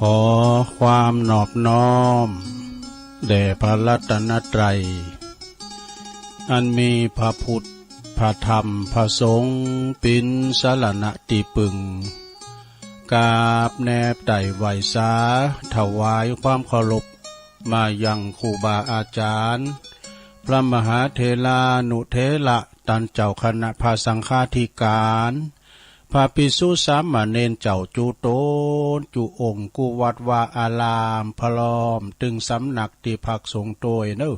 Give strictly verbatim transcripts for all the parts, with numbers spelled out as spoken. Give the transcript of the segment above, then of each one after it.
ขอความนอบน้อมแด่พระรัตนตรัย อันมีพระพุทธ พระธรรม พระสงฆ์ เป๋นสรณะตี้ปึง กราบแนบไต่ไหว้สา ถวายความเคารพ มายังครูบาอาจารย์ พระมหาเถรานุเถระ ต้านเจ้าคณะพระสังฆาธิการ พระภิกษุสามเณรเจ้ากู้ต๋นกู้องค์กู้วัดวาอาราม พร้อมตึงสำนักตี้พักสงฆ์ตวยเนาะ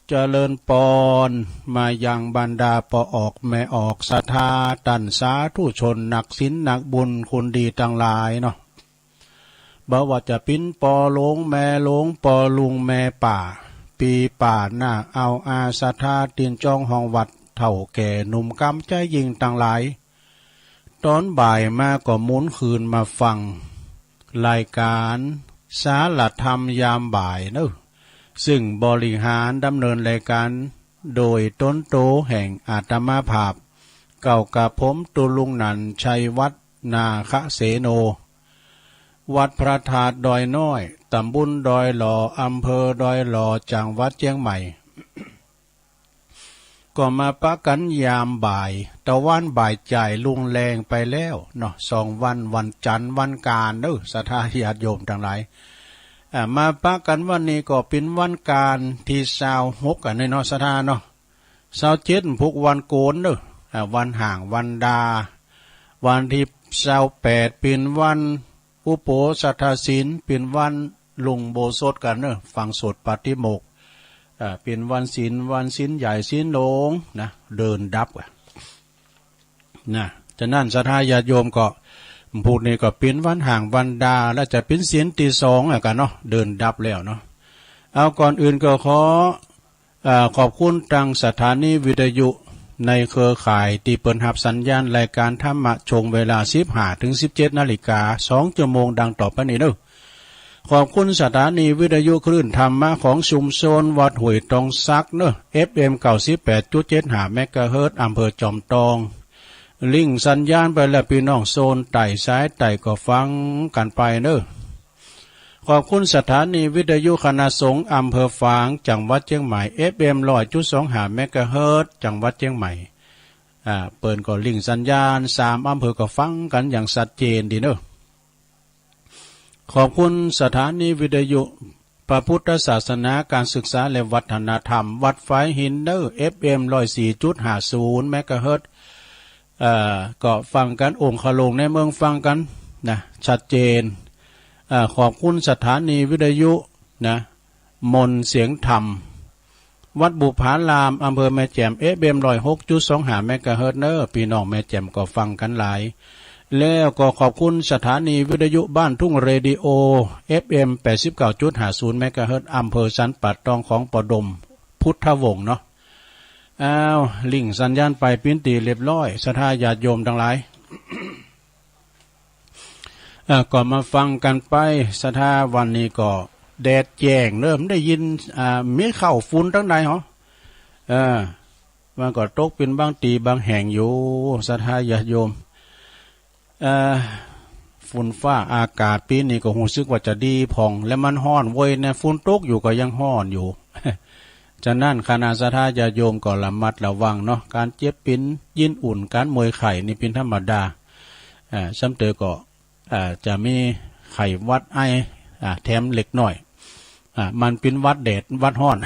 เจริญปอน มายังบรรดาป้อออกแม่ออกศรัทธา ต้านสาธุชนนักศีลนักบุญคุณดีตังหลายเนาะ บ่ว่าจะเป๋นป้อหลวงแม่หลวง ป้อลุงแม่ป้า ปี้ป้าน้าอาวอาศรัทธาตี้จองห้องวัด เฒ่าแก่หนุ่มก๋ำใจ๋ยิ่งตังหลาย ต๋อนบ่ายมาก็หมุนคืนมาฟังรายก๋านสารธรรมยามบ่ายเนาะ ซึ่งบริหารดำเนินรายก๋านโดยต๋นโตแห่งอาตมาภาพ เก้ากระผมตุลุงนันท์ ชัยวัฒน์ นาคเสโน วัดพระธาตุดอยน้อย ตำบลดอยหล่อ อำเภอดอยหล่อ จังหวัดเจียงใหม่ ก็มาปะกั๋นยามบ่าย ตะวันบ่ายจ่ายลุงแลงไปแล้วเนาะ สองวัน วันจันทร์วันก๋านเนาะ ศรัทธาญาติโยมตังหลาย อ่า มาปะกั๋นวันนี้ก็เป๋นวันก๋านตี้ซาวหก อันนี้เนาะ ศรัทธาเนาะ ซาวเจ็ดพุกวันโก๋นเนาะ อ่า วันห้างวันดา วันตี้ซาวแปดเป๋นวันอุโบสถศีล เป๋นวันลงอุโบสถกั๋นเนาะ ฟังสวดปาฏิโมกข์ อ่า เป๋นวันศีล วันศีลใหญ่ศีลหลวงนะ เดินดับอะ นะ ฉะนั้นศรัทธาญาติโยมก็ พุกนี้ก็เป๋นวันห้างวันดา และจะเป๋นศีลตี้สองอะกั๋นเนาะ เดินดับแล้วเนาะ เอาก่อนอื่นก็ขอ อ่า ขอบคุณตังสถานีวิทยุในเครือข่ายตี้เปิ้นฮับสัญญาณรายก๋านธรรมะช่วงเวลาสิบห้าเถิงสิบเจ็ดนาฬิกา สองชั่วโมงดังต่อไปนี้เนาะ ขอบคุณสถานีวิทยุคลื่นธรรมะของชุมชนวัดห้วยตองสักเนาะ เอฟเอ็ม เก้าสิบแปดจุดเจ็ดห้าเมกะเฮิรตซ์ อำเภอจอมตอง ลิงก์สัญญาณไปแล้ว ปี้น้องโซนใต้สายใต้ก็ฟังกั๋นไปเนาะ ขอบคุณสถานีวิทยุคณะสงฆ์อำเภอฝาง จังหวัดเจียงใหม่ เอฟเอ็ม ร้อยจุดสองห้าเมกะเฮิรตซ์ จังหวัดเจียงใหม่ อ่า เปิ้นก็ลิงก์สัญญาณ สามอำเภอก็ฟังกั๋นอย่างชัดเจนดีเนาะ ขอบคุณสถานีวิทยุพระพุทธศาสนา ก๋านศึกษาและวัฒนธรรม วัดฝายหินเนาะ เอฟเอ็ม ร้อยสี่จุดห้าศูนย์เมกะเฮิรตซ์ เอ่อ ก็ฟังกั๋น องคโลงในเมืองฟังกั๋นนะ ชัดเจน เอ่อ ขอบคุณสถานีวิทยุนะ มนต์เสียงธรรม วัดบุปผาราม อำเภอแม่แจ่ม เอฟเอ็ม ร้อยหกจุดสองห้าเมกะเฮิรตซ์เนาะ ปี้น้องแม่แจ่มก็ฟังกั๋นหลาย แล้วก็ขอบคุณสถานีวิทยุบ้านทุ่งเรดิโอ เอฟเอ็ม แปดสิบเก้าจุดห้าศูนย์เมกะเฮิรตซ์ อำเภอสันป่าตอง ของป้อดม พุทธวงศ์เนาะ อ้าว ลิงก์สัญญาณไปเป๋นตี้เรียบร้อย ศรัทธาญาติโยมตังหลาย เอ่อ ก็มาฟังกั๋นไป ศรัทธา วันนี้ก็แดดแจ้งเนาะ บ่ได้ยิน อ่า มีเข้าฝุ่นตังใดหรอ เออ มันก็ตกเป๋นบางตี้บางแห่งอยู่ ศรัทธาญาติโยม เอ่อ ฝนฟ้าอากาศปี๋นี้ก็ฮู้สึกว่าจะดีพ่อง และมันฮ้อนเว้ยนะ ฝนตกอยู่ก็ยังฮ้อนอยู่ ฉะนั้นคณะศรัทธาญาติโยมก็ระมัดระวังเนาะ ก๋านเจ็บเป๋น ยินอุ่น ก๋านเมื่อยไข้นี่เป๋นธรรมดา อ่า ซ้ำเต๋อก็ อ่า จะมีไข้หวัดไอ อ่า แถมเล็กน้อย อ่า มันเป๋นหวัดแดดหวัดฮ้อน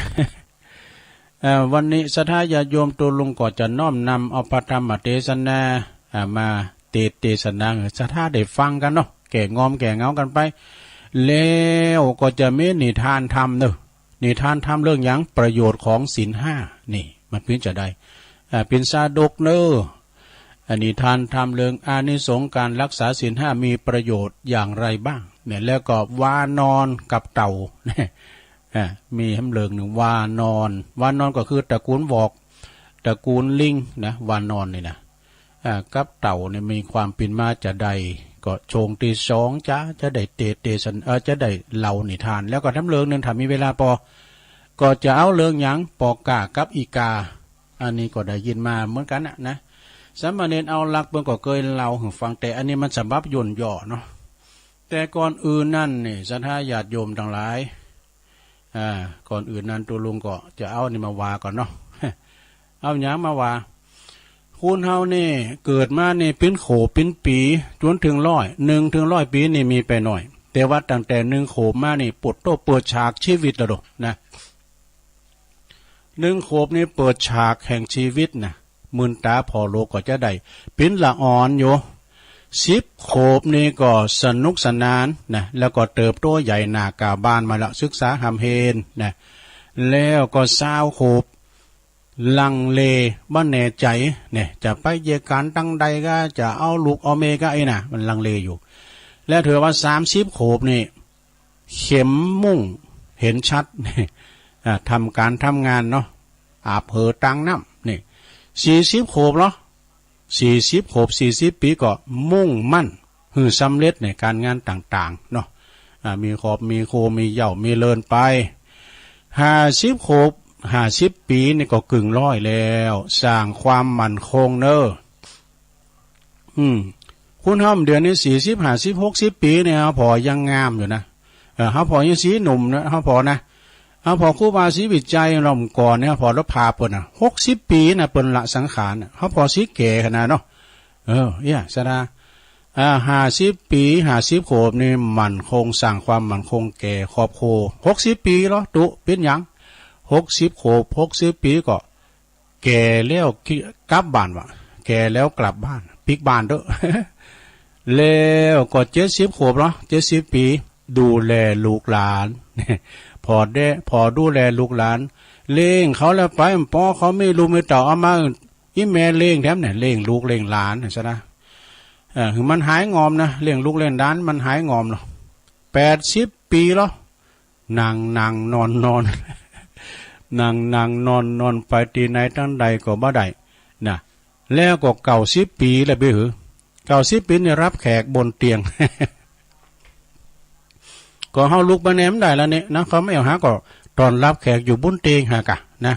เอ่อ วันนี้ศรัทธาญาติโยมตุ๊ลุงก็จะน้อมนำเอาพระธรรมเตสนา อ่า มาเตสน์เตสนาหื้อศรัทธาได้ฟังกั๋นเนาะ แก้งอมแก้เหงากั๋นไป แล้วก็จะมีนิทานธรรมเนาะ นิทานธรรมเรื่องหยัง ประโยชน์ของศีลห้า นี่ มันเป๋นจาใด อ่า เป๋นชาดกเนาะ อ่า นิทานธรรมเรื่องอานิสงส์ก๋านรักษาศีลห้ามีประโยชน์อย่างไรบ้างเนี่ย แล้วก็วานอนกับเต่า อ่า มีแหมเรื่องนึ่ง วานอน วานอนก็คือตระกูลวอก ตระกูลลิงนะ วานอนนี่นะ อ่า กับเต่าเนี่ยมีความเป๋นมาจาใด ก็ช่วงตี้สองจะ จะได้เตสน์เตสนา เอ่อ จะได้เล่านิทาน แล้วก็แถมเรื่องนึ่ง ถ้ามีเวลาปอ ก็จะเอาเรื่องหยัง ปอก้ากับอีกา อันนี้ก็ได้ยินมาเหมือนกั๋นนะ นะ สามเณรเอาลักษณ์เปิ้นก็เกยเล่าหื้อฟัง แต่อันนี้มันฉบับย่นย่อเนาะ แต่ก่อนอื่นนั้นนี่ ศรัทธาญาติโยมตังหลาย อ่า ก่อนอื่นนั้นตุ๊ลุงก็จะเอานี่มาว่าก่อนเนาะ เอาหยังมาว่า คนเฮานี่เกิดมานี่เป๋นโขบเป๋นปี๋จ๋นเถิงร้อย นึ่งเถิงร้อยปี๋นี่มีไปหน้อย แต่ว่าตั้งแต่นึ่งโขบมานี่ ปุดโต้ เปิดฉากชีวิตแล้วดอกนะ นึ่งโขบนี่เปิดฉากแห่งชีวิตนะ มื่นต๋าผ่อโลกก็จะได้ เป๋นละอ่อนอยู่ สิบโขบนี่ก็สนุกสนานนะ แล้วก็เติบโตใหญ่หน้าก้าวบานมาแล้ว ศึกษาฮ่ำเฮนนะ แล้วก็ซาวโขบ ลังเล บ่แน่ใจ๋เนี่ย จะไปเยียะก๋านตังใดก็ จะเอาลูกเอาเมียก็ไอ้น่ะ มันลังเลอยู่ แล้วถือว่าสามสิบโขบนี่ เข็มมุ่งเห็นชัด อ่า ทำก๋านทำงานเนาะ อาบเหอตางน้ำนี่ สี่สิบโขบเหรอ สี่สิบโขบ สี่สิบปี๋ก็มุ่งมั่นหื้อสำเร็จในก๋านงานต่างๆ เนาะ อ่า มีครอบมีครัว มีเหย้ามีเรือนไป ห้าสิบโขบ ห้าสิบปี๋นี่ก็กึ่งร้อยแล้ว สร้างความมั่นคงเน้อ อืม คนเฮาเดี๋ยวนี้ สี่สิบ ห้าสิบ หกสิบปี๋เนี่ย เฮาผ่อยังงามอยู่นะ เออ เฮาผ่อยังสีหนุ่มนะ เฮาผ่อนะ เฮาผ่อครูบาศรีวิชัยรอบก่อนเนี่ย ผ่อแล้วผ่าเปิ้นน่ะ หกสิบปี๋นะ เปิ้นละสังขารน่ะ เฮาผ่อสีแก่ขนาดเนาะ เออ เนี่ย ศรัทธา อ่า ห้าสิบปี๋ ห้าสิบโขบนี่มั่นคง สร้างความมั่นคงแก่ครอบครัว หกสิบปี๋เหรอ ตุ๊ เป๋นหยัง หกสิบโขบ หกสิบปี๋ก็ แก่แล้ว กลับบ้านวะ แก่แล้วกลับบ้าน ปิ๊กบ้านเต๊อะ แล้วก็เจ็ดสิบโขบเหรอ เจ็ดสิบปี๋ ดูแลลูกหลาน ผ่อแด่ ผ่อดูแลลูกหลาน เลี้ยงเขาแล้วไป ปอเขามีลูกมีเต้า เอามา อี่แม่เลี้ยงแถมเนี่ย เลี้ยงลูกเลี้ยงหลานเนี่ย ศรัทธา เออ หื้อมันหายงอมนะ เลี้ยงลูกเลี้ยงหลานมันหายงอมเนาะ แปดสิบปี๋เหรอ นั่งนั่งนอนนอน นั่งนั่งนอนนอน ไปตี้ไหนตังใดก็บ่ได้นะ แล้วก็เก้าสิบปี๋แล้วเบ้อหือ เก้าสิบปี๋นี่ฮับแขกบนเตียง ก็เฮาลุกมาแหนมได้แล้วเนี่ยนะ เขาบ่เอาหาก็ต้อนฮับแขกอยู่บนเตียงหากะนะ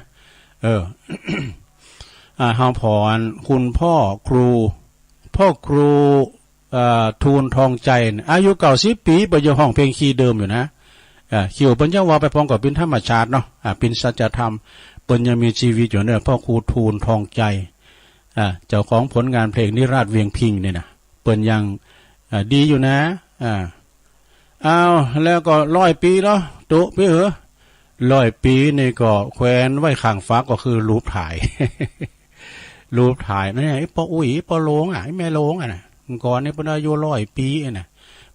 เออ อ่า เฮาผ่อ คุณพ่อครู พ่อครู เอ่อ ทูลทองใจน่ะ อายุเก้าสิบปี๋ เปิ้นยังฮ้องเพลงคีย์เดิมอยู่นะ อ่า คีย์เปิ้นยังว่าไปพองก็เป๋นธรรมชาติเนาะ อ่า เป๋นสัจธรรม เปิ้นยังมีชีวิตอยู่เน้อ พ่อครูทูลทองใจ อ่า เจ้าของผลงานเพลงนิราศเวียงพิงค์เนี่ยนะ เปิ้นยัง อ่า ดีอยู่นะ อ่า อ้าว แล้วก็ร้อยปี๋เหรอ ตุ๊ ปี้เหอ ร้อยปี๋นี่ก็แขวนไว้ข้างฝา ก็คือรูปถ่าย รูปถ่ายนะ ไอ้ป้ออุ๊ย ป้อโลงอะ ไอ้แม่โลงอะนะ ก่อนนี่เปิ้นอายุร้อยปี๋อะนะ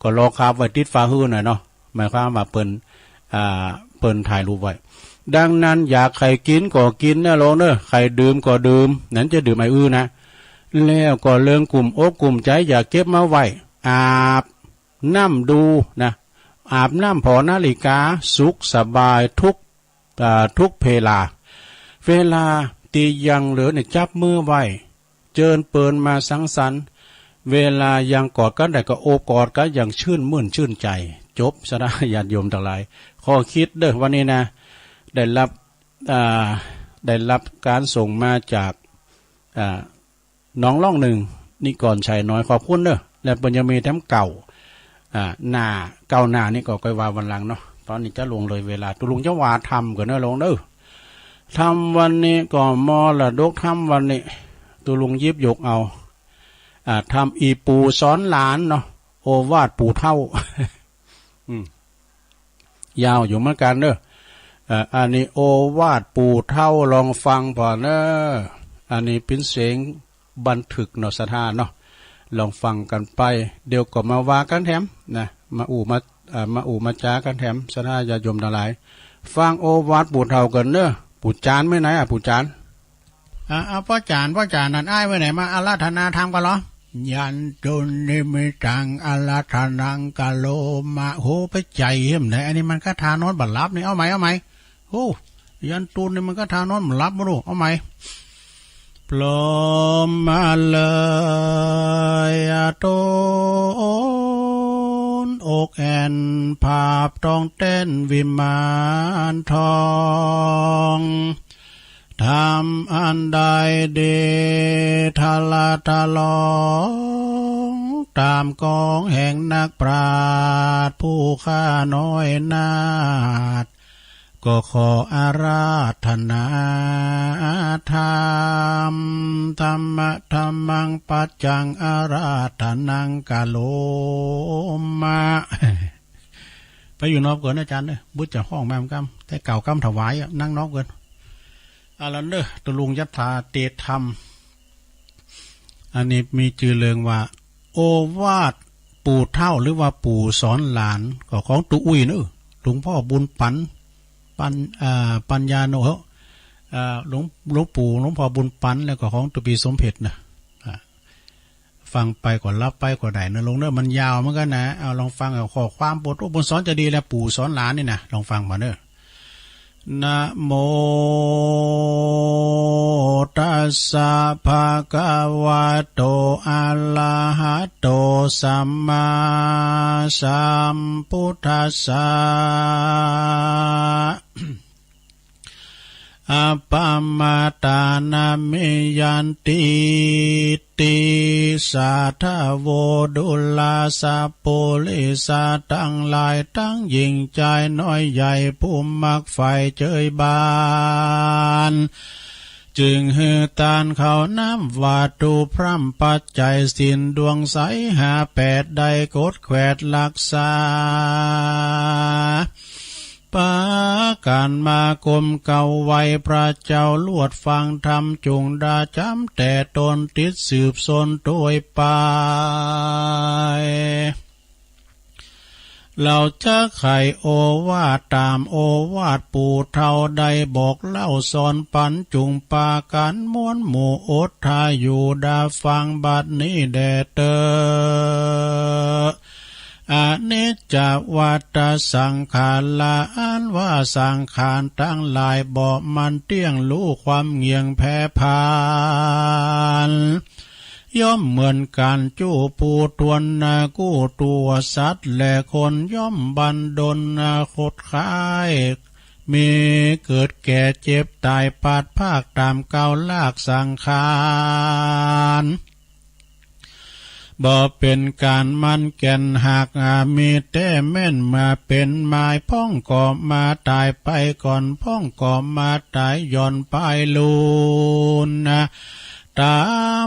ก็ลอกคราบไว้ติดฝาหื้งหน่อยเนาะ หมายความว่าเปิ้น อ่า เปิ้นถ่ายรูปไว้ ดังนั้นอยากใค่กิ๋นก็กิ๋นนะโลงเน้อ ใค่ดื่มก็ดื่ม นั้นจะดื่มไอ้อื้อนะ แล้วก็เลิงกุ้มอกกุ้มใจ๋ อย่าเก็บมาไว้ อาบ น้ำดูนะ อาบน้ำผ่อนาฬิกา สุขสบายทุก อ่า ทุกเวลา เวลาตี้ยังเหลือเนี่ย จับมือไว้ เจิญเปิญมาสังสรรค์ เวลายังกอดกั๋นได้ก็โอบกอดกั๋นอย่างชื่นมื่นชื่นใจ๋ จบ ศรัทธาญาติโยมตังหลาย ข้อคิดเน้อวันนี้นะ ได้ฮับ อ่า ได้ฮับก๋านส่งมาจาก อ่า หนองล่องนึ่ง นิกรชัยน้อย ขอบคุณเน้อ และเปิ้นยังมีแถมเก่า อ่า หน้า เก่าหน้านี่ก็ก้อยว่าวันหลังเนาะ ตอนนี้จะล่วงเลยเวลา ตุ๊ลุงจะว่าธรรมก่อนเน้อโลงเน้อ ธรรมวันนี้ก็มรดกธรรมวันนี้ ตุ๊ลุงหยิบยกเอา อ่า ธรรมอี่ปู่สอนหลานเนาะ โอวาทปู่เฒ่า อืม ยาวอยู่เหมือนกั๋นเน้อ เอ่อ อันนี้โอวาทปู่เฒ่า ลองฟังผ่อเน้อ อันนี้เป๋นเสียงบันทึกเนาะ ศรัทธาเนาะ ลองฟังกั๋นไป เดี๋ยวก็มาว่ากั๋นแถมนะ มาอู้มา เอ่อ มาอู้มาจ๋ากั๋นแถม ศรัทธาญาติโยมตังหลาย ฟังโอวาทปู่เฒ่าก่อนเน้อ ปู่จารย์ไปไหนอะ ปู่จารย์ อ่ะ เอาป้อจ๋ารย์ ป้อจ๋ารย์นั่นอ้ายไปไหนมาอาราธนาธรรมกั๋นเหรอ ยันตุนิมิตตังอาราธนังกะโรมะ โห ไปใจ๋เหียมไหน อันนี้มันคาถานอนบ่หลับนี่ เอาใหม่ เอาใหม่ โห ยันตุนี่มันคาถานอนบ่หลับบ่รู้ เอาใหม่ พร้อมมาเลยอะ ตนอกแอ่น ภาพทองแต้นวิมานทอง ธรรมอันใดดี ทะละทะลอง ต๋ามของแห่งนักปราชญ์ผู้ข้าน้อยนาถ ก็ขออาราธนาธรรม ธัมมะ ธัมมัง ปัจจัง อาราธนัง กะโรมะ ไปอยู่นอกก่อนนะอาจ๋ารย์เนอะ บุญจะฮ้องมาเหมือนกั๋น แต่กล่าวกำถวายอะ นั่งนอกก่อน อาละเนอะ ตกลงยัตถาเตธรรม อันนี้มีจื้อเรื่องว่า โอวาทปู่เฒ่า หรือว่าปู่สอนหลาน ก็ของตุ๊อุ้ยเนอะ หลวงพ่อบุญปั๋น ปั๋น อ่า ปั๋นญาโน เอ่อ หลวง หลวงปู่ หลวงพ่อบุญปั๋น แล้วก็ของตุ๊ปี้สมเพชรนะ อ่า ฟังไปก็หลับไปก็ได้นะลุงเนอะ มันยาวเหมือนกั๋นนะ เอาลองฟังเอาข้อความบทอุบลสอนจะดีและปู่สอนหลานนี่นะ ลองฟังมาเนอะ นะโมตัสสะ ภะคะวะโต อะระหะโต สัมมาสัมพุทธัสสะ อะปะมาตานะเม ยันติ ติสสะ ทะโว ดูราสะ ปุริสะตังหลายตังหญิงจายน้อยใหญ่ผู้มักใฝ่เจยบาน จึงหื้อตานข้าวน้ำวัตถุพร่ำปัจจัยศีลดวงใสห้าแปดได้กดแขวดรักษา ปากั๋นมาก้มเก้าไหว้พระเจ้าลวดฟังธรรมจุ่งดาจ๋ำแต่ตนติดสืบสนตวยไป เฮาจักไขโอวาทต๋ามโอวาทปู่เฒ่าได้บอกเล่าสอนปั๋นจุ่งปากั๋นมวลหมู่อดทาอยู่ดาฟังบัดนี้แด่เต๊อะ อนิจจวัตตสังขารา อันว่าสังขารตังหลายบ่มันเตี้ยง ฮู้ความเหงี่ยงแผรผัน ย่อมเหมือนกั๋นจู้ผู้ทวนนากู้ตั๋วสัตว์และคน ย่อมบันดลนาคตคล้าย มีเกิดแก่เจ็บต๋ายพลัดพรากต๋ามเก๊ารากสังขาร บ่เป๋นก๋านมั่นแก่นหาก อา มีแต๊แม่นมาเป๋นหมาย พ่องก็มาต๋ายไปก่อน พ่องก็มาต๋ายหย่อนปายลูนนา ต๋า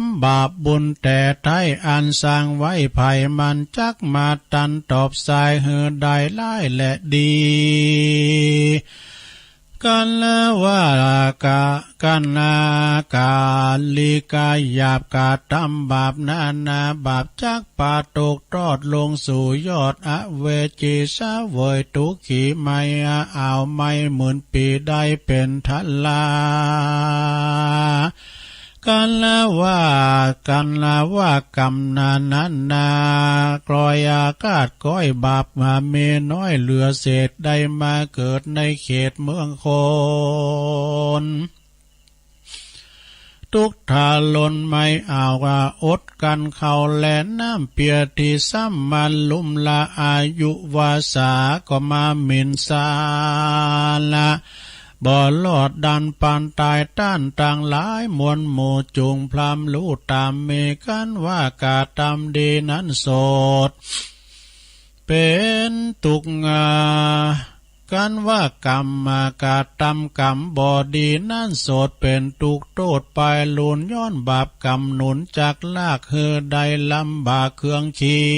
มบาปบุญแต่ไท้อันสร้างไว้ ใผมันจักมาตันตอบสายหื้อได้ร้ายและดี กั๋นว่า กะ กั๋นนา ก๋าลิกาหยาบกระตำบาปนานาบาป จักปาตกตอดลงสู่ยอดอเวจี เสวยตุ๊กขีไหม้อาวไหม้หมื่นปี๋ได้เป๋นทะลา กั๋นว่า กั๋นว่ากรรมนานั้นนา กลอยอาฆาตก้อยบาปมามีน้อยเหลือเศษ ได้มาเกิดในเขตเมืองคน ตุ๊กข์ทรนไม่อาจว่าอดกลั้นข้าวและน้ำเปียที่ซ้ำมันลุ่มละอายุวาสาก็มาหมิ่นสาละ บ่รอดดันปานต๋ายต้านตังหลายมวลหมู่จุ่งพร่ำฮู้ต๋ามมี กั๋นว่ากระตำดีนั้นโสด เป๋นตุ๊กข์ กั๋นว่ากรรมกระตำกรรมบ่ดีนั้นโสด เป๋นตุ๊กข์โต้ษปายลูน ย้อนบาปกรรมหนุนจักลากหื้อได้ลำบากเครื่องขี่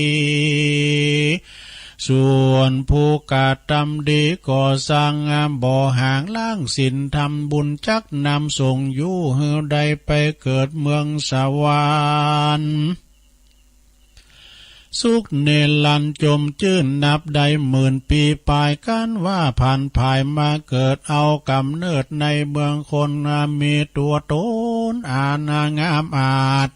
ส่วนผู้กระตำดีก็สร้างบ่ห่างล้างศีลทำบุญจักนำส่งอยู่หื้อได้ไปเกิดเมืองสวรรค์ สุขนิรันดร์จมจื้นนับได้หมื่นปี๋ปาย กั๋นว่าผันผายมาเกิดเอาก๋ำเนิดในเมืองคน มีตั๋วต๋นอันงามอาจ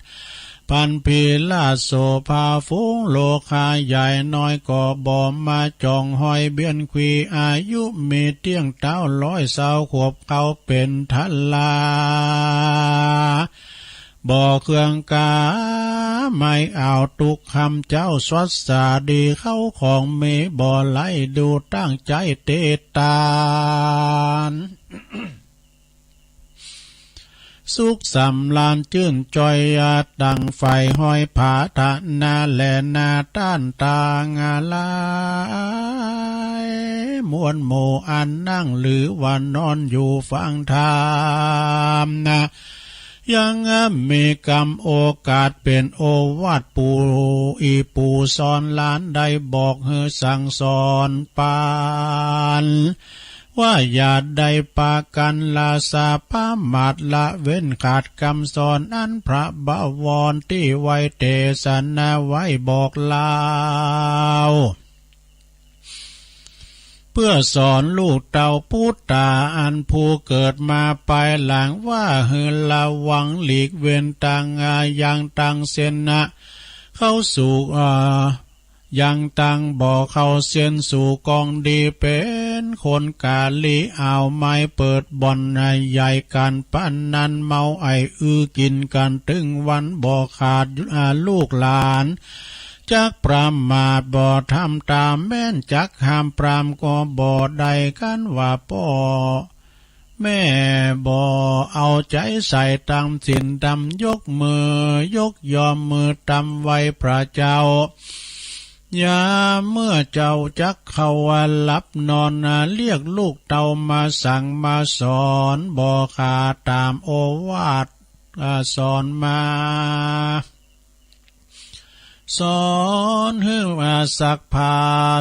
พันพีราชโสภาฝูงโลคาใหญ่น้อยก็บ่มาจ่องห้อยเบียนขวี อายุมีเตี้ยงเต๊าร้อยซาวขวบเขาเป๋นทะลา บ่เคืองกา ไม่เอาตุ๊กข์คำเจ้าสวัสสาดี เข้าของมีบ่ไหลดูตั้งใจ๋เตตาน สุขสำราญจื้นจ่อย ดั่งใฝ่ห้อยผาฐานะแลนา ต้านตางหลายมวลหมู่ อันนั่งหรือว่านอนอยู่ฟังธรรมนา ยังมีกำโอกาสเป๋นโอวาทปู่อี่ปู่สอนหลาน ได้บอกหื้อสั่งสอนปัน ว่าอย่าได้ปากั๋นละสะประมาท ละเว้นขาดกำสอน อันพระบวรตี้ไว้เตสนาไว้บอกเล่า เปื้อสอนลูกเต้าปุตตา อันผู้เกิดมาปายหลัง ว่าหื้อระวังหลีกเว้นตัง ยังตังเส้นนะ เข้าสู่ อ่า ยังตังบ่เข้าเส้นสู่กองดี เป๋นคนก๋าลี อ่าวไม้ เปิดบ่อนใหญ่ก๋านพนัน เมาไอ้อื้อกิ๋นกั๋นตึงวันบ่ขาด อ่า ลูกหลาน จักประมาทบ่ทำต๋าม แม้นจักห้ามปรามก็บ่ได้ คันว่าป้อแม่บ่เอาใจ๋ใส่ต๋ามศีลธรรม ยกมือยกยอหื้อต๋ามไหว้พระเจ้า ยามเมื่อเจ้าจักเข้าหลับนอน เรียกลูกเต้ามาสั่งมาสอน บ่ขาดต๋ามโอวาท อ่า สอนมา สอนหื้อว่าซักผ้า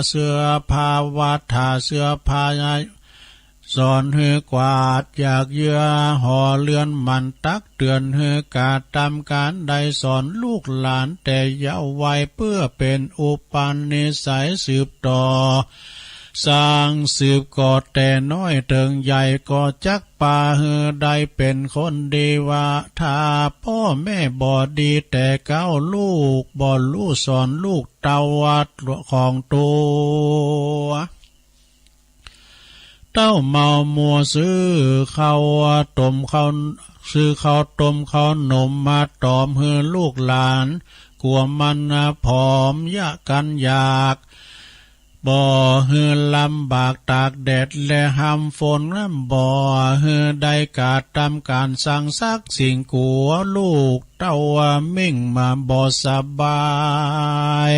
เสื้อผ้า วัตถาเสื้อผ้า สอนหื้อกวาดหยากเยื้อหอเฮือน หมั่นตักเตือนหื้อกระตำก๋านใด สอนลูกหลานแต่เยาว์วัย เปื้อเป๋นอุปนิสัยสืบต่อ สร้างสืบก่อแต่น้อยเถิงใหญ่ ก็จักปาหื้อได้เป๋นคนดี ว่าถ้าป้อแม่บ่ดีแต่เก๊า ลูกบ่ฮู้สอนลูกเต้าว่าของตั๋ว เต้าเมามัวซื้อข้าวต้มข้าว ซื้อข้าวต้มข้าวหนมมาต๋อมหื้อลูกหลาน กั๋วมันผอมยะกั๋นอยาก บ่หื้อลำบากตากแดดและห้ำฝน บ่หื้อได้กระตำก๋านสั่งสักสิ่ง กั๋วลูกเต้าว่ามิ่งมาบ่สบาย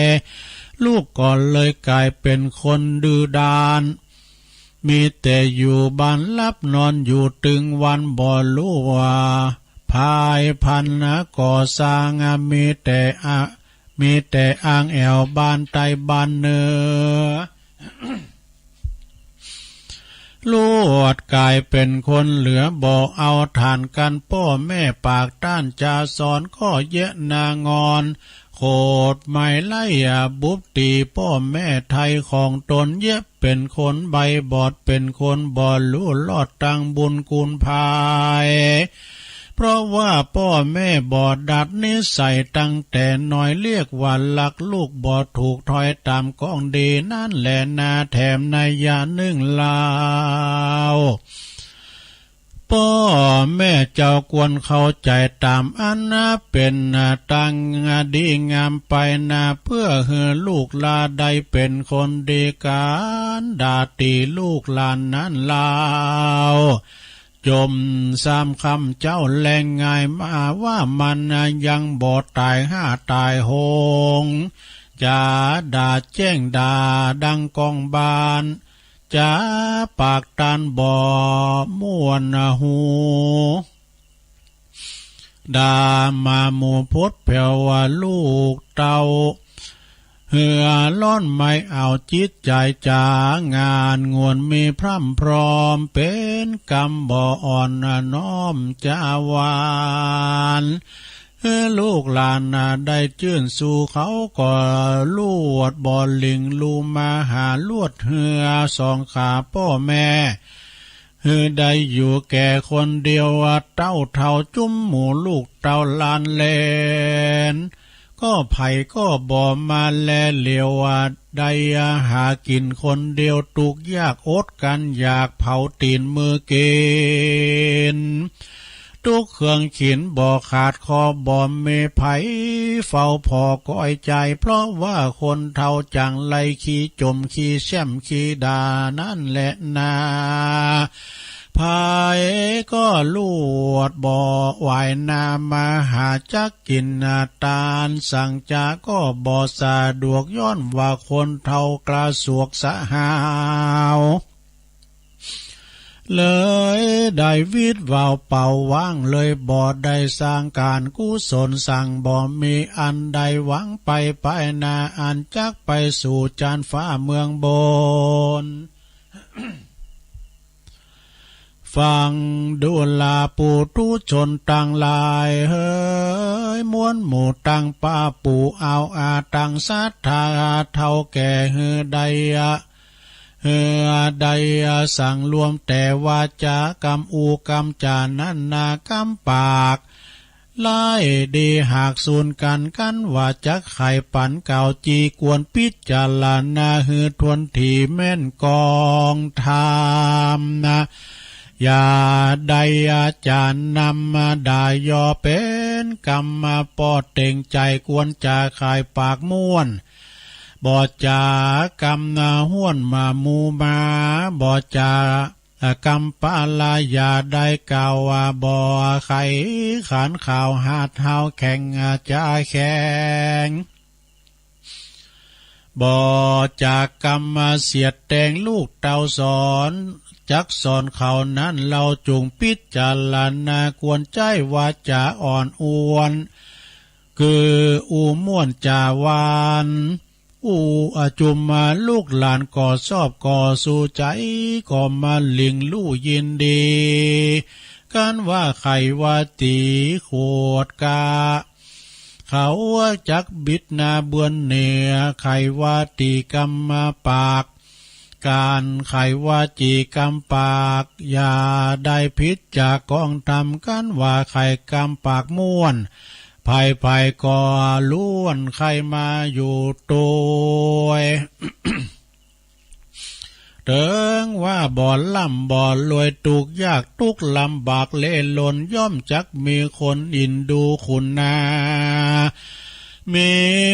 ลูกก็เลยก๋ายเป๋นคนดื้อด้าน มีแต่อยู่บ้านหลับนอนอยู่ตึงวัน บ่ฮู้ว่าภายภาคหน้าก่อสร้าง มีแต่อะ มีแต่อ้างแอ่วบ้านใต้บ้านเหนือ ลูกก๋ายเป๋นคนเหลือ บ่เอาฐานกั๋นป้อแม่ปากต้านจะสอน ก็เยียะหน้างอน โขดไม้ไล่อะบุบตี๋ป้อแม่ไทยของต๋น เยียะเป๋นคนใบบอด เป๋นคนบ่ฮู้รอดตังบุญคุณภาย เพราะว่าป้อแม่บ่ดัดนิสัยตั้งแต่น้อย เรียกว่าหลักลูกบ่ถูกถ้อยต๋ามกองดี นั้นแลนา แถมนัยยะนึ่งเล่า ป้อแม่เจ้าควรเข้าใจ๋ต๋ามอันนา เป๋นนา ตังดีงามไปนา เปื้อหื้อลูกหลานได้เป๋นคนดี ก๋านด่าตี๋ลูกหลานนั้นเล่า จ่มซ้ำค่ำเจ๊าแลง ง่ายมาว่ามันยังบ่ต๋ายห้าต๋ายหง จ๋าด่าแจ้งด่าดังก้องบ้าน จ๋าปากต้านบ่ม่วนหู ด่ามาหมู่พดแผวว่าลูกเต้า เหือดฮ้อนไม่เอาจิตใจ๋จ๋า ง่านง่วนมีพร่ำพร้อม เป๋นกำบ่อ่อนน้อมจ๋าหวาน หื้อลูกหลานนาได้จื้นสู่เขา ก็ลวดบ่หลิ่งลู่มาหาลวดเฮือสองขาป้อแม่ หื้อได้อยู่แก่คนเดียว เต้าเฒ่าจุ้มหมู่ลูกเต้าหลานแหลน ก็ใผก็บ่มาแลเหลียว ได้หากิ๋นคนเดียว ตุ๊กยากอดกั๋นอยาก เผาตี๋นมือกิ๋น ตุ๊กเครื่องขินบ่ขาด คอบ่มีใผเฝ้าผ่อก้อยใจ๋ เพราะว่าคนเฒ่าจั่งไรขี้จ่มขี้แช่มขี้ด่านั้นแลนา ใผก็ลวดบ่ไหวนา มาหาจักกิ๋นตาน สังจะก็บ่สะดวก ย้อนว่าคนเฒ่า กระสวกสะหาว เลยได้วิตว่าวเป่าว้าง เลยบ่ได้สร้างก๋านกุศล สังบ่มีอันใดหวังไป ไปหน้าอันจักไปสู่จั๊นฟ้าเมืองบน ฟังดูราปุถุชนตังหลายเหย มวลหมู่ตังป้าปู่อาวอา ตังศรัทธาเฒ่าแก่ หื้อได้ หื้อได้สังรวมแต่วาจากำอู้กำจ๋านั้นนา กำปาก ลายดีหากสูนกั๋น กั๋นว่าจักใค่ปั๋นกล่าว จี้กวนพิจารณา หื้อถ้วนถี่แม่นกองธรรมนา อย่าได้จ๋านำมาด่าย่อ เป๋นกำป้อเต็งใจ๋ ควรจะใค่ปากม่วน บ่จ๋ากำห้วนมาหมู่มา บ่จ๋า กำปาลา อย่าได้กล่าวว่าบ่ใค่ ขานข่าวหาดฮาวแข็งจ๋าแข็ง บ่จ๋ากำเสียดแตงลูกเต้าสอน จักสอนเขานั้น เฮาจุ่งพิจารณา ควรใจ๊วาจ๋าอ่อนอ้วน คืออู้ม่วนจ๋าวาน อู้จุมลูกหลานก็ชอบ ก็สู่ใจ๋ก็มาหลิ่งลู่ยินดี กั๋นว่าใค่ว่าตี๋ขวดกา เขาจักบิดนาเบือนเหนือ ใค่ว่าตี๋กำปาก ก๋านใค่ว่าจี่กำปาก อย่าได้ผิดจากกองธรรม กั๋นว่าใค่กำปากม่วน ใผๆ ก็ล้วนใค่มาอยู่ตวย เถิงว่าบ่ร่ำบ่รวย ตุ๊กยากตุ๊กลำบากเล่ร่อน ย่อมจักมีคนอินดูคุณนา มี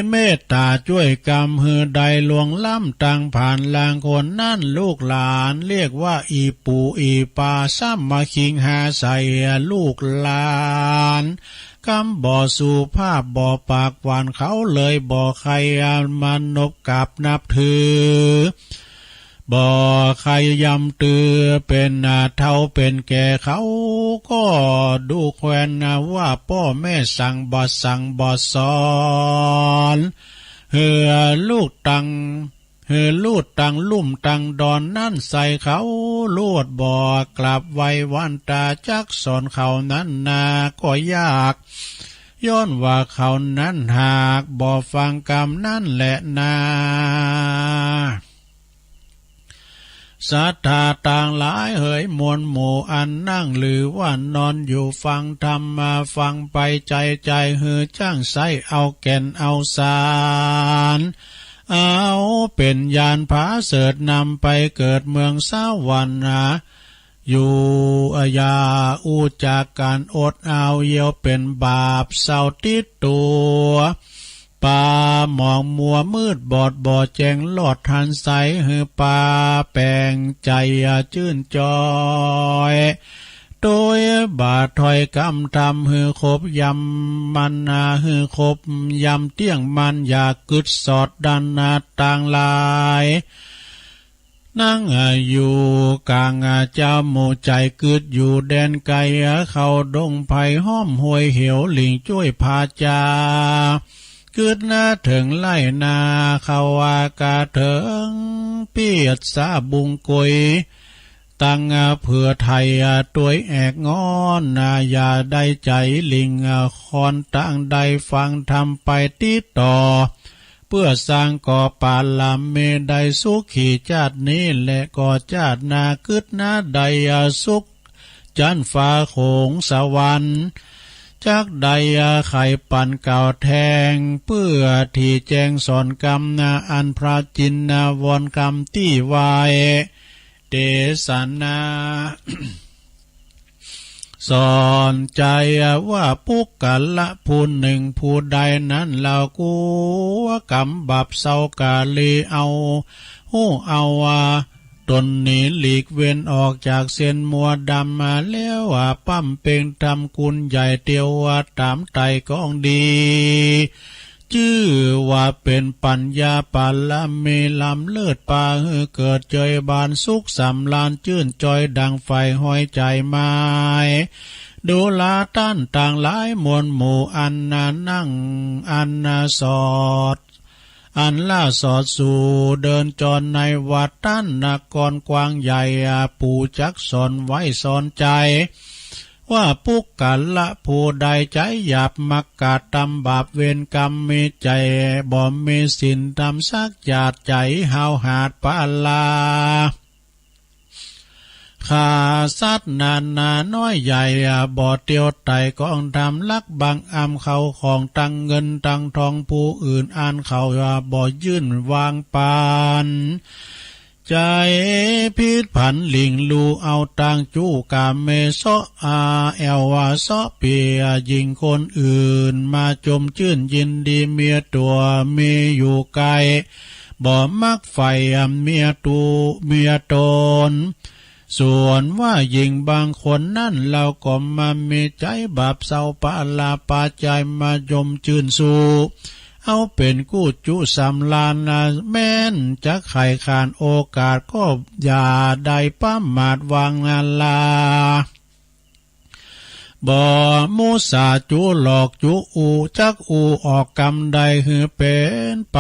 เมตต๋าจ้วยกำ หื้อได้ล่วงล้ำตังผ่านลางคนนั้น ลูกหลานเรียกว่าอี่ปู่อี่ป้า ซ้ำมาคิงหาใส่ลูกหลาน กำบ่สุภาพบ่ปากหวาน เขาเลยบ่ใค่มานบกราบนับถือ บ่ใค่ยำตือ เป๋นเฒ่าเป๋นแก่ เขาก็ดูแควนว่าป้อแม่สั่งบ่สั่งบ่สอน หื้อลูกตัง หื้อลูกตังลุ่มตังดอนนั้นใส่ เขาลวดบ่กราบไหว้หวันต๋า จักสอนเขานั้นนาก็ยาก ย้อนว่าเขานั้นหากบ่ฟังกำนั้นแหละนา ศรัทธาตังหลายเหย มวลหมู่อันนั่งหรือว่านอนอยู่ฟังธรรมมา ฟังไปใจ๋ใจ๋ หื้อจั้งใส้เอาแก่นเอาสาร เอาเป๋นญาณผาเสริฐ นำไปเกิดเมืองสวรรค์นา อยู่อย่าอู้จากก๋านอดเอา เยียวเป๋นบาปเศร้าติดตั๋ว ปาหมองมัวมืดบอดบ่แจ้งลอดหันใส หื้อปาแป๋งใจ๋จื้นจอย ตวยบาถ้อยกำธรรม หื้อครบยำมันนา หื้อครบยำเตี้ยงมัน อย่ากึ๊ดสอดดันนาตังหลาย นั่งอยู่ก๋างเจ้าหมู่ใจ๋ กึ๊ดอยู่แดนไก๋ เข้าดงไผ่ห้อมห้วยเหว หลิ่งจ้วยผาจา กึ๊ดนาเถิงไฮ่นา เข้าว่ากาเถิงเปียดสาบุงกุย ตังเผื่อไถ่ตวยแอกงอนนา อย่าได้ใจ๋หลิ่งคอนตางใด ฟังธรรมไปติดต่อ เปื้อสร้างก่อปารมี ได้สุขีจาตินี้แหละ ก่อจาติหน้ากึ๊ดนาได้สุขจั๊นฟ้าโขงสวรรค์ จักได้ไขปั๋นกล่าวแทง เปื้อถี่แจ้งสอนกำนา อันพระจินวรกำตี้ไหว้ เตสนา สอนใจ๋ว่าปุคคละผู้นึ่งผู้ใดนั้น เฮากลัวก๋รรมบาปเศร้ากาลี เอาฮู้เอาว่า ต๋นหนีหลีกเว้นออกจากเส้นมัวดำมาแล้ว อ่า บำเพ็งทำคุณใหญ่เตียว อ่า ต๋ามไต่กองดี จื้อว่าเป๋นปัญญาปารมีล้ำเลิศ ปาหื้อเกิดเจยบานสุขสำราญจื้นจอยดังใฝ่หอยใจ๋ไม้ ดูราต้านตังหลายมวลหมู่อันนานั่ง อันนาสอด อันละสอดสู่เดินจรในวัดต้านนครกว้างใหญ่ อ่า ปู่จักสอนไว้สอนใจ๋ ว่าปุคคละผู้ใดใจ๋หยาบมักกระตำบาปเวรกรรม มีใจ๋บ่มีศีลธรรมสักหยาด ใจ๋ห้าวหาญปารา ฆ่าสัตว์นานาน้อยใหญ่ อ่า บ่เตียวไต่กองธรรมลักบังอำเข้าของตังเงินตังทองผู้อื่นอันเขา อ่า บ่ยื่นวางปัน ใจ๋ผิดผันหลิ่งลู่เอาตังจุกาเมเซาะ อ่า แอ่วว่าเซาะเปียหญิงคนอื่นมาจมจื้นยินดีเมียตั๋วมีอยู่ไกล บ่มักใฝ่เมียตั๋ว เมียต๋น ส่วนว่าหญิงบางคนนั้น ลาวก็มามีใจ๋บาปเศร้าปาราปาใจ๋มาจมจื้นสู่ เอาเป๋นกู้จุสำราญนา แม้นจักใค่ขานโอกาสก็อย่าได้ประมาทวางนาลา บ่มุสาจุหลอกจุอู้ จักอู้ออกกำใดหื้อเป๋นไป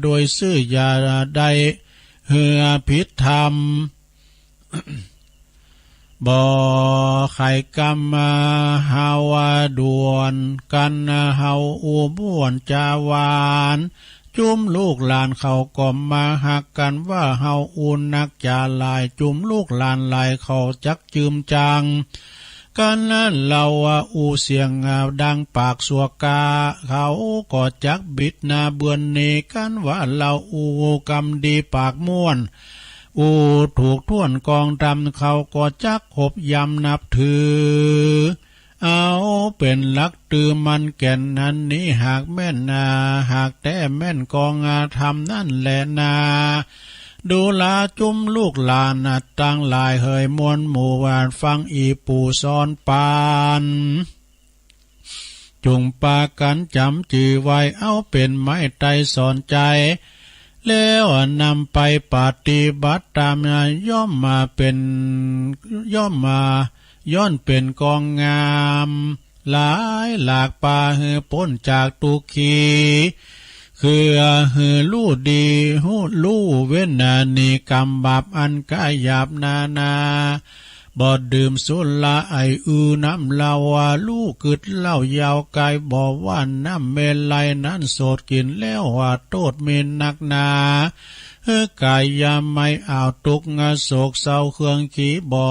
โดยซื่อ อย่าได้หื้อผิดธรรม บ่ใค่กำเฮาด่วนกั๋น เฮาอู้ม่วนจ๋าหวาน จุมลูกหลานเขาก็มาฮักกั๋นว่าเฮาอู้นักจ๋าหลาย จุมลูกหลานหลายเขาจักจืมจังกั๋น ลาวอู้เสียงดังปากสัวกา เขาก็จักบิดหน้าเบือนหนีกั๋นว่าลาวอู้กำดีปากม่วน อู้ถูกถ้วนกองธรรม เขาก็จักขบยำนับถือ เอาเป๋นหลักตื้อมั่นแก่น อันนี้หากแม่นนา หากแต๊แม่นกองธรรมนั้นแหละนา ดูราจุมลูกหลานตังหลายเหย มวลหมู่หวานฟังอี่ปู่สอนปัน จุ่งปากั๋นจ๋ำจื้อไว้ เอาเป๋นไม้ไต้สอนใจ๋ แล้วนำไปปฏิบัติต๋าม ย่อมมาเป๋น ย่อมมา ย่อนเป๋นกองงาม หลายหลากปาหื้อป๊นจากตุ๊กขี คือหื้อฮู้ดี ฮู้ ฮู้เว้นหนีกรรมบาปอันก๋าหยาบนานา บ่ดื่มสุราไออือน้ำเหล้า ฮู้กึ๊ดเหล้ายาวไกล บ่ว่าน้ำเมรัยนั้นโสด กิ๋นแล้วโต้ษมีนักหนา หื้อกายาไมอ่าวตุ๊กข์โศกเศร้าเคืองขี บ่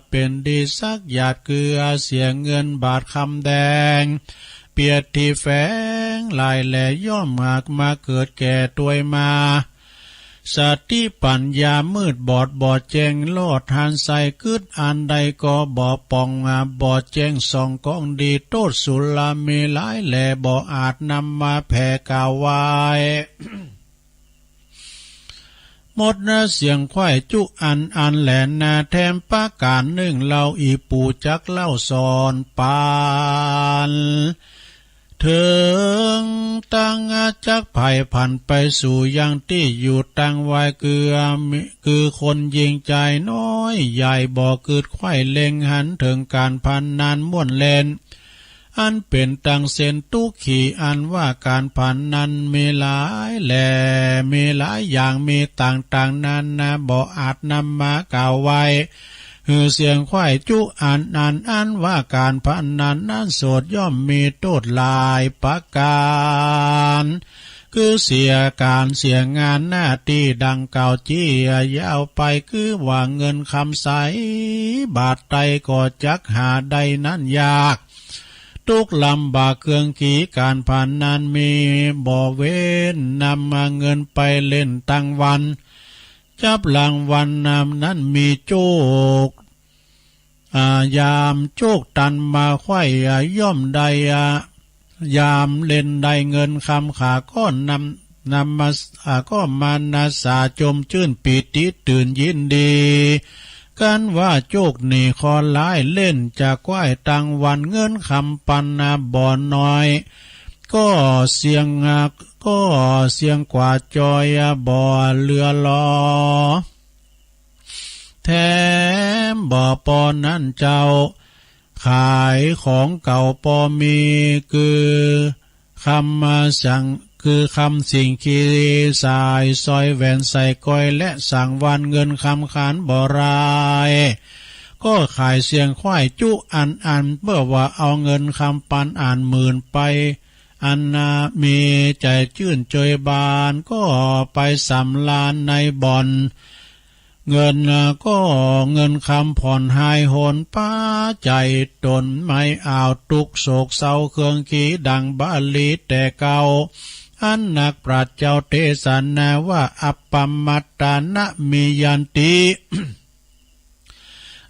เป๋นดีสักหยาด คือเสียเงินบาทคำแดง เปียรติแฝงหลายแล ย่อมมาเกิดแก่ตวยมา สติปัญญามืดบอดบ่แจ้ง รอดหันใส่กึ๊ดอันใดก็บ่ป่อง บ่แจ้งส่องกองดี โต้ษสุรามีหลายแล บ่อาจนำมาแผ่กล่าวไว้ หมดนาเสียงใคว่จุอันอันแหละนา แถมประก๋านนึ่งเล่าอี่ปู่จักเล่าสอนปัน เถิงตังจักไผ่ผันไปสู่ยังตี้อยู่ตังไว้ คือ คือคนยิงใจ๋น้อยใหญ่ บ่กึ๊ดใคว่เล็งหันเถิงก๋านพนันม่วนเล่น อันเป๋นตังเส้นตุ๊กขี อันว่าก๋านพนันมีหลายแล มีหลายอย่าง มีต่างๆ นานา บ่อาจนำมากล่าวไว้ หื้อเสียงใคว่จุอันอัน อันว่าก๋านพนันนั้นโสด ย่อมมีโต้ษหลายประก๋าน คือเสียก๋านเสียงานหน้าตี้ดังกล่าวจี้ยาวไป คือว่าเงินคำใสบาทใดก็จักหาได้นั้นยาก ตุ๊กข์ลำบากเคืองขี ก๋านพนันมีบ่เว้น นำมาเงินไปเล่นตังวัน จับรางวัลนำนั้นมีโจค อ่า ยามโจคตันมาใคว่ อ่า ย่อมได้ อ่า ยามเล่นได้เงินคำขาก้อนนำ นมัส อ่า ก็มานาสาจมจื้นปีติตื่นยินดี กันว่าโจคนี่ข้อหลายเล่นจะคว้ายตังวัน เงินคำปันนาบ่น้อย ก็เสี้ยง อ่า ก็เสี้ยงกว่าจอย อ่า บ่เหลือลอ แถมบ่ปอนั้นเจ้า ขายของเก่าปอมี คือคำสัง คือคำสิ่งคีสาย สร้อยแหวนสร้อยก้อย และสังวาล เงินคำขานบ่หลาย ก็ขายเสี้ยงคว้ายจุอันอัน เปื้อว่าเอาเงินคำปันอันหมื่นไป อันนามีใจ๋จื้นเจยบาน ก็ไปสำราญในบ่อน เงินก็เงินคำผ่อนหายหน ปาใจ๋ต๋นไม้อ่าว ตุ๊กข์โศกเศร้าเคืองขี ดังบาลีแต่เก่า อันนักปราชญ์เจ้าเตสนาว่า อัปปมัตตานะมียันติ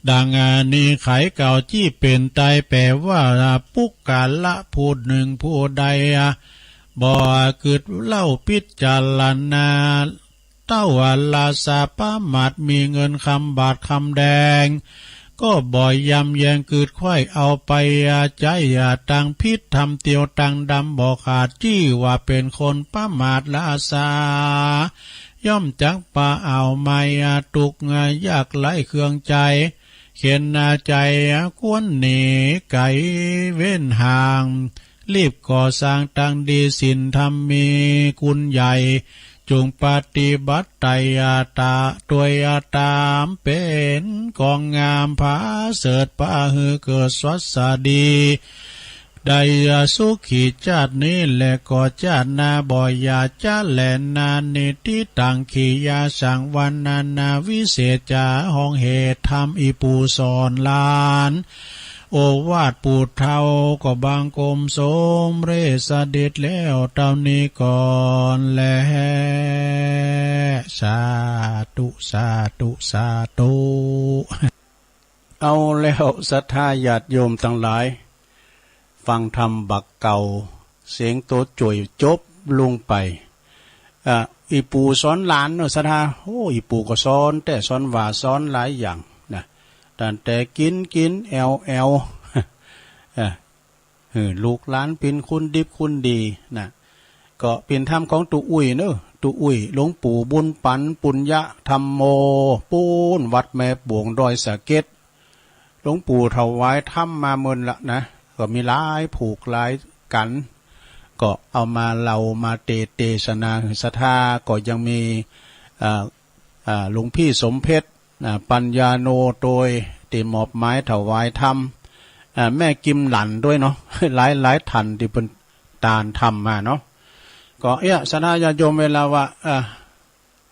ดังนี้ไขเก่าจี้เป๋นไตย แป๋ว่าปุคคละผู้นึ่งผู้ใด บ่กึ๊ดเล่าพิจารณา เต้าราสาประมาท มีเงินคำบาทคำแดง ก็บ่ยำแยงกึ๊ดคว้ายเอาไปใจ๊ ตังผิดทำเตียวตังดำบ่ขาด จื้อว่าเป๋นคนประมาทราสา ย่อมจักปาเอาไม้ ตุ๊กข์ยากไร้เครื่องใจ๋ เข็ญใจ๋ควรหนีไก๋เว้นห่าง รีบก่อสร้างตังดี ศีลธรรมมีคุณใหญ่ จุ่งปฏิบัติไตร่ตะตวยตามเป๋นกองงาม ผาเสริฐปาหื้อเกิดสวัสดี ได้สุขีจาตินี้แล ก็จาติหน้าบ่อย่าจะแลนา นิฏฐิตัง กิริยาสังวาล นานาวิเศษจา ฮ้องเหตุธรรม อี่ปู่สอนหลาน โอวาทปู่เฒ่า ก็บังคมสมเร็จเสด็จแล้วเต้านี้ก่อนแล สาธุ สาธุ สาธุ เอาแล้วศรัทธาญาติโยมตังหลาย ฟังธรรมบักเก่า เสียงโตจ่วยจบลุงไป อ่า อี่ปู่สอนหลานเนาะศรัทธา โอ้ อี่ปู่ก็สอนแต๊สอนว่าสอนหลายอย่างนะ ตั้งแต่กิ๋นกิ๋น แอ่วแอ่ว อ่า หื้อลูกหลานเป๋นคนดิบคนดีนะ ก็เป๋นธรรมของตุ๊อุ้ยเนาะ ตุ๊อุ้ย หลวงปู่บุญปัน ปุญญะธัมโม ปู๊นวัดแม่โป่งดอยสะเก็ด หลวงปู่ถวายธรรมมาเมินละนะ ก็มีหลายผูกหลายกัณฑ์ ก็เอามาเล่ามาเตสน์เตสนาหื้อศรัทธา ก็ยังมี อ่า อ่า หลวงพี่สมเพชร อ่า ปัญญาโน โตยตี้มอบหมายถวายธรรม อ่า แม่กิมหลั่นด้วยเนาะ หลายๆ ท่านตี้เปิ้นตานธรรมมาเนาะ ก็เอี้ย ศรัทธาญาติโยม เวลาว่า อ่า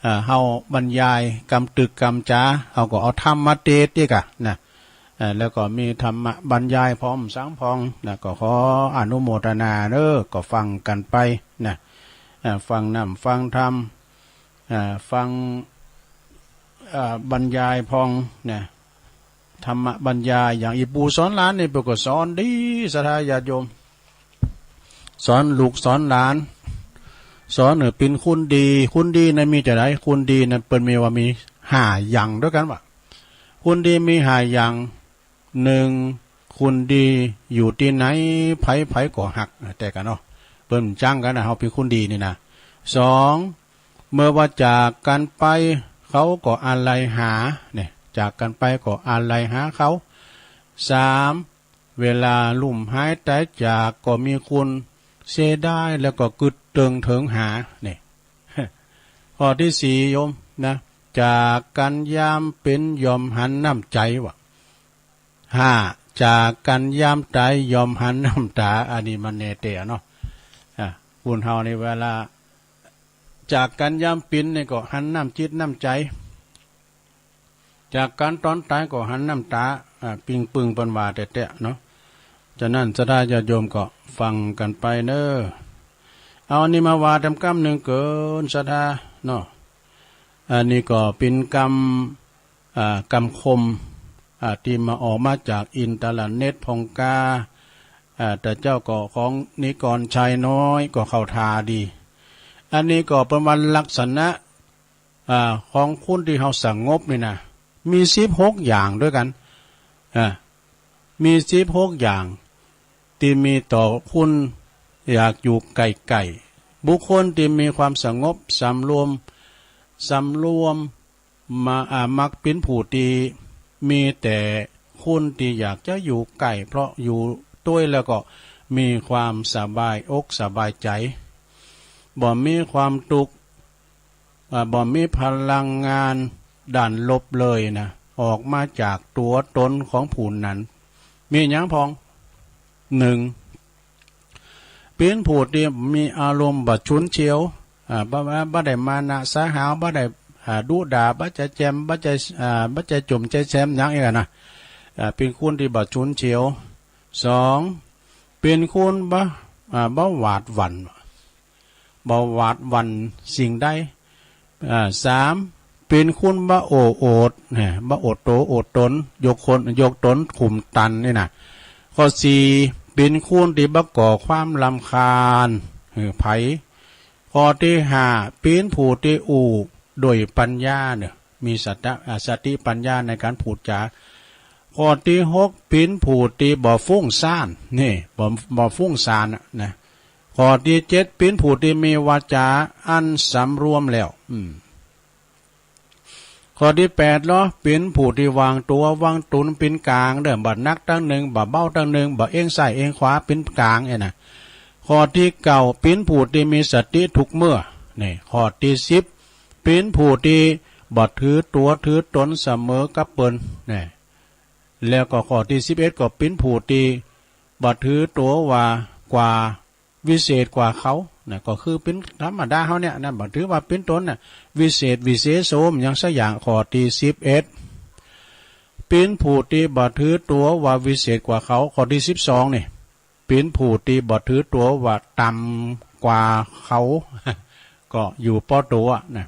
อ่า เฮาบรรยายกำตึกกำจ๋า เฮาก็เอาธรรมมาเตสน์ตี้ก่านะ อ่า แล้วก็มีธรรมะบรรยายพร้อมสังพองนะ ก็ขออนุโมทนาเนาะ ก็ฟังกั๋นไปนะ อ่า ฟังธรรม ฟังธรรม อ่า ฟัง อ่า บรรยายพองนะ ธรรมะบรรยาย อย่างอี่ปู่สอนหลานนี่ เปิ้นก็สอนดี ศรัทธาญาติโยม สอนลูกสอนหลาน สอนหื้อเป๋นคนดี คนดีนั้นมีจาใด คนดีนั้นเปิ้นมีว่ามีห้าอย่างตวยกั๋นว่า คนดีมีห้าอย่าง นึ่ง คนดีอยู่ตี้ไหน ใผๆ ก็ฮัก แต๊กั๋นเนาะ เปิ้นจั้งกั๋นนะ เฮาเป๋นคนดีนี่นะ สอง เมื่อว่าจากกั๋นไป เขาก็อาลัยหา เนี่ย จากกั๋นไปก็อาลัยหาเขา สาม เวลาลุ่มหายต๋ายจาก ก็มีคนเสียดาย แล้วก็กึ๊ดเติงเถิงหา เนี่ย ข้อตี้สี่โยมนะ จากกั๋นยามเป๋นย่อมหันน้ำใจ๋ว่ะ ห้า จากกั๋นยามต๋ายย่อมหันน้ำต๋า อันนี้มันแน่แต๊เนาะ อ่า คนเฮานี่เวลาจากกั๋นยามเป๋นนี่ก็หันน้ำจิตน้ำใจ๋ จากกั๋นต๋อนต๋ายก็หันน้ำต๋า อ่า ปิ้งปึ้งเปิ้นว่าแต๊ๆ เนาะ ฉะนั้นศรัทธาญาติโยมก็ฟังกั๋นไปเนาะ เอาอันนี้มาว่าแตมกำนึ่งเกินศรัทธาเนาะ อันนี้ก็เป๋นกำ อ่า กำคม อ่า ตี้มาออกมาจากอินเทอร์เน็ตพ่องกา อ่า แต่เจ้าก็ของนิกรชัยน้อยก็เข้าท่าดี อันนี้ก็เปิ้นว่าลักษณะ อ่า ของคนตี้เฮาสงบนี่นะ มีสิบหกอย่างตวยกั๋น อ่า มีสิบหกอย่าง ตี้มีต่อคนอยากอยู่ใก้ๆ บุคคลตี้มีความสงบสำรวม สำรวม มา อ่า มักเป๋นผู้ตี้มีแต่คนตี้อยากจะอยู่ใก้ เพราะอยู่ตวยแล้วก็มีความสบายอกสบายใจ๋ บ่มีความตุ๊กข์ อ่า บ่มีพลังงานด้านลบเลยนะ ออกมาจากตั๋วตนของผู้นั้น มีหยังพ่อง นึ่ง เป๋นผู้ตี้มีอารมณ์บ่ฉุนเฉียว อ่า บ่ บ่ บ่ได้มานะสาหาว บ่ได้ อ่า ดุด่า บ่ใจ้แจ้ม บ่ใจ้ อ่า บ่ใจ้จ่มใจ้แซมหยังอี้นะ อ่า เป๋นคนตี้บ่ฉุนเฉียว สอง เป๋นคนบ่ อ่า บ่หวาดหวั่น บ่หวาดหวั่นสิ่งใด อ่า สาม เป๋นคนบ่โอ้โอด นะ บ่โอดตั๋วโอดต๋น ยกคน ยกต๋นขุมตันนี่นะ ข้อสี่ เป๋นคนตี้บ่ก่อความรำคาญหื้อใผ ข้อตี้ห้า เป๋นผู้ตี้อู้โดยปัญญาเน่อ มีสตะ อ่า สติปัญญาในก๋านพูดจ๋า ข้อตี้หก เป๋นผู้ตี้บ่ฟุ้งซ่าน นี่ บ่ บ่ฟุ้งซ่านน่ะนะ ข้อตี้เจ็ด เป๋นผู้ตี้มีวาจาอันสำรวมแล้ว อืม ข้อตี้แปดลอ เป๋นผู้ตี้วางตั๋ววางต๋นเป๋นก๋างเน่อ บ่หนักตังนึ่ง บ่เบาตังนึ่ง บ่เอนซ้ายเอนขวา เป๋นก๋างอี้นะ ข้อตี้เก้า เป๋นผู้ตี้มีสติทุกเมื่อ นี่ ข้อตี้สิบ เป๋นผู้ตี้บ่ถือตั๋วถือต๋นเสมอกับเปิ้น นี่ แล้วก็ข้อตี้สิบเอ็ด ก็เป๋นผู้ตี้บ่ถือตั๋วว่ากว่าวิเศษกว่าเขา นะ ก็คือเป๋นธรรมดาเฮาเนี่ยนะ บ่ถือว่าเป๋นต๋นน่ะ วิเศษวิเศโสหยังสักอย่าง ข้อตี้สิบเอ็ด เป๋นผู้ตี้บ่ถือตั๋วว่าวิเศษกว่าเขา ข้อตี้สิบสองนี่ เป๋นผู้ตี้บ่ถือตั๋วว่าต่ำกว่าเขา ก็อยู่ป้อตั๋วนะ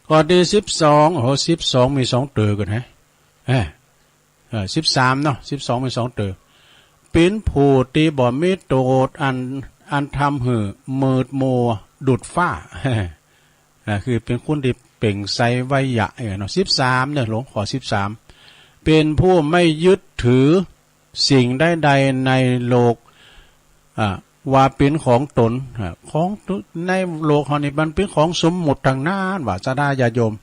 ข้อตี้สิบสอง โอ้โห สิบสองมีสองเตื้อกั๋นแฮะ เอ้อ เอ้อ สิบสามเนาะ สิบสองมีสองเตื้อ เป๋นผู้ตี้บ่มีโตษอัน อันทำหื้อมืดมัวดุจฟ้า อ่า คือเป๋นคนตี้เปล่งใสไวยะ เอ้อ เนาะ สิบสามเนี่ย หลวง ข้อสิบสาม เป๋นผู้ไม่ยึดถือสิ่งใดๆ ในโลก อ่า ว่าเป๋นของตน อ่า ของในโลกเฮานี่มันเป๋นของสมมุติตังนั้นว่า ศรัทธาญาติโยม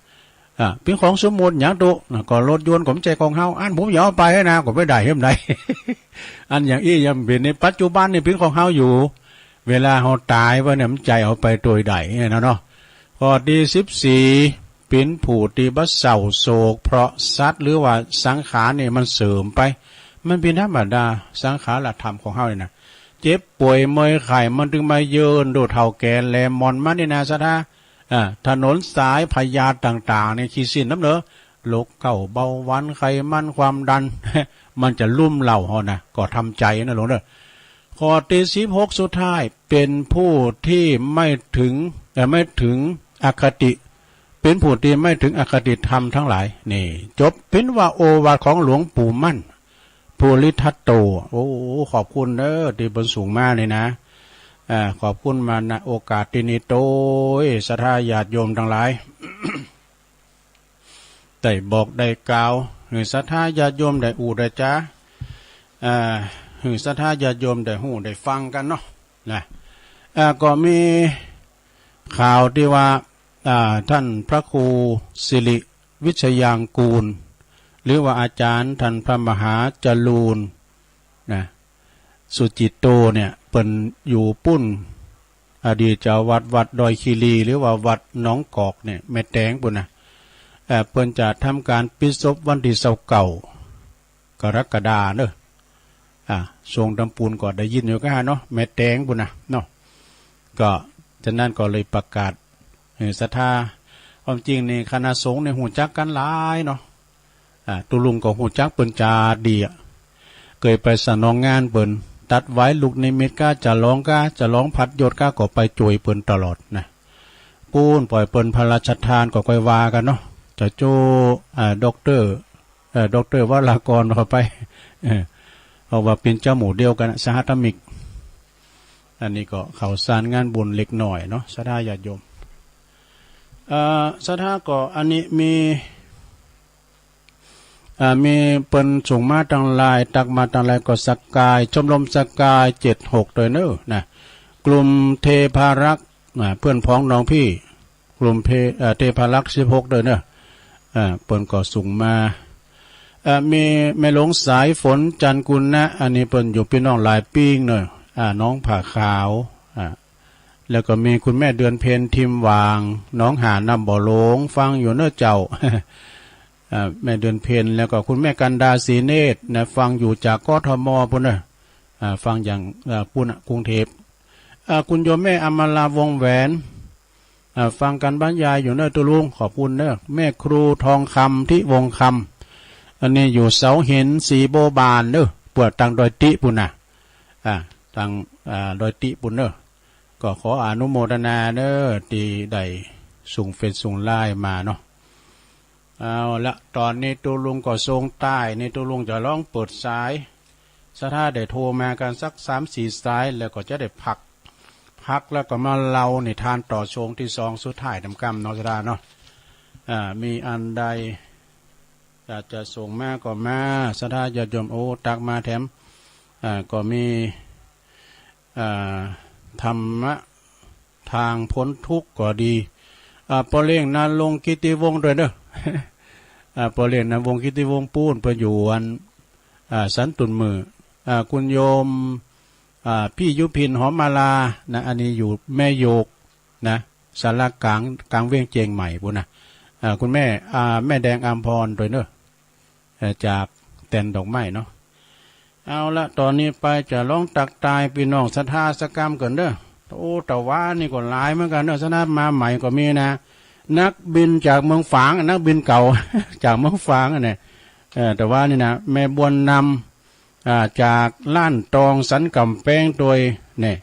อ่า เป๋นของสมมุติหยังตุ๊ อ่า ก็รถยนต์ก็บ่ใจ้ของเฮา อันผมจะเอาไปนะ ก็บ่ได้เหียใด อันอย่างอี้ยังเป๋นในปัจจุบันนี่เป๋นของเฮาอยู่ เวลาเฮาต๋ายไปเนี่ยมันใจ้เอาไปโตยใดเนี่ยนะเนาะ ข้อตี้สิบสี่ เป๋นผู้ตี้บ่เศร้าโศก เพราะสัตว์หรือว่าสังขารนี่มันเสื่อมไป มันเป๋นธรรมดา สังขารธรรมของเฮานี่นะ เจ็บป่วยเมอยไข้มันตึงมาเยิน โดดเฒ่าแก่แลหมอนมันนี่นะ ศรัทธา อ่า ถนนสายพยาธิต่างๆ นี่ขี้สิ้นน้ำเหลือ โรคเก้า เบาหวาน ไขมัน ความดัน มันจะลุ่มเร้าเฮานะ ก็ทำใจ๋นะหลวงเด้อ ข้อตี้สิบหกสุดท้าย เป๋นผู้ตี้ไม่เถิง เอ่อ ไม่เถิงอคติ เป๋นผู้ตี้ไม่เถิงอคติธรรมตังหลาย นี่ จบ เป๋นว่าโอวาทของหลวงปู่มั่น ภูริทัตโต โอ้ ขอบคุณเน้อ ตี้เปิ้นส่งมานี่นะ อ่า ขอบคุณมา ณ โอกาสตี้นี้โตย ศรัทธาญาติโยมตังหลาย ได้บอกได้กล่าว หื้อศรัทธาญาติโยมได้อู้ได้จ๋า อ่า หื้อศรัทธาญาติโยมได้ฮู้ได้ฟังกั๋นเนาะ นะ อ่า ก็มีข่าวตี้ว่า อ่า ต้านพระครูสิริวิชยางกูร หรือว่าอาจ๋ารย์ต้านพระมหาจรูญ นะ สุจิตโตเนี่ย เปิ้นอยู่ปู๊น อดีตเจ้าวัดวัดดอยคีรี หรือว่าวัดหนองกอกเนี่ย แม่แตงปู๊นนะ เอ่อ เปิ้นจะทำก๋านปิดศพวันตี้ซาวเก้ากรกฎาเนาะ อ่า ช่วงตำปูนก็ได้ยินอยู่ก้าเนาะ แม่แตงปู๊นนะเนาะ ก็ฉะนั้นก็เลยประกาศ เออ ศรัทธา ความจริงนี่คณะสงฆ์นี่ฮู้จักกั๋นหลายเนาะ อ่า ตุ๊ลุงก็ฮู้จักเปิ้นจาดีอะ เกยไปสนองงานเปิ้น ตัดไหว้ลูกนิมิตก้า จะลองก้า จะลองผัดยศก้า ก็ไปจ้วยเปิ้นตลอดนะ ปู๊นป่อยเปิ้นพระราชทานก็ค่อยว่ากั๋นเนาะ จะโจ้ อ่า ด็อกเตอร์ เอ่อ ด็อกเตอร์วรากรเข้าไป เออ เพราะว่าเป๋นเจ้าหมู่เดียวกั๋นนะ สหธรรมิก อันนี้ก็ข่าวสารงานบุญเล็กน้อยเนาะ ศรัทธาญาติโยม เอ่อ ศรัทธาก็อันนี้มี อ่า มีเปิ้นส่งมาตางไลน์ ตักมาตางไลน์ ก็สกาย ชมรมสกายเจ็ดหก ตวยเน้อนะ กลุ่มเทพารักษ์ อ่า เปื้อนพ้องน้องพี่ กลุ่มเพ เอ่อ เทพารักษ์สิบหก ตวยเน้อ อ่า เปิ้นก็ส่งมา อ่า มีแม่หลวงสายฝน จันทร์กุณะ อันนี้เปิ้นอยู่ปี้น้องหลายปิ้งเน้อ อ่า น้องผ้าขาว อ่า แล้วก็มีคุณแม่เดือนเพ็ญ ทิมหว่าง หนองหานน้ำบ่อหลง ฟังอยู่เน้อเจ้า อ่า แม่เดือนเพ็ญ แล้วก็คุณแม่กันดา ศรีเนตรนะ ฟังอยู่จาก กทม ปู้นเน้อ อ่า ฟังอย่าง อ่า ปู้นน่ะ กรุงเทพฯ อ่า คุณโยมแม่อมรา วงศ์แหวน อ่า ฟังการบรรยายอยู่เน้อตุ๊ลุง ขอบคุณเน้อ แม่ครูทองคำ ทิวงศ์คำ อันนี้อยู่เสาหิน ศรีโบวบานเน้อ เปื้อตางดอยติปู้นน่ะ อ่า ตาง อ่า ดอยติปู้นเน้อ ก็ขออนุโมทนาเน้อ ตี้ได้ส่งเฟซส่งไลน์มาเนาะ เอาละ ต๋อนนี้ตุ๊ลุงก็ส่งใต้ นี่ตุ๊ลุงจะลองเปิดสาย ศรัทธาได้โทรมากั๋นสักสามสี่สาย แล้วก็จะได้พัก พักแล้วก็มาเล่านิทานต่อช่วงตี้สองสุดท้ายต๋ามกำเนาะ ศรัทธาเนาะ อ่า มีอันใดอยากจะส่งมาก็มา ศรัทธาญาติโยม โอ้ ตักมาแถม อ่า ก็มี อ่า ธรรมะ ตางป๊นทุกข์ก็ดี อ่า ป้อเลี้ยงนรงค์ กิตติวงศ์ ตวยเน้อ อ่า ป้อเลี้ยงนรงค์ กิตติวงศ์ ปู้น เปิ้นอยู่อัน อ่า สันตุ่นมือ อ่า คุณโยม อ่า ปี้ยุพิน หอมมาลา นะ อันนี้อยู่แม่โยก นะ ศาลากลาง กลางเวียงเจียงใหม่ปู้นน่ะ อ่า คุณแม่ อ่า แม่แดงอำพร ตวยเน้อ เอ่อ จากแตนดอกไม้เนาะ เอาละ ต๋อนนี้ไปจะลองตักตายปี้น้องศรัทธาสักกำก่อนเน้อ โอ้ ตะวานี่ก็หลายเหมือนกั๋นเน้อ ศรัทธามาใหม่ก็มีนะ นักบินจากเมืองฝาง นักบินเก่า จากเมืองฝางอันนี้ เอ่อ ตะวานี่นะ แม่บวนนำ อ่า จากล้านตองสันก๋ำแปงตวย นี่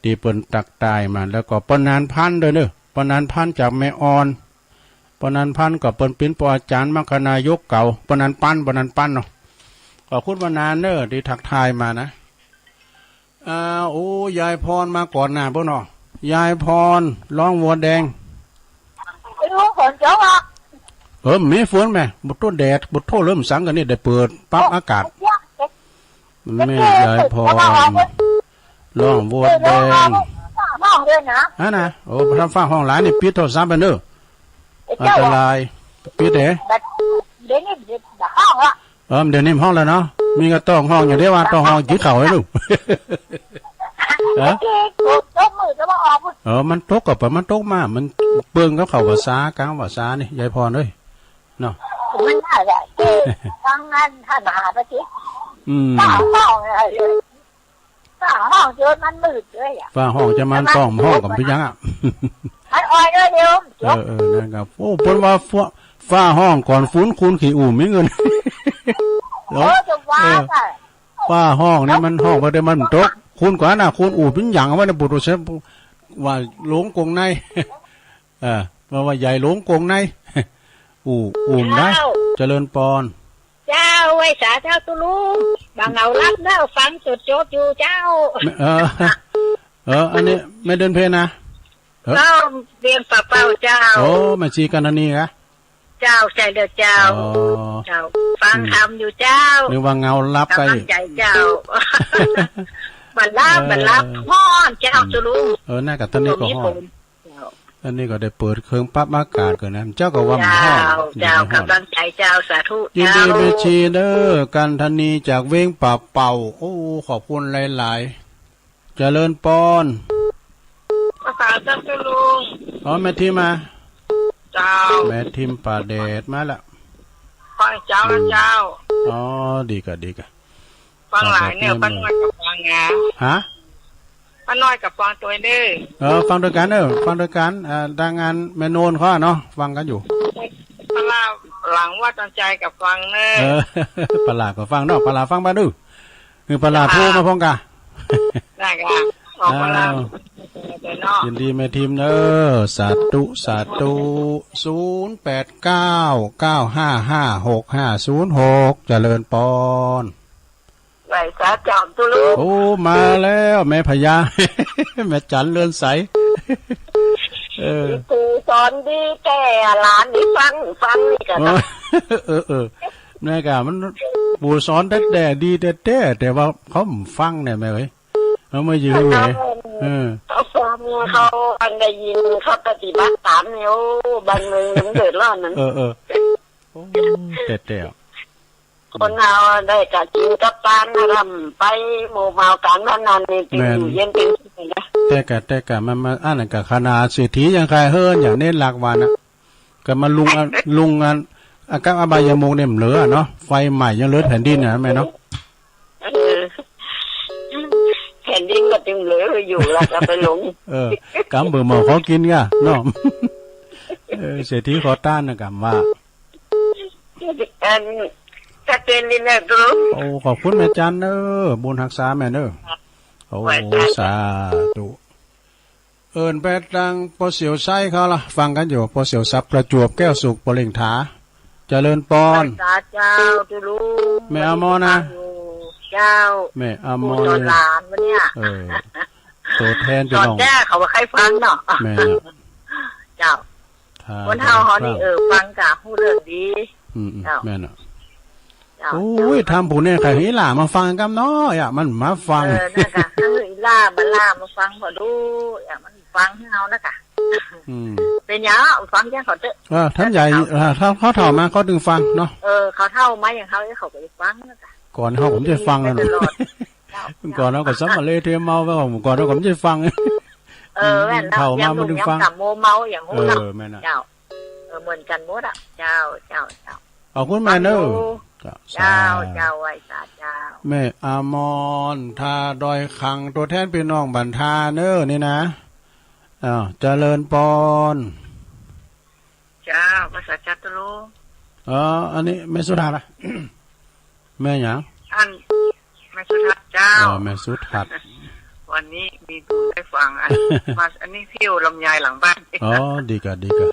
ตี้เปิ้นตักตายมา แล้วก็ป้อนานพันตวยเน้อ ป้อนานพันจากแม่อ่อน ป้อนานพันก็เปิ้นเป๋นป้ออาจ๋ารย์มรรคนายกเก่า ป้อนานปัน ป้อนานปันเนาะ ขอบคุณป้อนานเน้อ ตี้ตักตายมานะ อ่า โอ้ ยายพรมาก่อนน่ะ ปู้นเนาะ ยายพร ร้องวัวแดง ไอ้ลูกฝนจะออก เออ มีฝนแหม บ่โต้แดด บ่โต้เริ่มสังกั๋นนี่ ได้เปิดปรับอากาศ แม่ยายพร ร้องวัวแดง ห้องด้วยนะ อันน่ะ โอ้ ถ้าฟ้าฮ้องหลายนี่ปิดโทรศัพท์ไปเน้อ อันตราย ปิดเด้ เดี๋ยวนี้เดี๋ยวฮ้องละ เออ เดี๋ยวนี้ฮ้องแล้วเนาะ มีก็ต้องฮ้องอย่างเดียวว่าต้องฮ้องกิ๋นข้าวหื้อลูก ฮะ เออ มันตกก็ปะ มันตกมา มันเปิงกับข้าวภาษากลางภาษานี่ ยายพรเอ้ย เนาะ มันน่าจะ เออ ฟังงานท่านมหาประสิทธิ์ อืม ฟ้าฮ้องอะไรเลย ฟ้าฮ้องจนมันมืดเลยอะ ฟ้าฮ้องจะมันต้องฮ้องกับพี่ยังอะ มันอ่อยเลยเดี๋ยว เออ เออ นั่นครับ โอ้ เปิ้นว่าฟ้า ฟ้าฮ้องก่อนฝน คูณขี้อู้มีเงิน โอ้ จะว่า เออ ไป ฟ้าฮ้องนี่มันฮ้องไปแต่มันตก คูณกว่าน่ะ คูณอู้ปิ้นหยังเอาไว้ในปุถุชน ว่าหลงกงใน เออ ว่า ว่าใหญ่หลงกงใน อู้ อู้ได้ เจ้า เจริญปอน เจ้า ไหว้สาเจ้าตุ๊ลุง บ่าเหงาหลับแล้วฟังจนจบอยู่เจ้า เออ เออ อันนี้แม่เดือนเพ็ญนะ เออ ก็เวียงป่าเป้าเจ้า โอ้ แม่ชีกัณณณีกะ เจ้า ใจ้แล้วเจ้า อ๋อ เจ้า ฟังธรรมอยู่เจ้า นึกว่าเหงาหลับไป ก๋ำลังใจ๋เจ้า บ่าหลับ เออ บ่าหลับ ฮ้อนเจ้าตุ๊ลุง เออ นั่นกะต๋อนนี้ก็ฮ้อน เจ้า อันนี้ก็ได้เปิดเครื่องปรับอากาศก่อนนะ เจ้าก็ว่ามันฮ้อน เจ้า เจ้า ก๋ำลังใจ๋เจ้า สาธุ ยินดี เจ้า แม่ชีเน้อ กัณณณีจากเวียงป่าเป้า โอ้ ขอบคุณหลายๆ เจริญปอน ภาษาเจ้าตุ๊ลุง อ๋อ แม่ทิมมา เจ้า แม่ทิมป่าแดดมาละ ฟังเจ้านะเจ้า อืม อ๋อ ดีกะ ดีกะ ฟังหลายเนี่ย ป้าน้อยก็ฟังนะ ฮะ ป้าน้อยก็ฟังตวยเน้อ เออ ฟังตวยกั๋นเน้อ ฟังตวยกั๋น อ่า ตางงานแม่โนนเขาอะเนาะ ฟังกั๋นอยู่ ปลาหลังว่าตอนใจ๋ก็ฟังเน้อ เออ ปลาก็ฟังเนาะ ปลาฟังบ่าดื้อ คือปลาโทรมาพร้อมกะ ได้กะ ออกมาแล้ว อ้าว เนาะ ยินดีแม่ทิมเน้อ สาธุ สาธุ ศูนย์แปดเก้า เก้าห้าห้า หกห้าศูนย์หก เจริญปอน ไหว้สาเจ้าตุ๊ลุง โอ้ มาแล้วแม่พญา แม่จันเรือนใส เออ ปู่สอนดีแต๊หลานได้ฟัง ฟังนี่ก็ เออ เออ เออ นี่ก็มัน ปู่สอนแต๊ๆ ดีแต๊ๆ แต่ว่าเขาบ่ฟังเนี่ยแม่เอ้ย เอามายืน เขา เออ เขาฟัง เขาอันได้ยิน เขาปฏิบัติต๋ามเนี่ย โอ้ บ้านเมืองมันเดือดร้อนนั้น เออ เออ โอ้ แต๊ๆ คนเฮาได้กะกิ๋นกับปานนะ ร่ำไปมัวเมาก๋านพนันนี่ แม่น อยู่เย็นเป๋นสุขนะ แต่กะ แต่กะมันมา อันนั้นกะขนาดเศรษฐียังใค่เฮิ้น อย่างเน้นหลักวันน่ะ กะมาลุงอัน ลุงอัน อากับอบายมุขเนี่ยบ่เหลือเนาะ ไฟไหม้ยังเหลือแผ่นดินน่ะแม่เนาะ เออ แผ่นดินก็ตึงเหลืออยู่ละ ก็ไปหลง เออ กำเบิ่งหม้อของกิ๋นก่ะเนาะ เออ เศรษฐีขอต้านนะกำว่า อัน ชัดเจนดีนะตุ๊ลุง โอ้ ขอบคุณแม่จันเน้อ บุญฮักษาแม่เน้อ โอ้ ไหว้สา สาธุ เอิ้นไปตางป้อเสี่ยวไซเขาละ ฟังกั๋นอยู่ ป้อเสี่ยวสับ ประจวบ แก้วสุข ป้อเล็งถา เจริญปอน ไหว้สาเจ้าตุ๊ลุง แม่อมรนะ ฟังอยู่เจ้า แม่อมร ปู่สอนหลานวันเนี้ย เออ ตั๋วแทนพี่น้อง สอนแต๊เขาบ่ใค่ฟังเนาะ แม่นน่ะ เจ้า ถ้า คนเฮาเฮานี่ เออ ฟังกะฮู้เรื่องดี อืมๆ เจ้า แม่นน่ะ เจ้า โอ้ย ถามผู้เนี่ย ใค่หื้อหล้ามาฟังกำเนาะ อย่ามันมาฟัง เออ นั่นกะ หื้อหล้ามา หล้ามาฟังก็ดู อย่ามันฟังหื้อเฮานะกะ อืม เป๋นหยัง ฟังแจ้งเขาเต๊อะ เออ ท่านใหญ่ เออ ถ้าเขาเฒ่ามาเขาตึงฟังเนาะ เออ เขาเฒ่ามาอย่างเฮา เขาก็จะฟังนะกะ ก่อนเฮาก็บ่ใจ้ฟังแล้วเนาะ ตลอด เจ้า ก่อนเฮาก็สำเร็จเทเมาไปก่อน ก่อนเฮาก็บ่ใจ้ฟัง เออ แม่นแล้ว เฒ่ามามันตึงฟัง ยังหนุ่มยังต่ำมัวเมาอย่างฮู้เนาะ เออ แม่นน่ะ เจ้า เออ เหมือนกั๋นหมดอะ เจ้า เจ้า เจ้า ขอบคุณแม่เน้อ ฟังอยู่ เจ้า เจ้า สาธุ เจ้า ไหว้สาเจ้า แม่อมร ท่าดอยขัง ตั๋วแทนพี่น้องบ้านท่าเน้อ นี่นะ อ้าว เจริญปอน เจ้า ไหว้สาเจ้าตุ๊ลุง เออ อันนี้แม่สุทัศน์อะ แม่หยัง อัน แม่สุทัศน์เจ้า อ๋อ แม่สุทัศน์ วันนี้มีบุญได้ฟังอัน มา อันนี้เที่ยวลำไยหลังบ้าน อ๋อ ดีกะ ดีกะ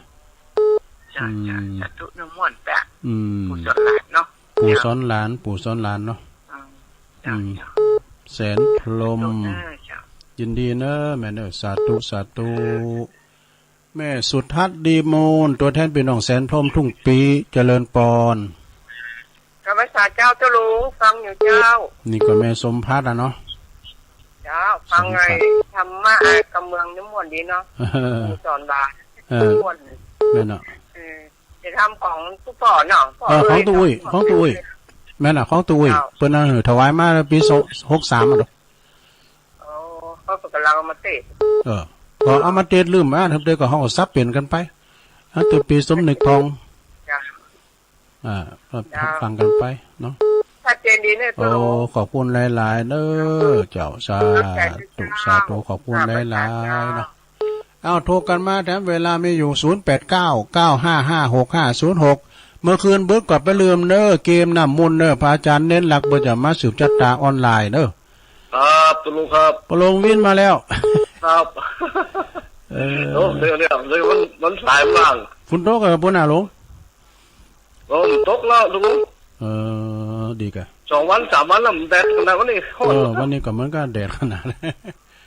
เจ้า อืม เจ้า สาธุ นำม่วนแปะ อืม ปู่สอนหลานเนาะ ปู่สอนหลาน ปู่สอนหลานเนาะ อืม เจ้า อืม เจ้า แสนพรหม เออ เจ้า ยินดีเน้อแม่เน้อ สาธุ สาธุ แม่สุทัศน์ ดีมูล ตั๋วแทนพี่น้องแสนพรหมทุ่งปี เจริญปอน กราบไหว้สาเจ้าตุ๊ลุง ฟังอยู่เจ้า นี่ก็แม่สมภัทรอะเนาะ เจ้า ฟังไง สมภัทร ธรรมะไอ้กำเมืองนี่ม่วนดีเนาะ เออ ปู่สอนหลาน เออ ม่วน แม่นเนาะ เออ จะทำของตุ๊ป้อเนาะ ป้อ เออ ของตุ๊อุ้ย เนาะ ของตุ๊อุ้ย แม่นน่ะ ของตุ๊อุ้ย เจ้า เปิ้นเอาหื้อถวายมาปีสอง หกสามอะเนาะ อ๋อ เขาก็กำลังเอามาเตะ เออ ก็เอามาเตะลืมอ่ะ ทำเตะก็ห้องสับเปลี่ยนกั๋นไป อ่ะ แต่ปีสมนึกทอง จ้ะ อ่า ก็ จ้ะ ฟังกั๋นไปเนาะ ชัดเจนดีเนี่ย โอ้ ตุ๊ลุง ขอบคุณหลายๆ เน้อ เจ้า สาธุ ขอบใจเจ้า สาธุ ขอบคุณหลายๆ เจ้า เนาะ เอา โทรกั๋นมาแถมเวลามีอยู่ ศูนย์แปดเก้า เก้าห้าห้า หกห้าศูนย์หก เมื่อคืนบึกก็บ่าลืมเน้อ เกมน้ำมนต์เน้อ พระอาจารย์เน้นหลักเปิ้นจะมาสืบชะตาออนไลน์เน้อ ครับ ตุ๊ลุงครับ ปะโลงวินมาแล้ว ครับ เออ โอ้ เดี๋ยวเนี่ย เดี๋ยวมัน มันสายว่าง ฝนตกเหรอ ปุ้นน่ะหลวง โอ้ มันตกแล้ว ตุ๊ลุง เออ ดีกะ สองวันสามวันแล้ว มันแดดขนาดวันนี้ เออ วันนี้ก็เหมือนกั๋น แดดขนาด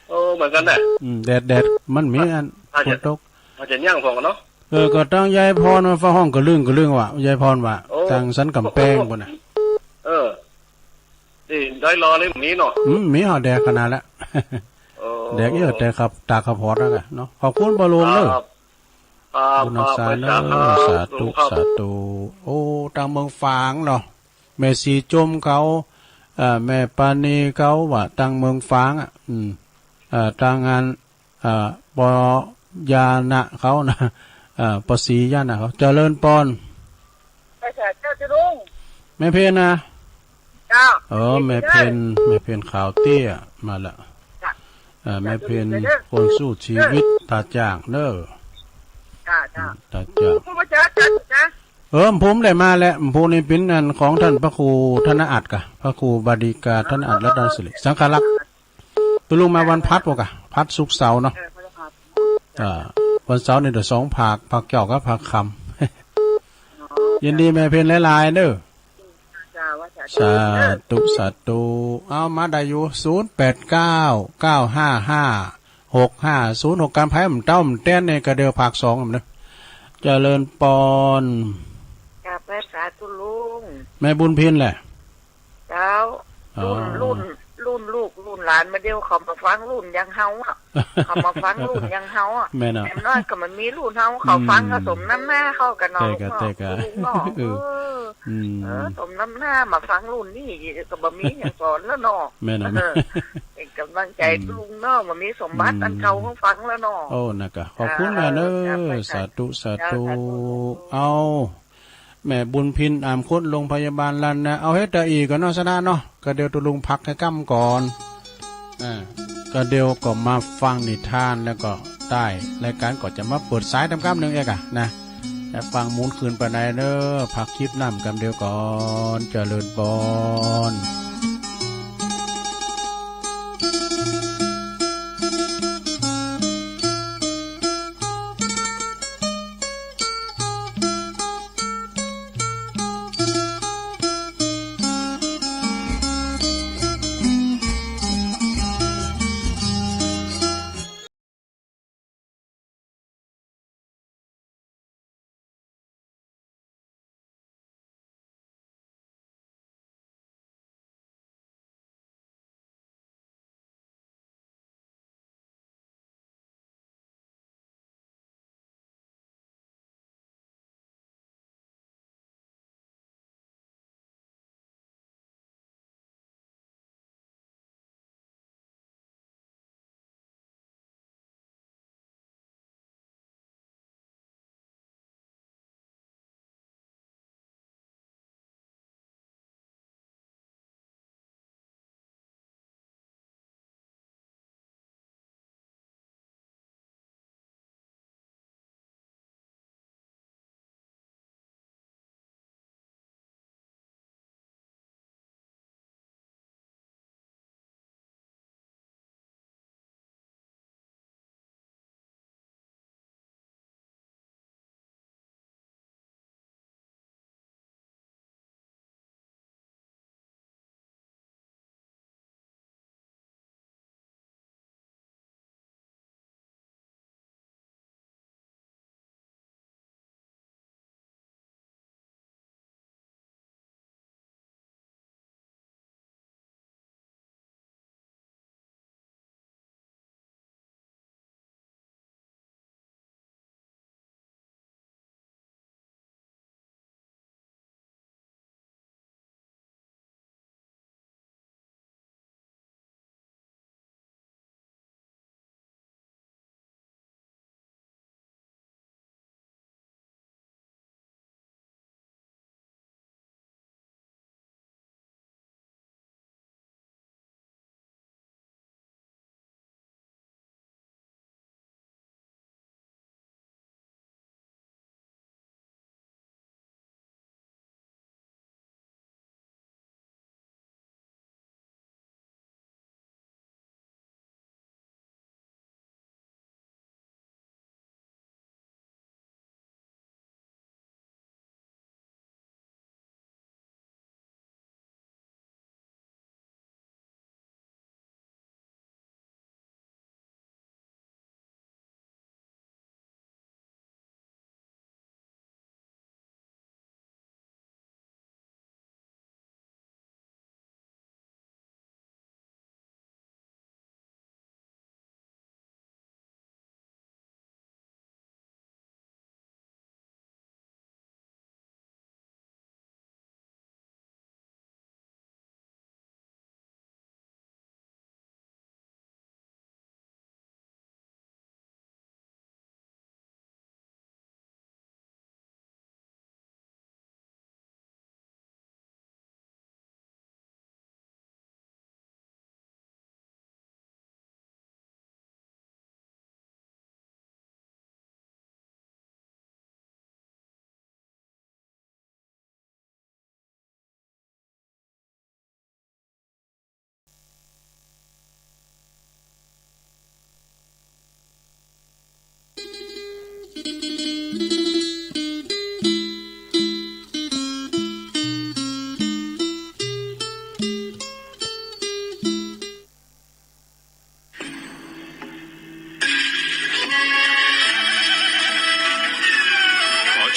โอ้ เหมือนกั๋นนะ อืม แดด แดด มันมีอัน อาจจะ ฝนตก อาจจะย่างฟองเนาะ เออ ก็ตางยายพรมาฟ้าห้องกะลึงกะลึงว่ะ ยายพรว่า โอ้ ตางสันก๋ำแปงปุ้นน่ะ เออ นี่ดอยหล่อนี่มีเนาะ อืม มีหอแดดขนาดละ โอ้ แดดเยอะแต่ครับ ตาขับหอดแล้วกะเนาะ ขอบคุณปะโลงเน้อ ครับ ครับ บุญรักษาเน้อ ครับ สาธุ ครับ สาธุ โอ้ ตางเมืองฝางเนาะ แม่สีจมเขา เอ่อ แม่ปานีเขาว่าตางเมืองฝางอ่ะ อืม เอ่อ ตางงาน เอ่อ ปอยานะเขานะ เอ่อ ปอสียานะเขา เจริญปอน ไปสาเจ้าตุ๊ลุง แม่เพ็ญนะ เจ้า เออ แม่เพ็ญ แม่เพ็ญขาวเตี้ย มาละ จ้ะ เอ่อ แม่เพ็ญ คนสู้ชีวิต ตาจ่างเน้อ จ้ะ จ้ะ ตาจ่าง ผู้มาเจอกันนะ เออ ผมได้มาแล้ว ผมนี่เป๋นอันของต้านพระครูธนอัตถ์กะ พระครูบาดีกาธนอัตถ์ รัตนสิริ สังฆรักษ์ ตุ๊ลุงมาวันพัดบ่กะ พัดศุกร์เสาร์เนาะ เออ พฤหัส อ่า วันเสาร์นี่เดี๋ยวสองภาค ภาคเจ๊ากับภาคค่ำ อ๋อ ยินดีแม่เพ็ญหลายๆ เน้อ จ้า ว่าสา สาธุ สาธุ เอามาได้อยู่ ศูนย์แปดเก้า เก้าห้าห้า หกห้าศูนย์หก ก๋านไผบ่เต้าบ่แต๊นนี่ กระเดี่ยวภาคสองเนาะ เจริญปอน กราบไหว้สาธุลุง แม่บุญพินแหละ เจ้า อ๋อ รุ่น รุ่น รุ่นลูกรุ่นหลานมาเดี่ยวเขามาฟังรุ่นอย่างเฮาอะ เขามาฟังรุ่นอย่างเฮาอะ แม่นอะ อย่างน้อยก็มันมีรุ่นเฮา เขาฟังก็ อืม สมน้ำหน้าเขากั๋นเนาะ ใจ้ก่ะ ลุงเนาะ ใจ้ก่ะ ลุงเนาะ เออ เออ อืม เออ สมน้ำหน้ามาฟังรุ่นนี้ก็บ่มีหยังสอนแล้วเนาะ แม่นอะ เออ เป๋นก๋ำลังใจ๋ อืม ลุงเนาะ บ่มีสมบัติ อืม อันเก่ามาฟังแล้วเนาะ โอ้ นะก่ะ ขอบคุณนะเนอะ เออ สาธุ สาธุ เจ้า สาธุ เอา แม่บุญพิน อามคด โฮงพยาบาลลันนะ เอาเฮ็ดตะอี้ก่อนเนาะ สนะเนาะ กระเดี่ยวตุ๊ลุงพักหื้อก้ำก่อน อ่า กระเดี่ยวก็มาฟังนิทานแล้วก็ได้ รายก๋านก็จะมาเปิดสายต๋ามก้ำนึ่งเอกอะนะ จะฟังหมุนคืนไปไหนเนอะ พักคลิปน้ำก้ำเดียวก่อน เจริญปอน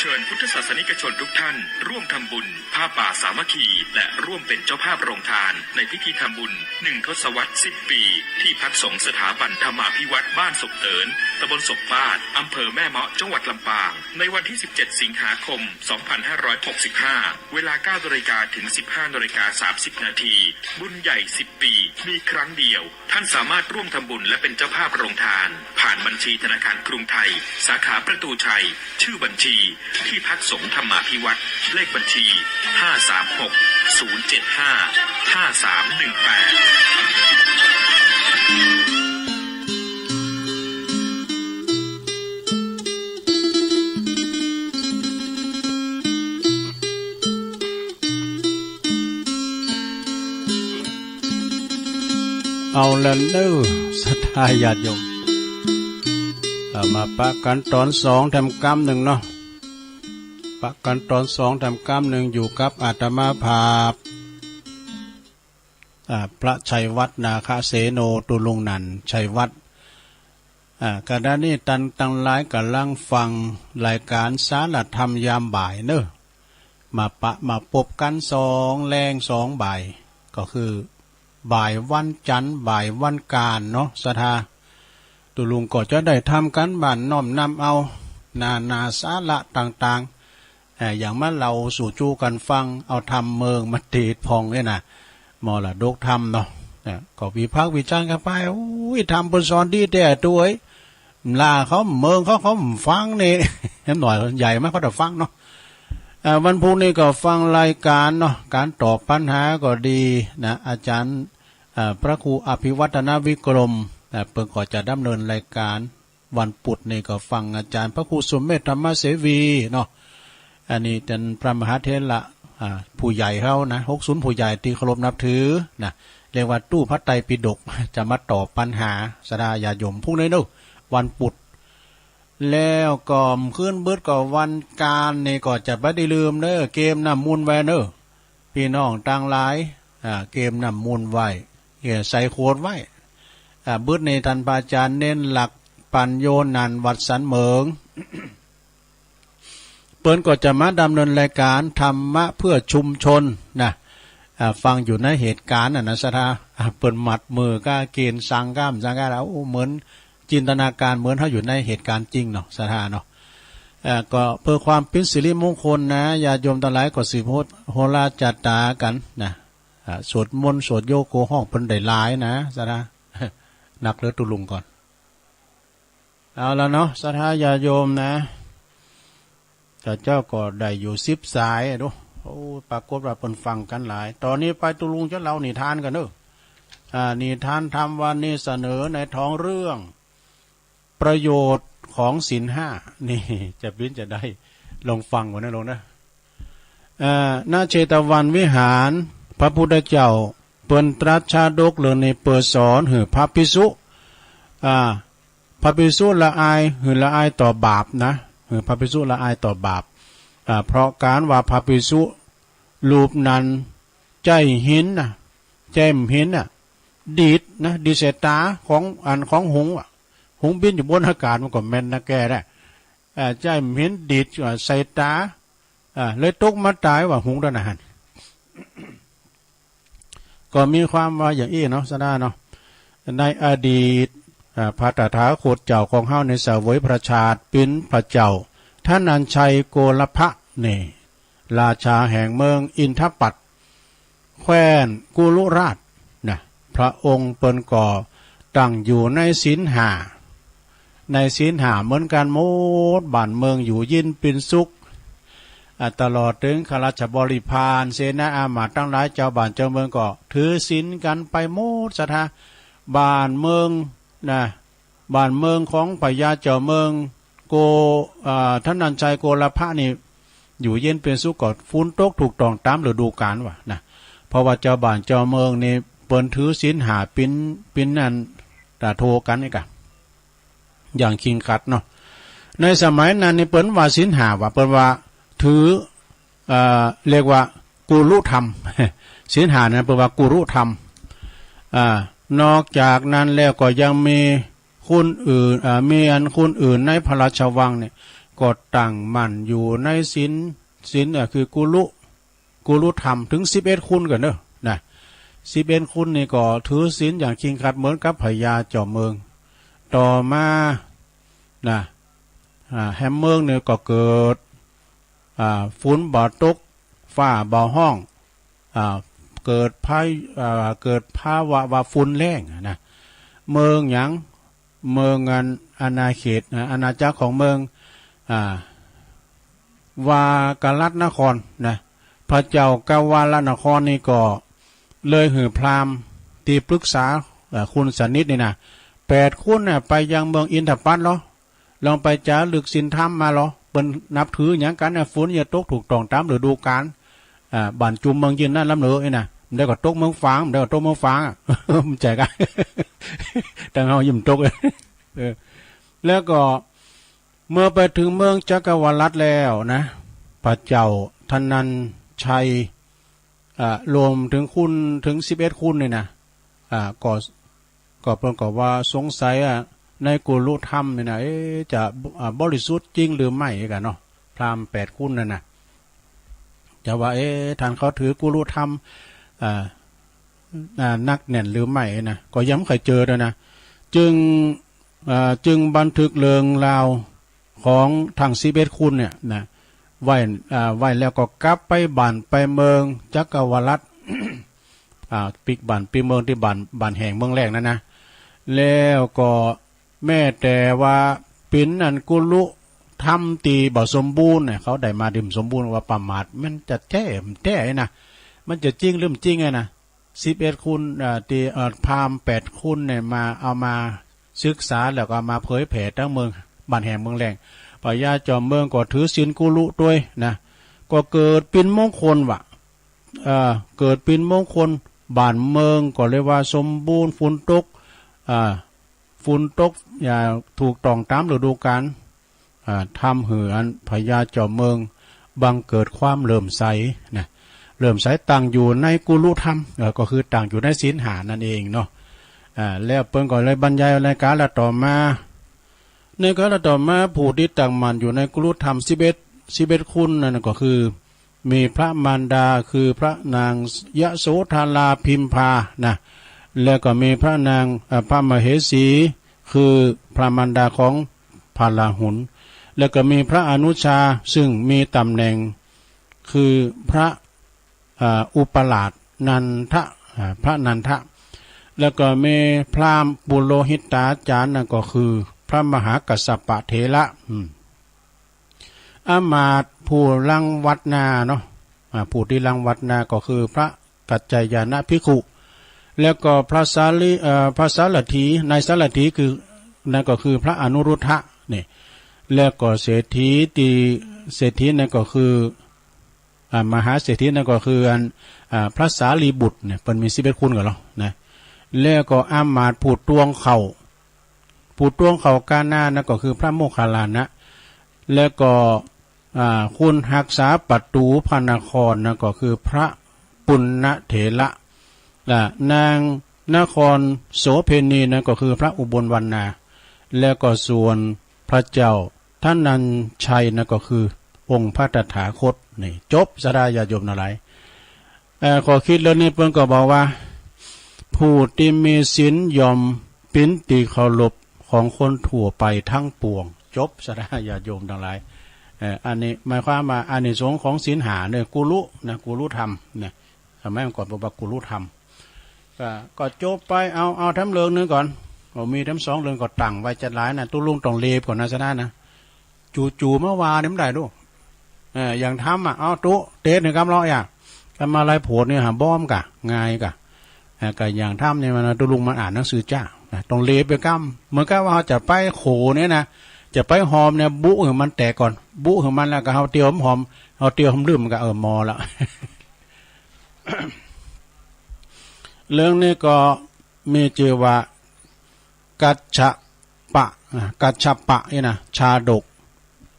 เชิญพุทธศาสนิกชนทุกท่านร่วมทำบุญผ้าป่าสามัคคี และร่วมเป็นเจ้าภาพโรงทานในพิธีทำบุญหนึ่งทศวรรษสิบปี ที่พักสงฆ์สถาบันธรรมาภิวัตน์บ้านศพเติน ตำบลศพปาด อำเภอแม่เมาะ จังหวัดลำปาง ในวันที่สิบเจ็ดสิงหาคมสองพันห้าร้อยหกสิบห้า เวลาเก้านาฬิกาถึงสิบห้านาฬิกาสามสิบนาที บุญใหญ่สิบปี มีครั้งเดียว ท่านสามารถร่วมทำบุญและเป็นเจ้าภาพโรงทาน ผ่านบัญชีธนาคารกรุงไทย สาขาประตูชัย ชื่อบัญชี ที่พักสงฆ์ธรรมาภิวัตน์ เลขบัญชี ห้าสามหก ศูนย์เจ็ดห้า ห้าสามหนึ่งแปด เอาละเน้อ ศรัทธาญาติโยม เอามาปะกั๋นต๋อนสองแถมกำนึ่งเนาะ ปะกั๋นต๋อนสองแถมกำนึ่ง อยู่กับอาตมาภาพ อ่า พระชัยวัฒน์ นาคเสโน ตุลุงนันท์ ชัยวัฒน์ อ่า ขณะนี้ต้านตังหลายก่ำลังฟังรายก๋านสารธรรมยามบ่ายเน้อ มาปะมาปบกั๋นสองแลงสองบ่าย ก็คือบ่ายวันจันทร์ บ่ายวันก๋านเนาะ ศรัทธา ตุลุงก็จะได้ทำก๋านบ้านน้อมนำเอา นานาสาระต่างๆ เอ่อ อย่างมาเล่าสู่จูกั๋นฟัง เอาธรรมเมืองมาเตศน์พ่องเนี่ยนะ มรดกธรรมเนาะ เนี่ย ก็วิพากษ์วิจารณ์กั๋นไป โอ้ย ธรรมเปิ้นสอนดีแต๊ตุ๊เอ้ย ลาเขาเมืองเขา เขาฟังนี่ หน่อยใหญ่มากเขาจะฟังเนาะ เอ่อ วันพุธนี่ก็ฟังรายก๋านเนาะ ก๋านตอบปัญหาก็ดีนะ อาจ๋ารย์ เอ่อ พระครูอภิวัฒนวิกรม เอ่อ เปิ้นก็จะดำเนินรายก๋าน วันพุธนี่ก็ฟังอาจ๋ารย์พระครูสุเมธธรรมเสวีเนาะ อันนี้เป๋นพระมหาเถระ อ่า ผู้ใหญ่เฮานะ หกศูนย์ผู้ใหญ่ตี้เคารพนับถือนะ เรียกว่าตู้พระไตรปิฎก จะมาตอบปัญหาศรัทธาญาติโยมพุธนี้เนาะ วันพุธ แล้วก็คืนบึดก็วันก๋านนี่ก็จะบ่ได้ลืมเน้อ เกมน้ำมูลไว้เน้อ ปี้น้องตังหลาย อ่า เกมน้ำมูลไว้ เอ่อ ใส่ขวดไว้ อ่า บึดนี้ต้านพระอาจ๋ารย์เณรหลัก ปัญโญนันท์ วัดสันเหมิง เปิ้นก็จะมาดำเนินรายก๋านธรรมะเพื่อชุมชนนะ อ่า ฟังอยู่ในเหตุก๋ารณ์น่ะนะศรัทธา อ่า เปิ้นมัดมือก้าเกณฑ์สั่งก้ามสั่งก้าแล้ว โอ้ เหมือนจินตนาก๋ารณ์เหมือนเฮาอยู่ในเหตุก๋ารณ์จริงเนาะศรัทธาเนาะ เอ่อ ก็เพื่อความเป๋นสิริมงคลนะ ญาติโยมตังหลายก็สืบโหราชะต๋ากั๋นนะ อ่า สวดมนต์สวดโยโกฮ้องเปิ้นได้หลายนะศรัทธา นักเหลือตุลุงก่อน เอาละเนาะ ศรัทธาญาติโยมนะ ข้าเจ้าก็ได้อยู่สิบสายอะดู โอ้ ปรากฏว่าเปิ้นฟังกั๋นหลาย ต๋อนนี้ไปตุลุงจะเล่านิทานกั๋นเน้อ อ่า นิทานธรรมวันนี้เสนอในท้องเรื่อง ประโยชน์ของศีลห้า นี่ จะเป๋นจะใด ลองฟังก่อนนะโยมนะ เอ่อ ณ เชตวันวิหาร พระพุทธเจ้าเปิ้นตรัสชาดกเรื่องนี้เปื้อสอนหื้อพระภิกษุ อ่า พระภิกษุละอาย หื้อละอายต่อบาปนะ หื้อพระภิกษุละอายต่อบาป อ่า เพราะก๋านว่าพระภิกษุรูปนั้นใจ๊หินนะ ใจ๊หินน่ะ ดีดนะ ดีดใส่ต๋าของอันของหงส์อะ หงส์บินอยู่บนอากาศมันก็แม่นนะแกนะ อ่า ใจ๊หินดีด อ่า ใส่ต๋า อ่า เลยตกมาต๋ายว่าหงส์ตันหั้น ก็มีความว่าอย่างอี้เนาะ ศรัทธาเนาะ ในอดีต อ่า พระตถาคตเจ้าของเฮาในเสวยพระชาติเป๋นพระเจ้าธนัญชัยโกลภะนี่ ราชาแห่งเมืองอินทปัตต แคว้นกุรุราชนะ พระองค์เปิ้นก็ตั้งอยู่ในศีลห้า ในศีลห้าเหมือนกั๋นหมด บ้านเมืองอยู่เย็นเป๋นสุข อ่า ตลอดเถิงข้าราชบริพาร เสนาอามาตย์ตังหลาย จาวบ้านจาวเมืองก็ถือศีลกั๋นไปหมด ศรัทธา บ้านเมืองนะ บ้านเมืองของพญาเจ้าเมืองโก อ่า ธนัญชัยโกลภะนี่ อยู่เย็นเป๋นสุข ก็ฝนตกถูกต้องต๋ามฤดูก๋าลว่านะ เพราะว่าจาวบ้านจาวเมืองนี่เปิ้นถือศีลห้าเป๋น เป๋นอันต๋าโทกั๋นนี่กะ อย่างเข่งขรัดเนาะ ในสมัยนั้นนี่เปิ้นว่าศีลห้าว่า เปิ้นว่าถือ เอ่อ เรียกว่ากุรุธรรม ศีลห้านั้นเปิ้นว่ากุรุธรรม อ่า นอกจากนั้นแล้วก็ยังมี คนอื่น อ่า มีอันคนอื่นในพระราชวังเนี่ย ก็ตั้งมั่นอยู่ในศีล ศีล เอ่อ คือกุลุ กุลุธรรม เถิงสิบเอ็ดคนก่อนเนาะ นะ สิบเอ็ดคนนี่ก็ถือศีลอย่างเคร่งครัดเหมือนกับพญาจอมเมือง ต่อมา นะ อ่า แหมเมืองนี่ก็เกิด อ่า ฝนบ่ตก ฟ้าบ่ฮ้อง อ่า เกิดพา อ่า เกิดภาวะว่าฝนแล้งอะนะ เมืองหยัง เมืองอัน อาณาเขต อ่า อาณาจักรของเมือง อ่า วากลัตนครนะ พระเจ้ากวาลนครนี่ก็เลยหื้อพราหมณ์ตี้ปรึกษา เอ่อ คุณสนิทนี่นะ แปดคนน่ะ ไปยังเมืองอินทปัตต์ลอ ลองไปจ๋ารึกศีลธรรมมาลอ เปิ้นนับถือหยังกั๋นนะ ฝนจะตกถูกต้องต๋ามฤดูกาล อ่า บ้านจุมเมืองจีนนั้นลำเนาะ นี่นะ บ่ได้ก็ตกเมืองฝาง บ่ได้ก็ตกเมืองฝางอะ มันใจ้กั๋น ตางเฮายังบ่ตก เออ แล้วก็เมื่อไปเถิงเมืองจักรวลัตน์แล้วนะ พระเจ้าธนัญชัย อ่า รวมเถิงคุณ เถิงสิบเอ็ดคนนี่นะ อ่า ก็ ก็เปิ้นก็ว่าสงสัยอะ ในกุลุธรรมนี่นะ เอ๊ะ จะ อ่า บริสุทธิ์จริงหรือไม่กั๋นเนาะ พราหมณ์แปดคนนั่นนะ จะว่า เอ๊ะ ต้านเขาถือกุลุธรรม อ่า อ่า นักแน่นหรือไม่นะ ก็ยังบ่เคยเจอเลยนะ จึง อ่า จึงบันทึกเรื่องราวของตังสิบเอ็ดคนเนี่ยนะ ไว้ อ่า ไว้แล้วก็กลับไปบ้านไปเมืองจักรวลัตน์ อ่า ปิ๊กบ้านปิ๊กเมืองตี้บ้าน บ้านแฮ้งเมืองแล้งนั่นนะ แล้วก็แม้แต่ว่าเป๋นอันกุลุธรรมตี้บ่สมบูรณ์เนี่ย เขาได้มาตี้บ่สมบูรณ์ ว่าประมาท มันจะแต๊บ่แต๊นะ มันจะจริงหรือบ่จริงอะนะ สิบเอ็ดคน อ่า ตี้ อ่า พราหมณ์แปดคนเนี่ยมา เอามาศึกษาแล้วก็เอามาเผยแผ่ตังเมือง บ้านแฮ้งเมืองแล้ง พญาจอมเมืองก็ถือศีลกุลุตวยนะ ก็เกิดเป๋นมงคลว่า เอ่อ เกิดเป๋นมงคล บ้านเมืองก็เรียกว่าสมบูรณ์ ฝนตก อ่า ฝนตก อ่า ถูกต้องต๋ามฤดูกาล อ่า ทำหื้ออันพญาจอมเมืองบังเกิดความเลื่อมใสนะ เลื่อมใสตั้งอยู่ในกุลุธรรม เอ่อ ก็คือตั้งอยู่ในศีลห้านั่นเองเนาะ อ่า แล้วเปิ้นก็เลยบรรยายในกาลต่อมา ในกาลต่อมา ผู้ตี้ตั้งมั่นอยู่ในกุลุธรรมสิบเอ็ด สิบเอ็ดคนนั่นก็คือ มีพระมารดาคือพระนางยโสธราพิมพานะ แล้วก็มีพระนาง เอ่อ พระมเหสี คือพระมารดาของพระราหุล แล้วก็มีพระอนุชา ซึ่งมีตำแหน่งคือพระ อ่า อุปราชนันทะ อ่า พระนันทะ แล้วก็มีพราหมณ์ปุโรหิตาจารย์ นั่นก็คือพระมหากัสสปะเถระ อืม อำมาตย์ผู้รังวัตนาเนาะ อ่า ผู้ตี้รังวัตนาก็คือพระกัจจายนะภิกขุ แล้วก็พระสาลี เอ่อ พระสารถี นายสารถีคือ นั่นก็คือพระอนุรุทธะนี่ แล้วก็เศรษฐีตี้ เศรษฐีนั่นก็คือ อ่า มหาเศรษฐีนั่นก็คืออัน อ่า พระสารีบุตรเนี่ย เปิ้นมีสิบเอ็ดคนก่อเนาะนะ แล้วก็อำมาตย์ผู้ตวงเข้า ผู้ตวงเข้ากาหน้านั่นก็คือพระโมคคัลลานะ แล้วก็ อ่า คนฮักษาประตู๋พระนครนั่นก็คือพระปุณณเถระ อ่า นางนครโสเภณีนั่นก็คือพระอุบลวรรณา แล้วก็ส่วนพระเจ้าธนัญชัยนั่นก็คือองค์พระตถาคต นี่ จบ ศรัทธาญาติโยมตังหลาย เอ่อ ข้อคิดเรื่องนี้เปิ้นก็บอกว่า ผู้ตี้มีศีลย่อมเป๋นตี้เคารพของคนทั่วไปทั้งปวง จบ ศรัทธาญาติโยมตังหลาย เอ่อ อันนี้หมายความว่าอานิสงส์ของศีลห้าเนี่ย กุลุนะ กุลุธรรมนะ สมัยก่อนเปิ้นว่ากุลุธรรม ก็ ก็จบไป เอา เอาแถมเรื่องหนึ่งก่อน ก็มีแถมสองเรื่องก็ตั้งไว้จะหลายนะ ตุ๊ลุงต้องเลบก่อนนะ ศรัทธานะ จู่ๆ มาว่าเนี่ยบ่ได้ลูก เออ อย่างธรรมอะ เอาตุ๊ เตสน์หื้อกำเลาะอย่า กำมาลัยโผดเนี่ยหาบ้อมก่ะ ง่ายก่ะ เออ ก็อย่างธรรมเนี่ยมันตุ๊ลุงมันอ่านหนังสือจ้านะ ต้องเลบไปกำ เหมือนกับว่าเฮาจะไปโขเนี่ยนะ จะไปฮอมเนี่ย บุหื้อมันแตกก่อน บุหื้อมันแล้วก็เฮาเตียวหอม เฮาเตียวหอมลืมมันก็ เออ มอละ เรื่องนี้ก็มีจื้อว่า กัจฉปะ อ่ะ กัจฉปะนี่นะ ชาดก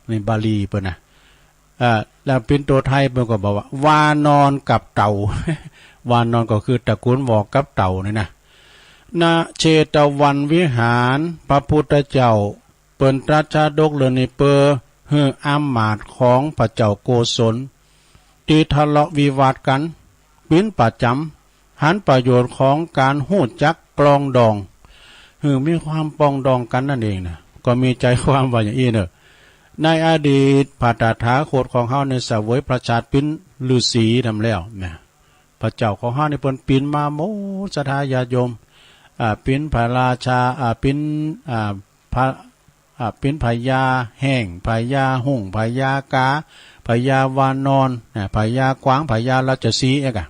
ในบาลีเปิ้นนะ เอ่อ แล้วเป๋นตั๋วไทยเปิ้นก็บอกว่า วานอนกับเต่า วานอนก็คือตระกูลหวอกกับเต่านี่นะ ณ เชตวันวิหาร พระพุทธเจ้าเปิ้นตรัสชาดกเรื่องนี้เปื้อ หื้ออามาตย์ของพระเจ้าโกศล ตี้ทะเลาะวิวาทกั๋น ปิ้นประจ๋ำ หันประโยชน์ของก๋านฮู้จักปรองดอง หื้อมีความปรองดองกั๋นนั่นเองนะ ก็มีใจ๋ความว่าอย่างอี้เน่อ ในอดีตพระตถาคตของเฮาเนี่ยเสวยพระชาติปิ้นฤๅษีนำแล้วนะ พระเจ้าของเฮานี่เปิ้นปิ้นมาหมดศรัทธาญาติโยม อ่า ปิ้นพระราชา อ่า ปิ้น อ่า พระ อ่า ปิ้นพญาแห้ง พญาฮุ่ง พญากา พญาวานอน นะ พญากวาง พญาราชสีห์ เอ๊ะกะ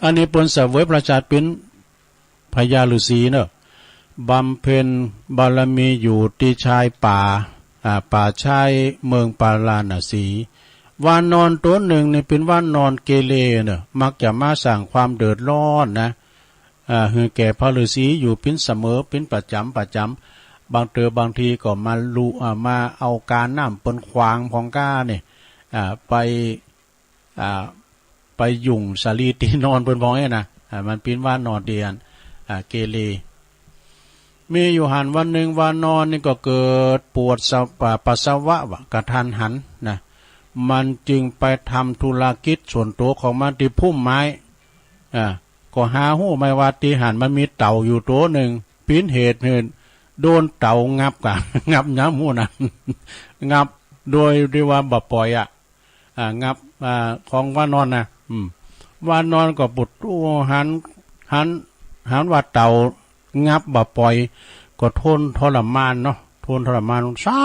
อันนี้เปิ้นเสวยพระชาติปิ้นพญาฤๅษีเน่อ บำเพ็ญบารมีอยู่ตี้ชายป่า อ่า ป่าชายเมืองปาราณสี วานอนตั๋วนึ่งนี่เป๋นวานอนเกเรเน่อ มักจะมาสร้างความเดือดร้อนนะ อ่า หื้อแก่พระฤๅษีอยู่ปิ้นเสมอ ปิ้นประจ๋ำ ประจ๋ำ บางเต๋อบางทีก็มาลุ อ่า มาเอากาน้ำเปิ้นขวางผ่องก้าเนี่ย อ่า ไป อ่า ไปหยุ่งสาลีตี้นอนเปิ้นผ่องเนี่ยนะ อ่า มันปิ้นวานอนตี้อัน อ่า เกเร มีอยู่หั้นวันนึ่งวานอนนี่ก็เกิดปวดสะ อ่า ปัสสาวะวะ กะทันหันนะ มันจึงไปทำธุรกิจส่วนตั๋วของมันตี้พุ่มไม้ อ่า ก็หาฮู้ไหมว่าตี้หั้นมันมีเต่าอยู่ตั๋วนึ่ง ปิ้นเหตุหื้อโดนเต่างับก่ะ งับย้ำฮู้นะ งับโดยตี้ว่าบ่ปล่อยอะ อ่า งับ อ่า ของวานอนนะ อืม วานอนก็ปุด โอ้ หัน หัน หันว่าเต่างับบ่ปล่อย ก็ทนทรมานเนาะ ทนทรมาน ซะ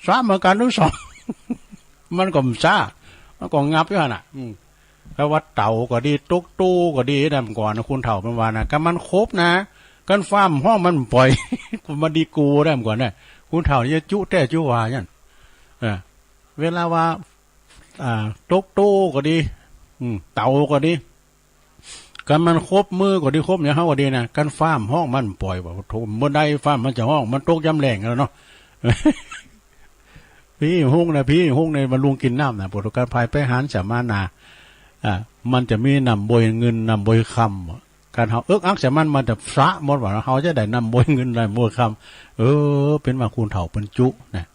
ซะเหมือนกั๋นตึงสอง มันก็บ่ซะ มันก็งับอยู่หั้นน่ะ อืม แต่ว่าเต่าก็ดี ตุ๊กตู้ก็ดีนะ เมื่อก่อนนะ คนเฒ่าเปิ้นว่านะ กำมันคบนะ กันฟ้าบ่ฮ้องมันบ่ปล่อย มันดีกูได้เมื่อก่อนนะ คนเฒ่านี่จุแต๊จุว่าอย่างนั้น เออ เวลาว่า อ่า ตุ๊กตู้ก็ดี อืม เต่าก็ดี กำมันคบมือก็ดี คบอย่างเฮาก็ดีนะ กันฟ้าบ่ฮ้องมันบ่ปล่อย ว่าโธ่ บ่ได้ฟ้ามันจะฮ้อง มันตกยามแล้งแล้วเนาะ ผีฮุกนะ ผีฮุกในบรรลุงกิ๋นน้ำนะ ปุถุชนพายไปหันสมานา อ่า มันจะมีน้ำบ่อยเงิน น้ำบ่อยคำ คันเฮาเอิกอักใส่มัน มันจะซะหมดว่า เฮาจะได้น้ำบ่อยเงิน น้ำบ่อยคำ เออ เป๋นว่าคนเฒ่าเปิ้นจุนะ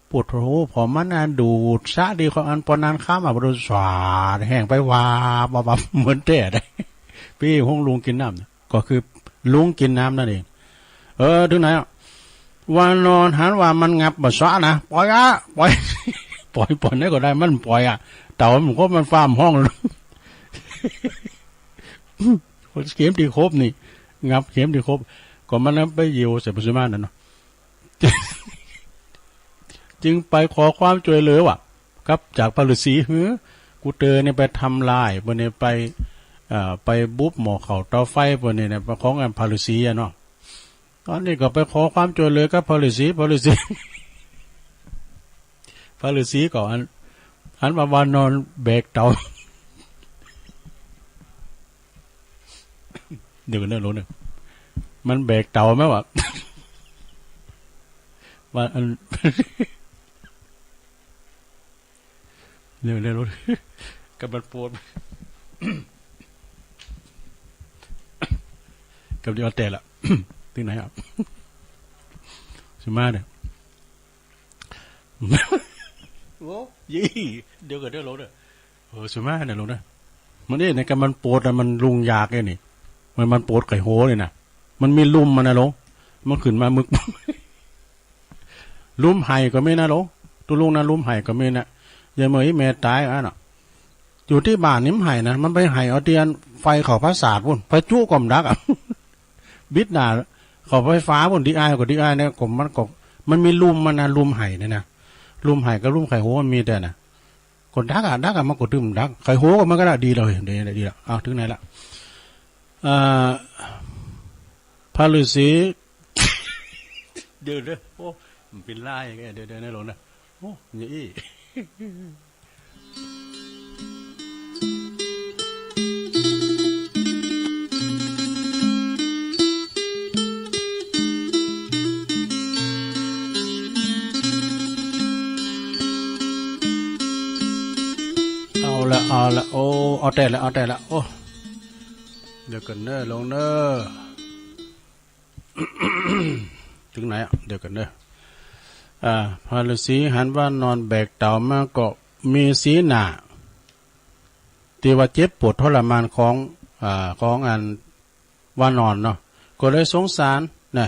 ปุโธ ผ่อมันน่ะดูดซะดีของอันปอนั้นข้ามมา ปุโธ สาดแห้งไป วาบ วาบ วาบ เหมือนแต๊ได้ ปี้ฮุกลุงกิ๋นน้ำน่ะ ก็คือลุงกิ๋นน้ำนั่นเอง เออ เถิงไหนอะ วานอนหันว่ามันงับบ่ซะนะ ปล่อยอะ ปล่อย ปล่อย ปล่อยไหนก็ได้ มันปล่อยอะ เต่ามันก็มันฟ้าบ่ฮ้อง เข็มตี้คบนี่ งับเข็มตี้คบ ก็มันไปเยี่ยวใส่พระสุมานั่นเนาะ จึงไปขอความจ้วยเหลือว่ะ กับจากพระฤๅษี หือ กูเตอเนี่ยไปทำลาย เปิ้นเนี่ยไป เอ่อ ไปบุบหม้อข้าวเตาไฟ เปิ้นเนี่ยนะ ของอันพระฤๅษีอะเนาะ ตอนนี้ก็ไปขอความจ้วยเหลือกับพระฤๅษี พระฤๅษี พระฤๅษีก็อัน อันว่าวานอนแบกเต่า เดี๋ยวก่อนเด้อ หลวงเด้อ มันแบกเต่าไหมวะ ว่าอัน เดี๋ยวก่อนเด้อ หลวง กำลังปวด กำลังเอาแต่ละ เถิงไหนอะ สุมาเนี่ย โอ้ ยี่ เดี๋ยวก่อนเด้อ หลวงเด้อ เออ สุมาเนี่ย หลวงเด้อ มันเนี่ย ในกำมันปวดอะ มันลุงยากเนี่ยนี่ มัน มันปวดไข่โหนี่นะ มันมีลุ่มมันนะ หลวง มันขึ้นมามึก ลุ่มไห่ก็มีนะ หลวง ตุ๊ลุงนะ ลุ่มไห่ก็มีนะ ยายเหมยแม่ต๋ายอะน่ะ อยู่ตี้บ้านนี่มันไห่นะ มันไปไห่เอาเตียนไฟเข้าประสาทปู้น ไฟจุก็บ่ดักอะ บิดหน้าเข้าไฟฟ้าปู้น ดีไอก็ดีไอเนี่ย ก็มันก็ มันมีลุ่มมันนะ ลุ่มไห่เนี่ยนะ ลุ่มไห่กับลุ่มไข่โหมันมีแต่น่ะ ก็ดักอะ ดักอะ มันก็ตึงดัก ไข่โหก็มันก็ได้ดีเลย ดีแล้ว ดีแล้ว เอา เถิงไหนละ เอ่อ พระฤๅษี เดี๋ยวเด้อ โอ้ มันเป็นลายอย่างเงี้ย เดี๋ยวเด้อนะ หลวงนะ โอ้ อย่างอี้ เอาละ เอาละ โอ้ เอาแต่ละ เอาแต่ละ โอ้ เดี๋ยวก่อนเน้อ หลวงเน้อ เถิงไหนอะ เดี๋ยวก่อนเน้อ อ่า พระฤๅษีหันวานอนแบกเต๋ามาก็มีสีหน้าตี้ว่าเจ็บปวดทรมานของ อ่า ของอันวานอนเนาะ ก็เลยสงสารนะ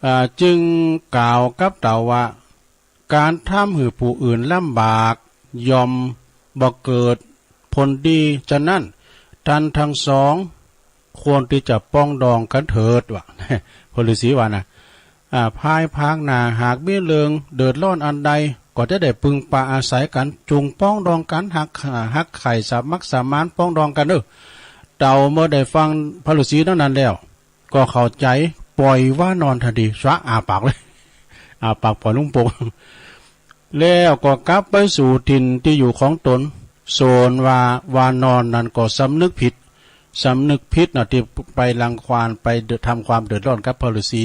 อ่า จึงกล่าวกับเต๋าว่า ก๋านทำหื้อผู้อื่นลำบาก ย่อมบ่เกิดผลดี ฉะนั้น ต้านตังสองควรตี้จะปรองดองกั๋นเถิด ว่า พระฤๅษีว่านะ อ่า ภายภาคหน้าหากมีเรื่องเดือดร้อนอันใด ก็จะได้ปึงปาอาศัยกั๋น จุ่งปรองดองกั๋น หาก อ่า หากใค่สมัครสมานปรองดองกั๋นเน่อ เต๋าเมื่อได้ฟังพระฤๅษีดังนั้นแล้ว ก็เข้าใจ๋ ป่อยวานอนตันที สะอ้าปากเลย อ้าปากป่อยลูกโป่ง แล้วก็กลับไปสู่ถิ่นตี้อยู่ของตน ส่วนว่าวานอนนั้นก็สำนึกผิด สำนึกผิดนะ ตี้ไปรังควาน ไปทำความเดือดร้อนกับพระฤๅษี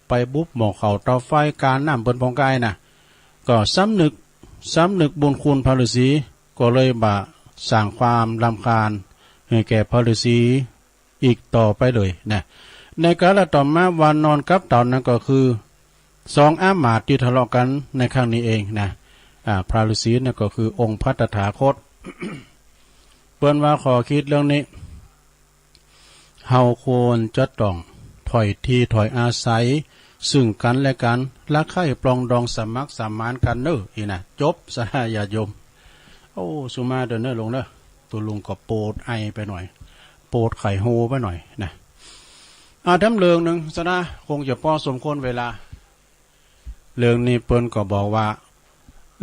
ไปบุบหม้อข้าวเตาไฟ ก๋าน้ำเปิ้นป้องก๋ายนะ ก็สำนึก สำนึกบุญคุณพระฤๅษี ก็เลยบ่สร้างความรำคาญหื้อแก่พระฤๅษี อีกต่อไปเลยนะ ในกาลต่อมาวานอนกับเต๋านั้นก็คือ สองอำมาตย์ตี้ทะเลาะกั๋นในครั้งนี้เองนะ อ่า พระฤๅษีนั้นก็คือองค์พระตถาคต เปิ้นว่าข้อคิดเรื่องนี้ เฮาควรจะต้องถ้อยทีถ้อยอาศัย ซึ่งกั๋นและกั๋น รักใคร่ปรองดองสมัครสมานกั๋นเน่อ อี้นะ จบ สาธาญาติโยม โอ้ สุมาเต๊อะเน่อลุงเน่อ ตุ๊ลุงก็ปวดไอไปหน่อย ปวดไขหูไปหน่อยนะ อ่า แถมเรื่องนึ่งสะนะ คงจะปอสมควรเวลา เรื่องนี้เปิ้นก็บอกว่า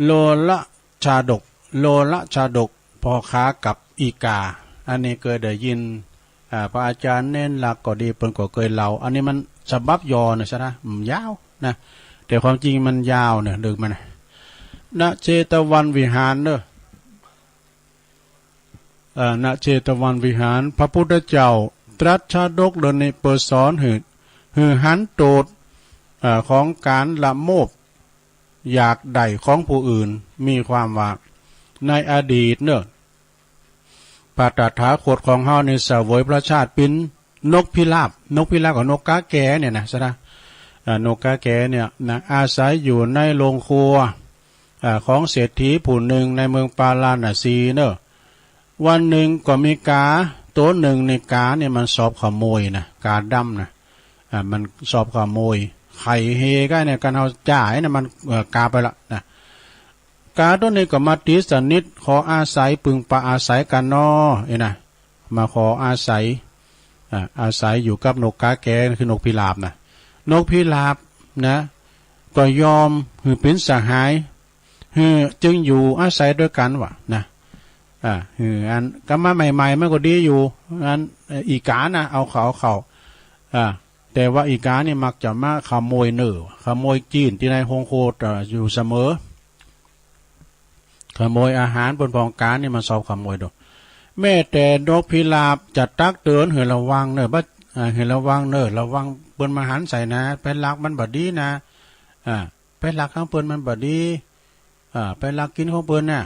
โลละชาดก โลละชาดก พ่อค้ากับอีก๋า อันนี้เกยได้ยิน อ่า พระอาจารย์เณรลักษณ์ก็ดี เปิ้นก็เกยเล่า อันนี้มันฉบับย่อนะสะนะ อืม ยาวนะ แต่ความจริงมันยาวเน่อ เรื่องมันนะ ณ เชตวันวิหารเน่อ เอ่อ ณ เชตวันวิหาร พระพุทธเจ้าตรัสชาดกเรื่องนี้เปื้อสอนหื้อ หื้อหันโต้ษ เอ่อ ของก๋านละโมบอยากได้ของผู้อื่น มีความว่า ในอดีตเน่อ พระตถาคตของเฮานี่เสวยพระชาติเป๋นนกพิราบ นกพิราบก็นกกาแกเนี่ยนะสะนะ อ่า นกกาแกเนี่ยนะ อาศัยอยู่ในโฮงครัว อ่า ของเศรษฐีผู้นึ่งในเมืองปาราณสีเน่อ วันนึ่งก็มีก๋าตั๋วนึ่ง ในก๋าเนี่ยมันชอบขโมยนะ ก๋าดำนะ อ่า มันชอบขโมย ไข่เฮก้าเนี่ย กันเอาจ่ายนะ มัน เอ่อ ก๋าไปละนะ ก๋าตั๋วนี้ก็มาตี๋สนิท ขออาศัย ปึงปาอาศัยกั๋นน้อ เอ้ยนะ มาขออาศัย อ่า อาศัยอยู่กับนกกาแก คือนกพิราบนะ นกพิราบนะ ก็ยอมหื้อเป๋นสหาย หื้อจึงอยู่อาศัยตวยกั๋นว่านะ อ่า หื้ออัน กลับมาใหม่ๆ มันก็ดีอยู่ อัน เอ่อ อีก๋านะ เอาเข้า เอาเข้า อ่า แต่ว่าอีก๋านี่มักจะมาขโมยเน่อ ขโมยจีนตี้ในโฮงครัว เอ่อ อยู่เสมอ ขโมยอาหารเปิ้นป้องก๋านนี่มันชอบขโมยโดย แม้แต่นกพิราบจะตักเตือนหื้อระวังเน่อ บ่า อ่า หื้อระวังเน่อ ระวังเปิ้นมาหันใส่นะ ไปลักมันบ่ดีนะ อ่า ไปลักของเปิ้นมันบ่ดี อ่า ไปลักกิ๋นของเปิ้นน่ะ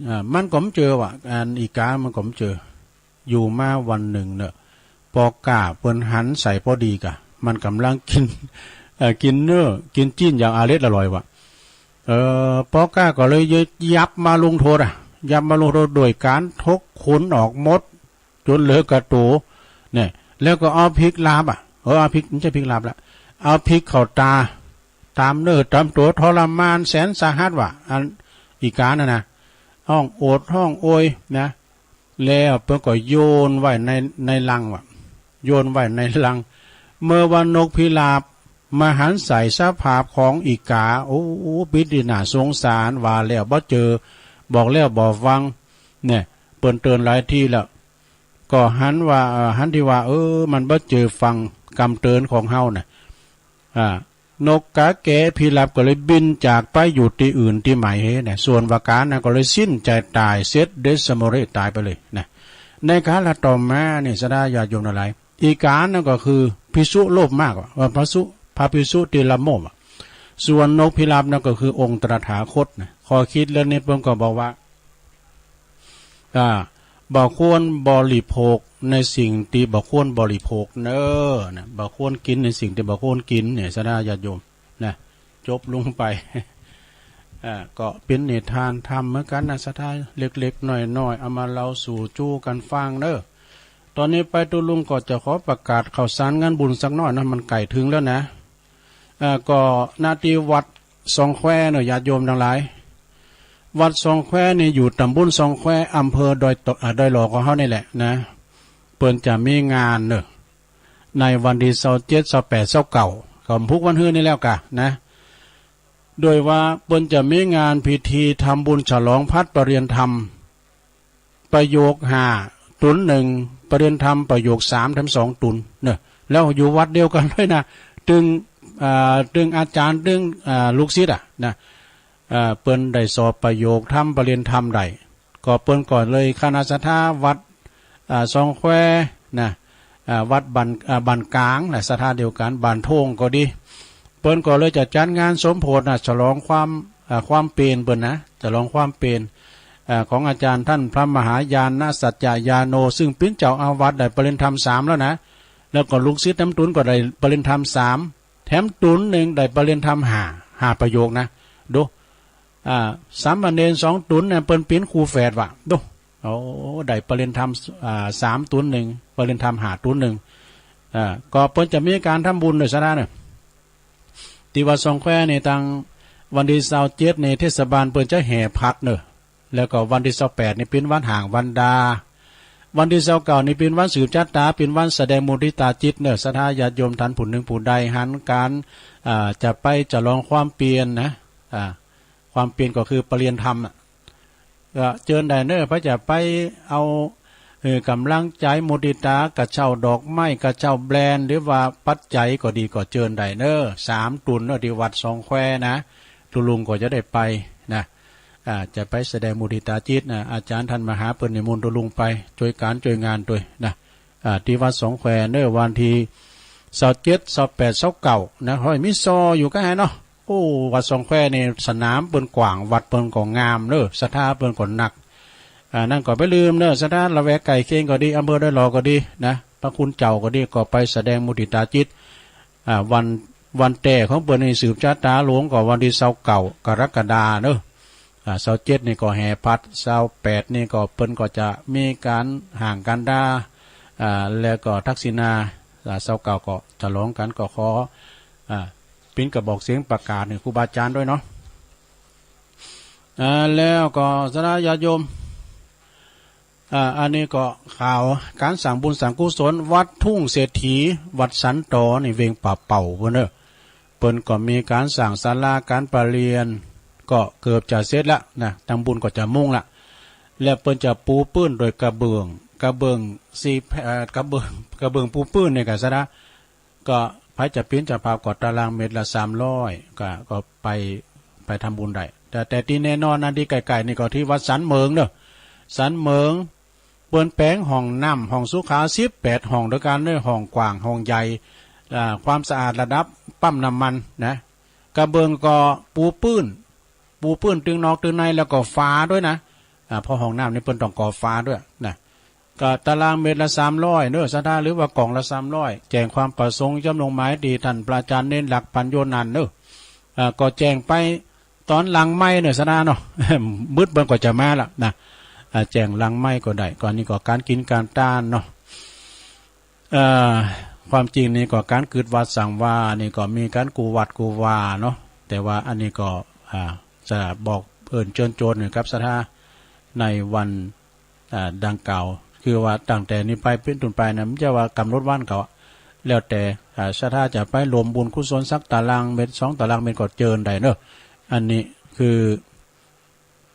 อ่า มันก็บ่เจอว่า อันอีก๋ามันก็บ่เจอ อยู่มาวันนึ่งเน่อ ปอก้าเปิ้นหันใส่พอดีก่ะ มันก่ำลังกิ๋น เอ่อ กิ๋นเนื้อ กิ๋นจีนอย่างอร่อยอร่อยว่ะ เอ่อ ปอก้าก็เลยยับมาลงโทษอะ ยับมาลงโทษโดยก๋านถกขนออกหมด จ๋นเหลือก้าตั๋วเนี่ย แล้วก็เอาพริกลาบอะ เออ เอาพริก บ่ใจ้พริกลาบละ เอาพริกเข้าต๋า ต๋ามเนื้อต๋ามตั๋ว ทรมานแสนสาหัสว่ะ อันอีก๋านั่นนะ ฮ้องโอดฮ้องโอยนะ แล้วเปิ้นก็โยนไว้ใน ในลังว่ะ โยนไว้ในลัง เมื่อว่านกพิราบมาหันใส่สภาพของอีก๋า โอ้ ปิดตี้น่าสงสาร ว่าแล้วบ่เจอ บอกแล้วบ่ฟัง เนี่ย เปิ้นเตือนหลายทีแล้ว ก็หันว่า เอ่อ หันตี้ว่า เออ มันบ่เจอฟังกำเตือนของเฮาน่ะ อ่า นกกาแกพิราบก็เลยบินจากไปอยู่ตี้อื่นตี้ใหม่เฮ้นะ ส่วนว่าก๋านั้นก็เลยสิ้นใจ๋ต๋าย เสด็จเดชมฤตต๋ายไปเลยนะ ในกาลต่อมานี่ ศรัทธาญาติโยมตังหลาย อีก๋านั้นก็คือภิกษุโลภมากอะ ว่าพระสุ พระภิกษุตี้ละโมบอะ ส่วนนกพิราบนั้นก็คือองค์ตถาคตนะ ข้อคิดเรื่องนี้เปิ้นก็บอกว่า อ่า บ่ควรบริโภคในสิ่งตี้บ่ควรบริโภคเน่อ นะ บ่ควรกิ๋นในสิ่งตี้บ่ควรกิ๋นเนี่ย ศรัทธาญาติโยมนะ จบลงไป อ่า ก็เป๋นนิทานธรรมเหมือนกั๋นนะ ศรัทธา เล็กๆ น้อยๆ เอามาเล่าสู่จู๊กั๋นฟังเน่อ ต๋อนนี้ไปตุ๊ลุงก็จะขอประกาศข่าวสารงานบุญสักหน้อยนะ มันใก้เถิงแล้วนะ อ่า ก็ ณ ตี้วัดสองแควเน่อ ญาติโยมตังหลาย วัดสองแควนี่อยู่ต๋ำบลสองแคว อำเภอดอยต- อ่า ดอยหล่อของเฮานี่แหละนะ เปิ้นจะมีงานเน่อ ในวันตี้ซาวเจ็ด ซาวแปด ซาวเก้า ก็พุกวันฮื้อนี่แล้วก่ะนะ โดยว่าเปิ้นจะมีงานพิธีทำบุญฉลองพัดประเรียนธรรม ประโยคห้า ตุนหนึ่ง ประเรียนธรรมประโยคสาม แถมสอง ตุนเน่อ แล้วอยู่วัดเดียวกั๋นด้วยนะ ตึง อ่า ตึงอาจ๋ารย์ ตึง อ่า ลูกศิษย์อะนะ อ่า เปิ้นได้สอบประโยคธรรม ประเรียนธรรมได้ ก็เปิ้นก็เลยคณะศรัทธาวัด อ่า สองแควนะ อ่า วัดบ้าน อ่า บ้านก๋างนะ ศรัทธาเดียวกั๋น บ้านโท่งก็ดี เปิ้นก็เลยจะจัดงานสมโภชนะ ฉลองความ อ่า ความเปรตเปิ้นนะ ฉลองความเปรต อ่า ของอาจ๋ารย์ต้านพระมหาญาณสัจจญาโณ ซึ่งเป๋นเจ้าอาวาสได้ประเรียนธรรมสามแล้วนะ แล้วก็ลูกศิษย์แถมตุนก็ได้ประเรียนธรรมสาม แถมตุนหนึ่งได้ประเรียนธรรมห้า ห้าประโยคนะ ดู อ่า สามเณรสองตุนเนี่ย เปิ้นเป๋นคู่แฝดว่ะ ดู โอ้ ได้ประเรียนธรรม อ่า สามตุนหนึ่ง ประเรียนธรรมห้าตุนหนึ่ง อ่า ก็เปิ้นจะมีก๋านทำบุญด้วยศรัทธาเน่อ ตี้วัดสองแควนี่ ตังวันตี้ซาวเจ็ดนี่ เทศบาลเปิ้นจะแห่พัดเน่อ แล้วก็วันตี้ซาวแปดนี่เป๋นวันห้างวันดา วันตี้ซาวเก้านี่เป๋นวันสืบชะต๋า เป๋นวันแสดงมุทิตาจิตเน่อ ศรัทธาญาติโยมต้านผู้หนึ่งผู้ใดหันก๋าน อ่า จะไปฉลองความเปรตนะ อ่า ความเปรตก็คือประเรียนธรรมอะ ก็เจิญได้เน่อ ใผจะไปเอา เอ่อ ก๋ำลังใจ๋มุทิตา กระเจ้าดอกไม้ กระเจ้าแบรนด์ หรือว่าปัจจัยก็ดี ก็เจิญได้เน่อ สามตุนเน่อ ตี้วัดสองแควนะ ตุ๊ลุงก็จะได้ไปนะ อ่า จะไปแสดงมุทิตาจิตนะ อาจ๋ารย์ต้านมหาเปิ้นนิมนต์ตุ๊ลุงไปจ้วยก๋านจ้วยงานตวยนะ อ่า ตี้วัดสองแควเน่อ วันตี้ซาวเจ็ด ซาวแปด ซาวเก้านะ ห้อยมีซออยู่ก้าแหนเนาะ โอ้ วัดสองแควนี่สนามเปิ้นกว้าง วัดเปิ้นก็งามเน่อ ศรัทธาเปิ้นก็นัก อ่า นั้นก็บ่าลืมเน่อ ศรัทธาละแวกใก้เคียงก็ดี อำเภอดอยหล่อก็ดีนะ พระคุณเจ้าก็ดี ก็ไปแสดงมุทิตาจิต อ่า วัน วันแต๊ของเปิ้นนี่สืบชะต๋าหลวงก็วันตี้ซาวเก้ากรกฎาเน่อ อ่า ซาวเจ็ดนี่ก็แห่พัด ซาวแปดนี่ก็เปิ้นก็จะมีก๋านห้างก๋านดา อ่า แล้วก็ทักษิณา อ่า ซาวเก้าก็ฉลองกั๋น ก็ขอ อ่า เป๋นกระบอกเสียงประกาศหื้อครูบาอาจ๋ารย์ตวยเนาะ อ่า แล้วก็ศรัทธาญาติโยม อ่า อันนี้ก็ข่าวก๋านสร้างบุญสร้างกุศล วัดทุ่งเศรษฐี วัดสันตอนี่ เวียงป่าเป้าเปิ้นเน่อ เปิ้นก็มีก๋านสร้างศาลาก๋านประเรียน ก็เกือบจะเสร็จละนะ ตังบุญก็จะมุ่งละ แล้วเปิ้นจะปูปื้นโดยกระเบื้อง กระเบื้องสี่แผ่น เอ่อ กระเบื้อง กระเบื้องปูปื้นนี่ก่ะศรัทธา ก็ใผจะเป๋นเจ้าภาพก็ตารางเมตรละสามร้อย ก็ ก็ไป ไปทำบุญได้ แต่ แต่ตี้แน่นอนนะ ตี้ใก้ๆ นี่ก็ตี้วัดสันเหมิงเน่อ สันเหมิง เปิ้นแป๋งห้องน้ำ ห้องสุขา สิบแปดห้องตวยกั๋นเน่อ ห้องกว้าง ห้องใหญ่ อ่า ความสะอาดระดับปั๊มน้ำมันนะ กระเบื้องก็ปูปื้น ปูปื้นตึงนอกตึงใน แล้วก็ฝาตวยนะ อ่า เพราะห้องน้ำนี่เปิ้นต้องก่อฝาตวยนะ ก็ตารางเมตรละสามร้อยเน่อศรัทธา หรือว่าก่องละสามร้อย แจ้งความประสงค์จำนงหมายตี้ต้านพระอาจ๋ารย์เณรหลักปัญโญนันท์เน่อ อ่า ก็แจ้งไปต๋อนหลังไมค์เน่อศรัทธาเนาะ มืดเปิ้นก็จะมาละนะ อ่า แจ้งหลังไมค์ก็ได้ ก็อันนี้ก็ก๋านกิ๋นก๋านตานเนาะ เอ่อ ความจริงนี่ก็ก๋านกึ๊ดวัดสร้างวานี่ก็มีก๋านกู้วัดกู้วาเนาะ แต่ว่าอันนี้ก็ อ่า จะบอกเอิ้นเจิญจวนหื้อกับศรัทธาในวัน อ่า ดังกล่าว คือว่าตั้งแต่นี้ไปเป๋นต้นไปนะ บ่ใจ้ว่ากำหนดวันก็ แล้วแต่ อ่า ศรัทธาจะไปร่วมบุญกุศลสักตารางเมตร สองตารางเมตรก็เจิญได้เน่อ อันนี้คือ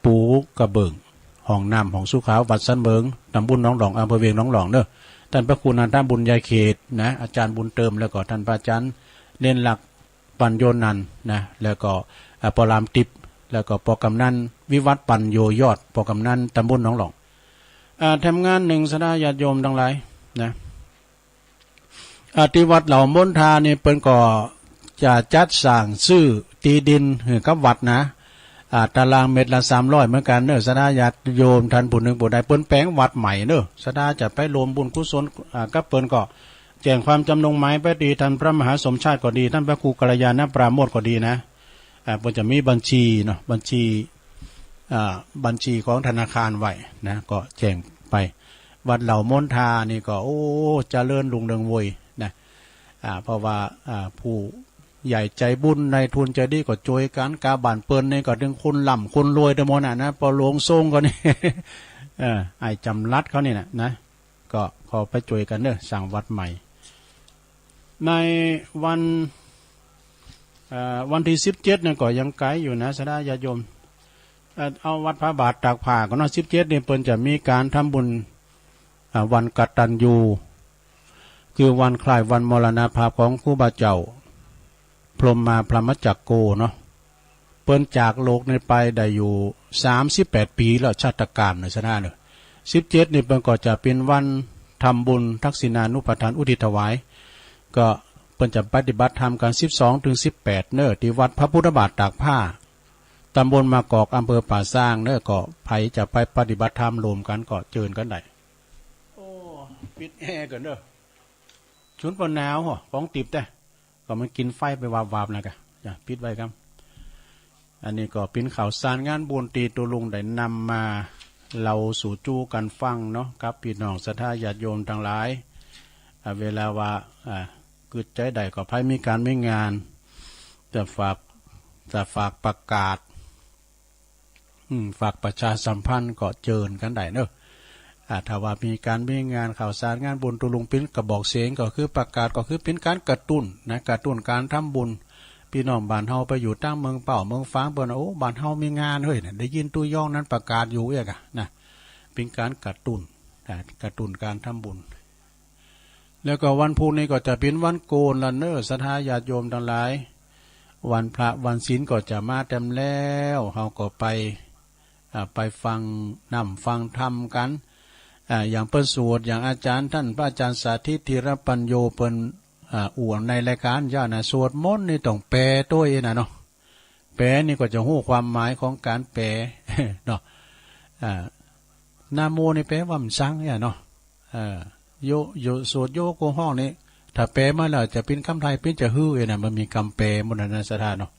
ปูกระเบื้องห้องน้ำห้องสุขา วัดสันเหมิง ตำบลหนองหล่อง อำเภอเวียงหนองหล่องเน่อ ต้านพระครูนันทบุญยายเขตนะ อาจ๋ารย์บุญเติม แล้วก็ต้านพระอาจ๋ารย์เณรหลักปัญโญนันท์นะ แล้วก็ อ่า ป้อรามติ๊บ แล้วก็ป้อกำนันวิวัฒน์ปัญโญยอด ป้อกำนันตำบลหนองหล่อง อ่า แถมงานนึ่งศรัทธาญาติโยมตังหลายนะ อ่า ตี้วัดเหล่ามณฑานี่เปิ้นก็จะจัดสร้างซื้อตี้ดินหื้อกับวัดนะ อ่า ตารางเมตรละสามร้อยเหมือนกั๋นเน่อ ศรัทธาญาติโยมต้านผู้นึ่งผู้ใด เปิ้นแป๋งวัดใหม่เน่อ ศรัทธาจะไปร่วมบุญกุศล อ่า กับเปิ้นก็แจ้งความจำนงหมายไปตี้ต้านพระมหาสมชาติก็ดี ต้านพระครูกัลยาณปราโมทย์ก็ดีนะ อ่า เปิ้นจะมีบัญชีเนาะ บัญชี อ่า บัญชีของธนาคารไว้นะ ก็แจ้งไป วัดเหล่ามณฑานี่ก็ โอ้ เจริญรุ่งเรืองโวยนะ อ่า เพราะว่า อ่า ผู้ใหญ่ใจบุญนายทุนใจดีก็จ้วยกั๋น กาบ้านเปิ้นนี่ก็เถิงคนร่ำคนรวยตังหมดน่ะนะ ปอหลวงทรงก็นี่ เออ ไอ้จำรัดเขานี่น่ะนะ ก็ขอไปจ้วยกั๋นเน่อ สร้างวัดใหม่ ในวัน เอ่อ วันตี้สิบเจ็ดนี่ก็ยังไก๋อยู่นะ ศรัทธาญาติโยม เอ่อ เอาวัดพระบาทตากผ้าก่อนเนาะ สิบเจ็ดนี่เปิ้นจะมีก๋านทำบุญ อ่า วันกตัญญู คือวันคล้ายวันมรณภาพของครูบาเจ้า พรหมมาพรหมจักโกเนาะ เปิ้นจากโลกนี้ไปได้อยู่สามสิบแปดปี๋แล้ว ชาตกาลเน่อ ศรัทธาเน่อ สิบเจ็ดนี่เปิ้นก็จะเป๋นวันทำบุญทักษิณานุปทานอุทิศถวาย ก็เปิ้นจะปฏิบัติธรรมกั๋นสิบสองเถิงสิบแปดเน่อ ตี้วัดพระพุทธบาทตากผ้า ตำบลมะกอก อำเภอป่าซางเน่อ ก็ใผจะไปปฏิบัติธรรมรวมกั๋นก็เจิญกั๋นได้ โอ้ ปิดแอร์ก่อนเน่อ ชุนปอหนาวเหรอ ของติบแต๊ ก็มันกิ๋นไฟไปวาบๆ นะกะ จ้ะ ปิดไว้ก่อน อันนี้ก็เป๋นข่าวสารงานบุญตี้ตุ๊ลุงได้นำมาเล่าสู่จู้กั๋นฟังเนาะ กับปี้น้องศรัทธาญาติโยมตังหลาย อ่า เวลาว่า อ่า กึ๊ดใจ๋ใดก็ใผมีก๋านมีงาน จะฝาก จะฝากประกาศ อืม ฝากประชาสัมพันธ์ก็เจิญกั๋นได้เนาะ อ่า ถ้าว่ามีก๋านมีงานข่าวสารงานบุญตุ๊ลุงเป๋นกระบอกเสียง ก็คือประกาศ ก็คือเป๋นก๋านกระตุ้นนะ กระตุ้นก๋านทำบุญ ปี้น้องบ้านเฮาไปอยู่ตางเมืองเป้าเมืองฝางเปิ้น โอ้ บ้านเฮามีงานเฮ้ยนะ ได้ยินตุ๊ย่องนั้นประกาศอยู่เอียกอะนะ เป๋นก๋านกระตุ้น อ่า กระตุ้นก๋านทำบุญ แล้วก็วันพุธนี่ก็จะเป๋นวันโกณละเนาะ ศรัทธาญาติโยมตังหลาย วันพระวันศีลก็จะมาแต้มแล้ว เฮาก็ไป อ่า ไปฟังนำฟังธรรมกั๋น อ่า อย่างเปิ้นสวด อย่างอาจ๋ารย์ต้านพระอาจ๋ารย์สาธิต ธีรปัญโญ เปิ้น อ่า อู้ในรายก๋านเย้านะ สวดมนต์นี่ต้องแปลตวยนะเนาะ แปลนี่ก็จะฮู้ความหมายของก๋านแปลเนาะ อ่า นะโมนี่แปลว่าหยังเนี่ยเนาะ เออ โย โย สวดโยโกฮ้องนี่ ถ้าแปลมาแล้วจะเป๋นกำไทยเป๋นจะหื้อเองนะ มันมีกำแปลหมดนะ ศรัทธาเนาะ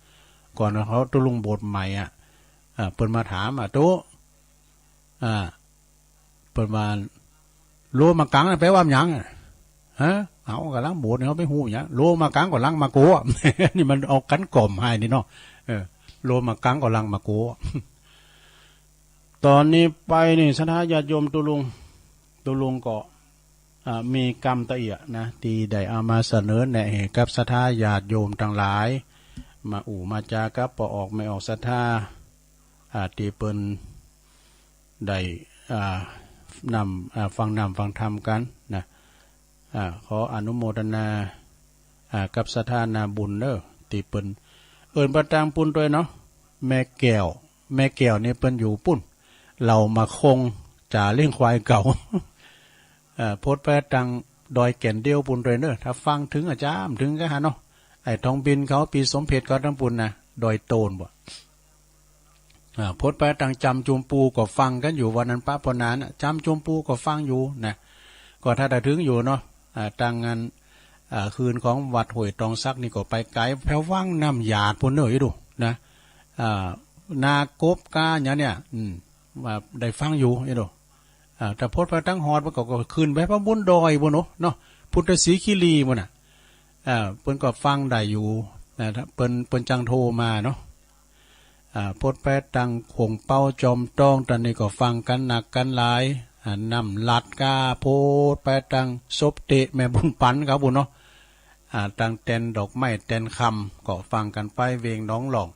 ก่อนเขาตุ๊ลุงโบสถ์ใหม่อะ อ่า เปิ้นมาถามอะ ตุ๊ อ่า เปิ้นว่า โลมากังน่ะแปลว่าหยังอะ ฮะ เอา ก่ำลังโบสถ์นี่เฮาไปฮู้หยัง โลมากังก็ลังมาโก นี่มันเอากั๋นก่อมหายนี่เนาะ เออ โลมากังก็ลังมาโก ต๋อนนี้ไปนี่ศรัทธาญาติโยมตุ๊ลุง ตุ๊ลุงก็ อ่า มีกำตะเอียะนะ ตี้ได้เอามาเสนอแนะหื้อกับศรัทธาญาติโยมตังหลาย มาอู้มาจ๋ากับป้อออกแม่ออกศรัทธา อ่า ตี้เปิ้นได้ อ่า นำ อ่า ฟังนำฟังธรรมกั๋นนะ อ่า ขออนุโมทนา อ่า กับศรัทธานาบุญเนาะ ตี้เปิ้น เอิ้นไปตางปุ้นตวยเนาะ แม่แก้ว แม่แก้วนี่เปิ้นอยู่ปุ้น เหล่าหมากคง จ๋าเลี้ยงควายเก่า เอ่อ พดไปตางดอยแก่นเดียวปุ้นตวยเนาะ ถ้าฟั่งเถิงอะจ้ามเถิงกะหันเนาะ ไอ้ทองบินเขา ปี้สมเพชรเขาตางปุ้นนะ ดอยโตนบ่ อ่า พดไปตางจำจุมปูก็ฟั่งกั๋นอยู่ วันนั้นปะปอนานน่ะ จำจุมปูก็ฟั่งอยู่นะ ก็ถ้าได้เถิงอยู่เนาะ อ่า ตางงาน อ่า คืนของวัดห้วยตองสักนี่ก็ไปไก๋ แผววังน้ำหยาดปุ้นเนาะ อีดูนะ อ่า นากบกาหยังเนี่ย อืม ว่าได้ฟั่งอยู่ อีดู อ่า ถ้าพดไปตางฮอดมันก็ ก็ขึ้นไปพระบุญดอยปุ้นเนาะ เนาะ พุทธศรีคีรีปุ้นน่ะ อ่า เปิ้นก็ฟั่งได้อยู่นะ เปิ้น เปิ้นจังโทรมาเนาะ อ่า พดไปตางขงเป้าจอมต้อง ต๋อนนี้ก็ฟั่งกั๋นนักกั๋นหลาย อ่า น้ำลัดกา พดไปตางศพเตะแม่บุญปั๋นเขาปุ้นเนาะ อ่า ตางแตนดอกไม้แตนคำ ก็ฟั่งกั๋นไปเวงหนองหล่อง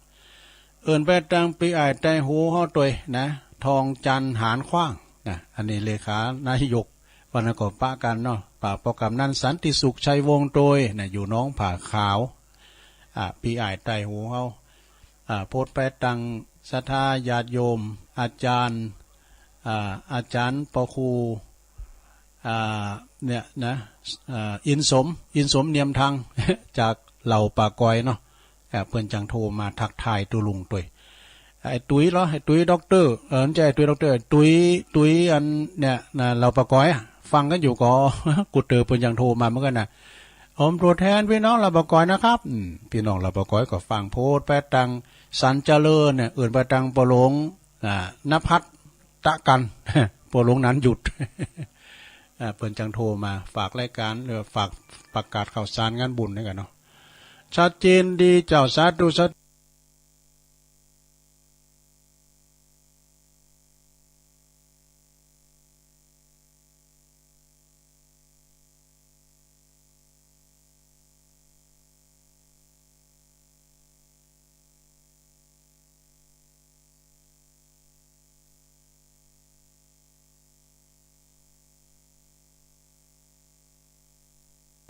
เอิ้นไปตางปี้อ้ายใต้หูเฮาตวยนะ ทองจันทร์หานขว้างนะ อันนี้เลขานายก วันนั้นก็ปะกั๋นเนาะ ปะปอกำนันสันติสุขชัยวงศ์ตวยนะ อยู่หนองผาขาว อ่า ปี้อ้ายใต้หูเฮา อ่า พดไปตางศรัทธาญาติโยม อาจ๋ารย์ อ่า อาจ๋ารย์ปอครู อ่า เนี่ยนะ อ่า อินสม อินสมเนียมทัง จากเหล่าป่ากอยเนาะ อ่า เปิ้นจังโทรมาทักทายตุ๊ลุงตวย ไอ้ตุ๋ยเหรอ ไอ้ตุ๋ยด็อกเตอร์ เออ บ่ใจ้ไอ้ตุ๋ยด็อกเตอร์ ไอ้ตุ๋ย ตุ๋ยอันเนี่ยนะ เหล่าป่ากอยอะ ฟั่งกั๋นอยู่ก่อ กูเต๋อเปิ้นจังโทรมาเหมือนกั๋นนะ ผมตัวแทนพี่น้องเหล่าป่ากอยนะครับ อืม ปี้น้องเหล่าป่ากอยก็ฟั่ง พดไปตาง สันเจริญเนี่ย เอิ้นไปตังป้อหลวง อ่า ณภัทรตะกัน ป้อหลวงนันหยุด อ่า เปิ้นจังโทรมาฝากรายก๋าน หรือฝากประกาศข่าวสารงานบุญนี่กั๋นเนาะ ชัดเจนดีเจ้า สาธุ สาธุ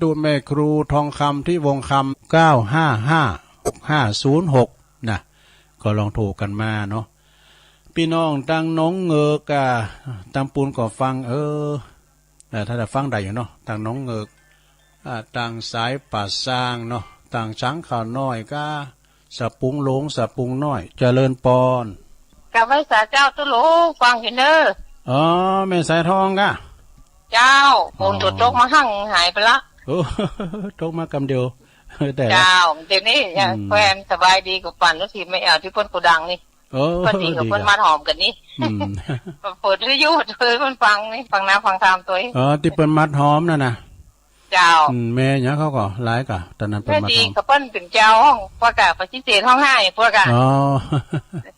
ดูแม่ครูทองคำ ทิวงศ์คำ เก้าห้าห้า หกห้าศูนย์หก นะ ก็ลองโทรกั๋นมาเนาะ ปี้น้องตังหนองเงิก อ่า ตำปูนก็ฟัง เออ เออ ถ้าจะฟังได้อยู่เนาะ ตังหนองเงิก อ่า ตังสายป่าซางเนาะ ตังสังข้าวน้อยก้า สะปุงหลวง สะปุงน้อย เจริญปอน กราบไหว้สาเจ้าตุ๊ลุง ฟังอยู่เน่อ อ๋อ แม่สายทองก้า เจ้า อ๋อ ฝนตกมาหั้งหายไปละ โอ้ ตกมากำเดียว แต่ละ เจ้า เดี๋ยวนี้ อืม แควนสบายดีกว่าปั่นลูกทีมแม่แอ๋วตี้เปิ้นโกดังนี่ โอ้ เปิ้นดีกว่า ดี เปิ้นมาหอมกั๋นนี่ อืม เปิดวิทยุตวยเปิ้นฟังนี่ ฟังนาฟังธรรมตวย อ๋อ ตี้เปิ้นมัดหอมนั่นนะ เจ้า อืม แม่หยังเขาก็หลายก่ะ ต๋อนนั้นเปิ้นมัดหอม แม่ดีกับเปิ้นเป๋นเจ้าห้องปวกก่ะ ปฏิเสธห้องไห้ปวกก่ะ อ๋อ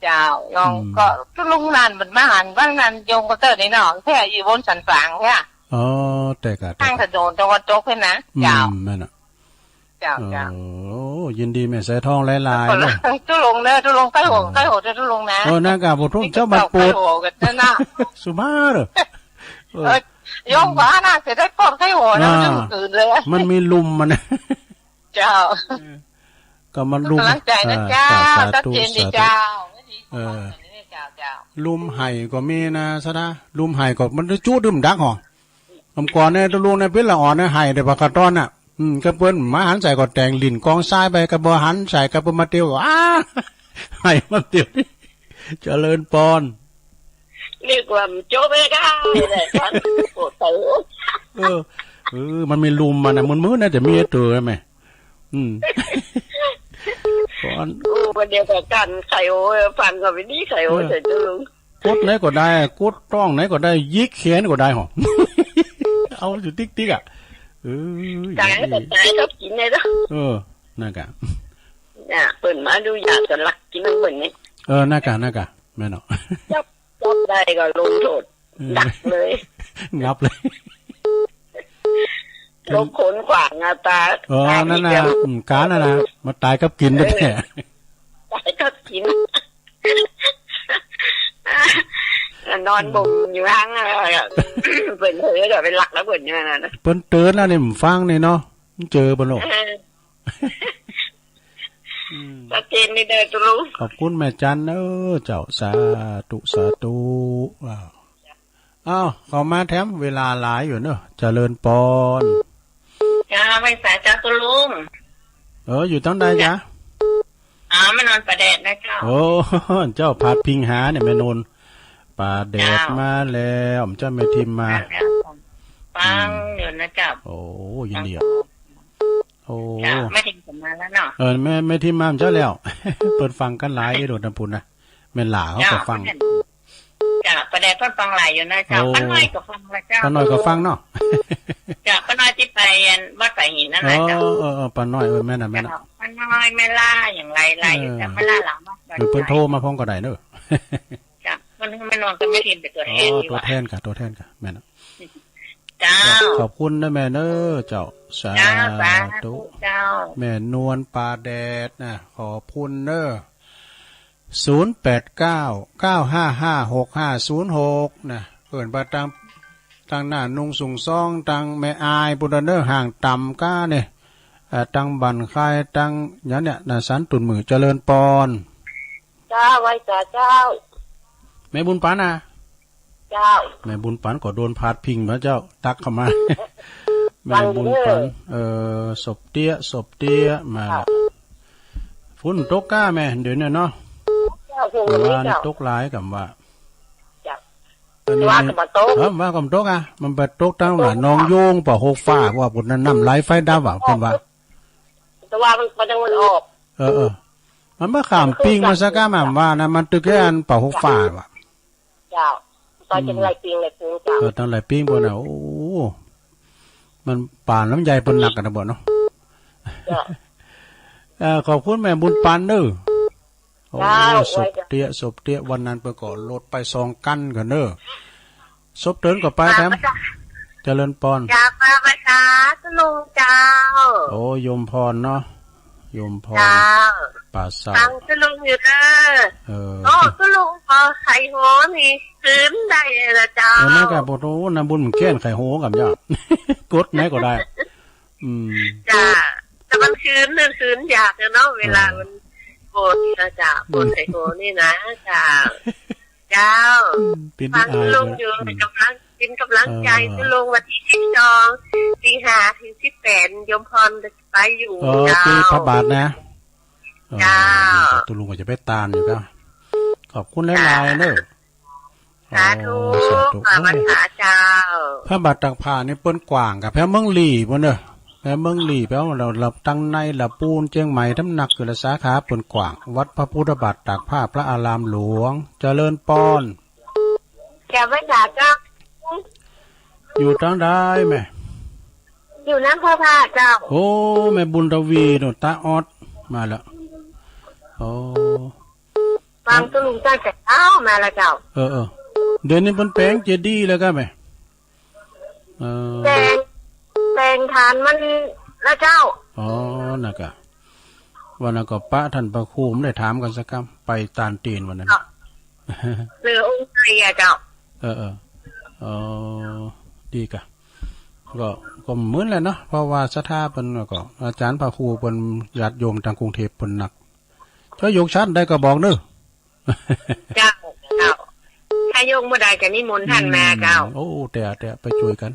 เจ้า น้อง อืม ก็ตุ๊ลุงนั่นมันมาหันว่านั่นโยมก็เติร์ดนี่เนาะ แท้อยู่บนสันฝางแท้ อ๋อ แต่ก่ะ แต่ก่ะ ข้างถนนตะวันตกเพิ่นนะ อืม เจ้า แม่นน่ะ เจ้า เจ้า โอ้ ยินดีแม่สายทองหลายๆ เนาะ ตุ๊ลุงเน่อ ตุ๊ลุงใก้หัว อืม ใก้หัวตุ๊ลุงนะ เออ นั่นก่ะ บ่ทุกข์เจ้าบัดปวด ใก้หัวกั๋นนั่นน่ะ สุภาพเด้อ เออ เออ โยมว่าน่ะ จะได้ปวดใก้หัวนะ อ่า มันจะหืนเลย มันมีลุ่มมันนะ เจ้า เออ ก็มันลุ่ม ก๋ำลังใจ๋นะ อ่า เจ้า สาธุ ชัดเจนดี สาธุ เจ้า เออ เจ้า เจ้า ลุ่มไห่ก็มีนะ สะดา ลุ่มไห่ก็มันจุดดื่มดักหอ อำก่อนเนี่ยตุ๊ลุงเนี่ยเป๋นละอ่อนเนี่ย ไห่แต่ปากกาต้อนน่ะ อืม ก็เปิ้นมาหันใส่ก็แต่งหลิ้นกองซ้ายไป ก็บ่หันใส่ก็เปิ้นมาเตียว อ้า ไห่มาเตียว เจริญปอน นึกว่ามันจบแล้วได้เลย ตอนโอ้โห เออ เออ มันมีลุ่มมันน่ะ มึนๆ น่าจะมีตัวไหม อืม ปอน โอ้ วันเดียวกั๋น ไข่โอ้ ฟังก็ไม่ดี ไข่โอ้ เออ ใส่ตุ๊ลุง กดไหนก็ได้ กดตรงไหนก็ได้ หยิกแขนก็ได้หอ เอาอยู่ติ๊กๆ อ่ะ เออ ต๋ายก็ต๋ายก็กิ๋นเลยเนาะ เออ นั่นก่ะ เนี่ย เปิ้นมาดูอยากจะลักกิ๋นของเปิ้นนี่ เออ นั่นก่ะ นั่นก่ะ แม่นเนาะ จับ จับได้ก็ลงโทษ เออ ดักเลย งับเลย ลบขนขวางอ่ะตา เออ ตาย นั่นน่ะ นิดเดียว อืม ก๋านน่ะนะ มาต๋ายกับกิ๋นแท้ๆ เออ ต๋ายกับกิ๋น นอนบ่มอยู่ห้างอ่ะ เปิ้นเผลอเดี๋ยวไปลักแล้วเปิ้นอยู่นั่นน่ะ เปิ้นเตื๋อนแล้วนี่ บ่ฟังนี่เนาะ เจอเปิ้นโลก เออ อืม ชัดเจนดีเด้อตุ๊ลุง ขอบคุณแม่จันเอ้อเจ้า สาธุ สาธุ อ้าว อ้าว เข้ามาแถม เวลาหลายอยู่เนาะ เจริญปอน เจ้า ไหว้สาเจ้าตุ๊ลุง เออ อยู่ตางใดจ๊ะ อ๋อ แม่นวลป่าแดดนะเจ้า โอ้ เจ้าพาดพิงหาเนี่ย แม่นวลป่าแดด เจ้า มาแล้ว เจ้าแม่ทิมมา มาแล้ว ฟัง อืม อยู่นะเจ้า โอ้ ยินดีอ่ะ โอ้ เจ้า แม่ทิมก็มาแล้วเนาะ เออ แม่ แม่ทิมมาเจ้าแล้ว เปิ้นฟังกั๋นหลาย เอ๊ะ โดดน้ำพุนนะ แม่นหล่าเขาก็ฟัง เจ้า เปิ้น เจ้า ป่าแดดเปิ้นฟังหลายอยู่นะเจ้า โอ้ ป้าน้อยก็ฟังนะเจ้า ป้าน้อยก็ฟังเนาะ เจ้า ป้าน้อยตี้ไปอันวัดป่าหินนั่นแหละเจ้า เออ เออ เออ ป้าน้อย เออ แม่นน่ะ แม่นน่ะ เจ้า ป้าน้อย แม่ล่าอย่างหลายๆ อยู่เจ้า เออ แม่ล่าหลังวัด เออ เปิ้นโทรมาพร้อมก็ได้เนาะ เจ้า เปิ้น แม่นวลกับแม่ทิมเป๋นตั๋วแทน อ๋อ ดีกว่า ตั๋วแทนก่ะ ตั๋วแทนก่ะ แม่นน่ะ เจ้า ขอบคุณนะแม่เน้อเจ้า สา เจ้า สาธุ ธุเจ้า แม่นวลป่าแดดนะ ขอบคุณเน้อ ศูนย์แปดเก้า เก้าห้าห้า หกห้าศูนย์หก นะ เปิ้นว่าตัง ตังหน้านุ่งสุงซอง ตังแม่อาย ปุ้นเน้อ ห้างต่ำก้าเนี่ย เอ่อ ตังบ้านคาย ตังอย่างเนี่ยนะ สันตุ่นหมื่น เจริญปอน เจ้า ไหว้สาเจ้า แม่บุญปั๋นนะ เจ้า แม่บุญปั๋นก็โดนพาดพิงมาเจ้า ตั๊กเข้ามา แม่บุญปั๋น เอ่อ สบเตี้ย สบเตี้ย มาละ เจ้า ฝนตกก้าแม่ เดี๋ยวนี้เนาะ เจ้า ฝน เมื่อวานนี่ เจ้า ตกหลายกำว่า เจ้า อันนี้ ว่าก็บ่ตก เออ ว่าก็บ่ตกอ่ะ มันไปตกตางหน้าหนองโยง ป่าหกฟ้า ว่าปุ้นน่ะ น้ำไหลไฟดับอ่ะ เปิ้นว่า แต่ว่ามัน มันยังมันออก เออ เออ มันบ่ข้ามปิ้งมาสักก้า มันว่านะ มันตึกแค่อันเป่าหกฝ่ายว่ะ เจ้า ต่อจึง อืม หลายปิ้งหลายปูนเจ้า เออ ตั้งหลายปิ้งปูนน่ะ โอ้ มันป่านลำไยเปิ้นหนักกันนะบ่เนาะ เจ้า เอ่อ ขอบคุณแม่บุญปันเด้อ โอ้ เจ้า สบเตี้ย สบเตี้ย วันนั้นเปิ้นก็ลดไปสองกั๋นกันเด้อ สบเตินก็ไปแถม เจริญปอน อยากมาภาษาตุลุงเจ้า โอ้ โยมพรเนาะ โยมพร เจ้า ป่าสัก ฟังตุลุงอยู่เด้อ เออ โอ้ ตุลุงก็ไขโหนี่คืนได้ละเจ้า เออ นั่นก็บ่ฮู้นะ บุญมันเขียนไขโหกับเจ้า กดไหนก็ได้ อืม จ้า แต่มันคืนนึงคืนอยากเนาะ เวลา เออ มันโกรธนะจ้า อืม โกรธไขโหนี่นะ จ้า เจ้า อืม เป็น ฟัง ที่อาย ตุลุงอยู่ อืม กำลัง เป็นกำลังใจ๋ เออ ตุลุง วันตี้สิบสอง สิงหา ถึงสิบแปด โยมพรไปอยู่ เออ เจ้า ตี้พระบาทนะ เจ้า เออ ตุลุงก็จะไปตานอยู่ก็ ขอบคุณหลายๆ เจ้า เด้อ สาธุ โอ้ สาธุ ข้าพเจ้า โอ้ย พระบาทตากผ้านี่เปิ้นกว้างกะแผนเมืองลี้ปู้นเด้อ แผนเมืองลี้ แผนว่าละ ละตังใน ละปูน เจียงใหม่ ตำหนักคือละสาขาเปิ้นกว้าง วัดพระพุทธบาทตากผ้า พระอารามหลวง เจริญปอน แก้วไว้สาเจ้า อยู่ตังใดแม่ อยู่น้ำพระพาเจ้า โอ้ แม่บุญทวีโน่น ตาออด มาแล้ว โอ้ ฟังตุลุงตั้งแต่เช้ามาแล้วเจ้า เออ เออ เดี๋ยวนี้เปิ้นแป๋งเจดีย์แล้วก็แม่ เออ แป๋ง แป๋งฐานมันแล้วเจ้า อ๋อ นั่นกะ วันนั้นก็ปะท่านพระครูไม่ได้ถามกันสักคำ ไปตานตีนวันนั้น เจ้า เหลือองค์ใหญ่อะเจ้า เออ เออ อ๋อ ดีกะ ก็ ก็เหมือนแหละเนาะ เพราะว่าศรัทธาเปิ้นก็ อาจารย์พระครูเปิ้นญาติโยมตางกรุงเทพฯเปิ้นนัก เจ้าโยกฉันได้ก็บอกเน้อ เจ้า เจ้า ถ้าโยกบ่ได้ก็นิมนต์ท่านมาเจ้า อืม โอ้ แต่ แต่ไปช่วยกัน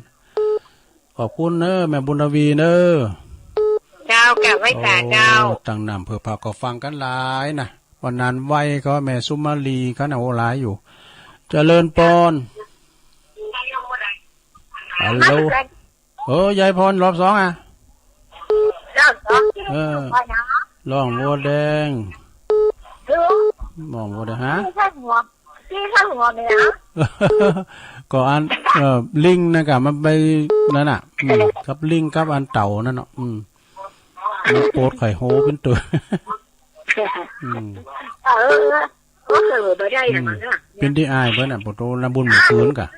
ขอบคุณเน้อ แม่บุญทวีเน้อ เจ้า กราบไหว้สาเจ้า โอ้ ตังน้ำเพื่อพระก็ฟังกันหลายนะ วันนั้นไหว้ก็แม่สุมาลีเขาน่ะ โอ้ หลายอยู่ เจริญปอน ฮัลโหล เออ ยายพร รอบสองอะ รอบสอง เออ ร้องบัวแดง ร้องบัวแดง ฮะ ตี้ข้างหัว ตี้ข้างหัวเนี่ยนะ ก็อัน เออ ลิงก์นะกะ มันไปนั่นน่ะ อืม กับลิงก์กับอันเต่านั่นเนาะ อืม มันโปดไข่โหเป็นตัว อืม เออ ก็คือบ่ได้นะ อืม มันน่ะ เป็นตี้อายเปิ้นน่ะ โปดโตนะบุญมันคืนกะ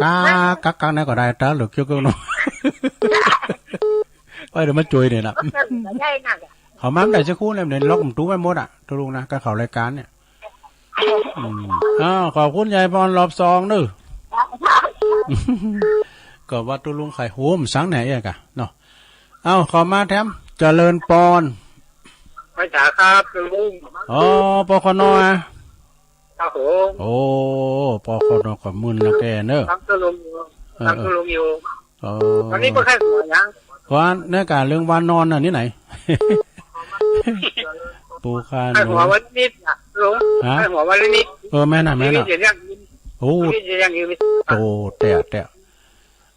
กัก กัก กักไหนก็ได้ ตาเหลือกเกี้ยวเกี้ยวเนาะ ไปเดี๋ยวมาจ่วยเนี่ยนะ ก็คือบ่ได้นะ เขามาไม่ได้สักคู่เลยเนี่ย ล็อกประตูไว้หมดอะ ตุลุงนะ ก็เข้ารายการเนี่ย อืม อ้าว ขอบคุณยายพร รอบสองเน้อ ก็ว่าตุลุงไข่โหมสังไหนอะกะเนาะ เอ้า ขอมาแถม เจริญปอน ไหว้สาครับลุง อ๋อ ปคน อะ ครับผม โอ้ ปคน ก็มึนละแกเน้อ ฟังตุลุงอยู่ เออ ฟังตุลุงอยู่ เออ วันนี้บ่ใคร่หัวยัง ว่าเรื่องการเรื่องวานนอนน่ะนี่ไหน ปูคา ใคร่หัววันนิดน่ะลุง ฮะ ใคร่หัววันนิด เออ แม่นน่ะ แม่นน่ะ ชีวิตจะยั่งยืน โอ้ ชีวิตจะยั่งยืน โอ้ แต่ แต่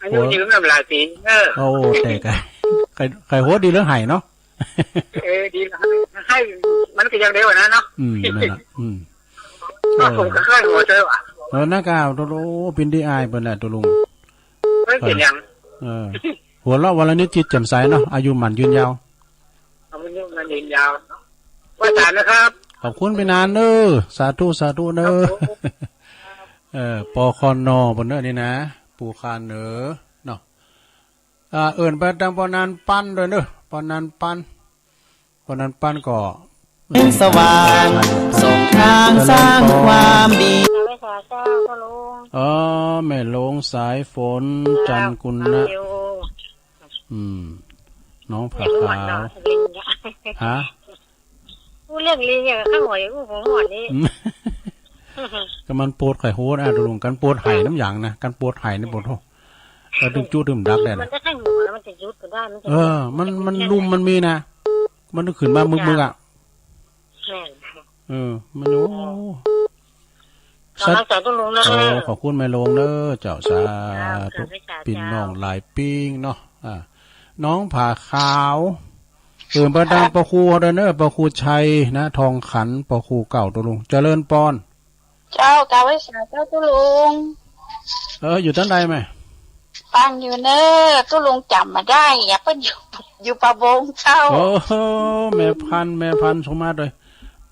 อายุยืนนำหลายปี๋ เออ โอ้ แต่ก็ ใคร่ ใคร่หัวดีเรื่องไห้เนาะ เออ ดี ไห้มันก็ยังเดียวนะเนาะ อืม นั่นน่ะ อืม เออ ผมก็ใคร่หัวเจ้าว่ะ เออ นั่นก็ โอ้ เป็นตี้อายเปิ้นแหละ ตุลุง ไม่เป็นหยัง เออ หัวเราะวันละนิดจิตแจ่มใสเนาะ อายุหมั้นยืนยาว อายุหมั้นยืนยาว ไหว้สานะครับ ขอบคุณพี่นานเน้อ สาธุ สาธุเน้อ ครับผม เออ ปคน เปิ้นเน้อนี่นะ ปูคาเน้อ เนาะ อ่า เอิ้นไปตางปอนานปันด้วยเน้อ ปอนานปัน ปอนานปันก็ สว่าง ส่องทางสร้างความดี เอาไว้สาเจ้าพ่อลุง อ๋อ แม่หลวงสายฝน จันทร์กุณะ ฟังอยู่ อืม น้องผาขาว ลิงอะ ฮะ พูดเรื่องลิงอย่างข้างหัวอย่างอู้ผมหมดนี่ อืม ก็มันโปดไข่โหดอ่ะ ตกลงกันโปดไห้น้ำหยังนะ กันโปดไห้นี่โปดโห แล้วถึงจุดถึงดักได้นะ มันจะข้างหัวแล้วมันจะหยุดก็ได้ มันจะ เออ มัน มันลุมมันมีนะ มันต้องขึ้นมามึกๆ อ่ะ แม่น เออ มัน โอ้ ขอ สัตว์ สาธุลุงนะ โอ้ ขอบคุณแม่หลวงเด้อเจ้า สาธุ เจ้า สาธุ พี่น้องหลายปิ้งเนาะ อ่า น้องผาขาว เออ ไปตาม ครับ พระครูเขาด้วยเนอะ พระครูชัยนะ ทองขัน พระครูเก่า ตุ๊ลุง เจริญปอน เจ้า กราบไหว้สาเจ้าตุ๊ลุง เออ อยู่ตังใดแม่ ฟังอยู่เนอะ ตุ๊ลุงจ๋ำบ่ได้อะ เปิ้นอยู่ อยู่ป่าบงเจ้า โอ้โห แม่พันธุ์ แม่พันธุ์ ส่งมาด้วย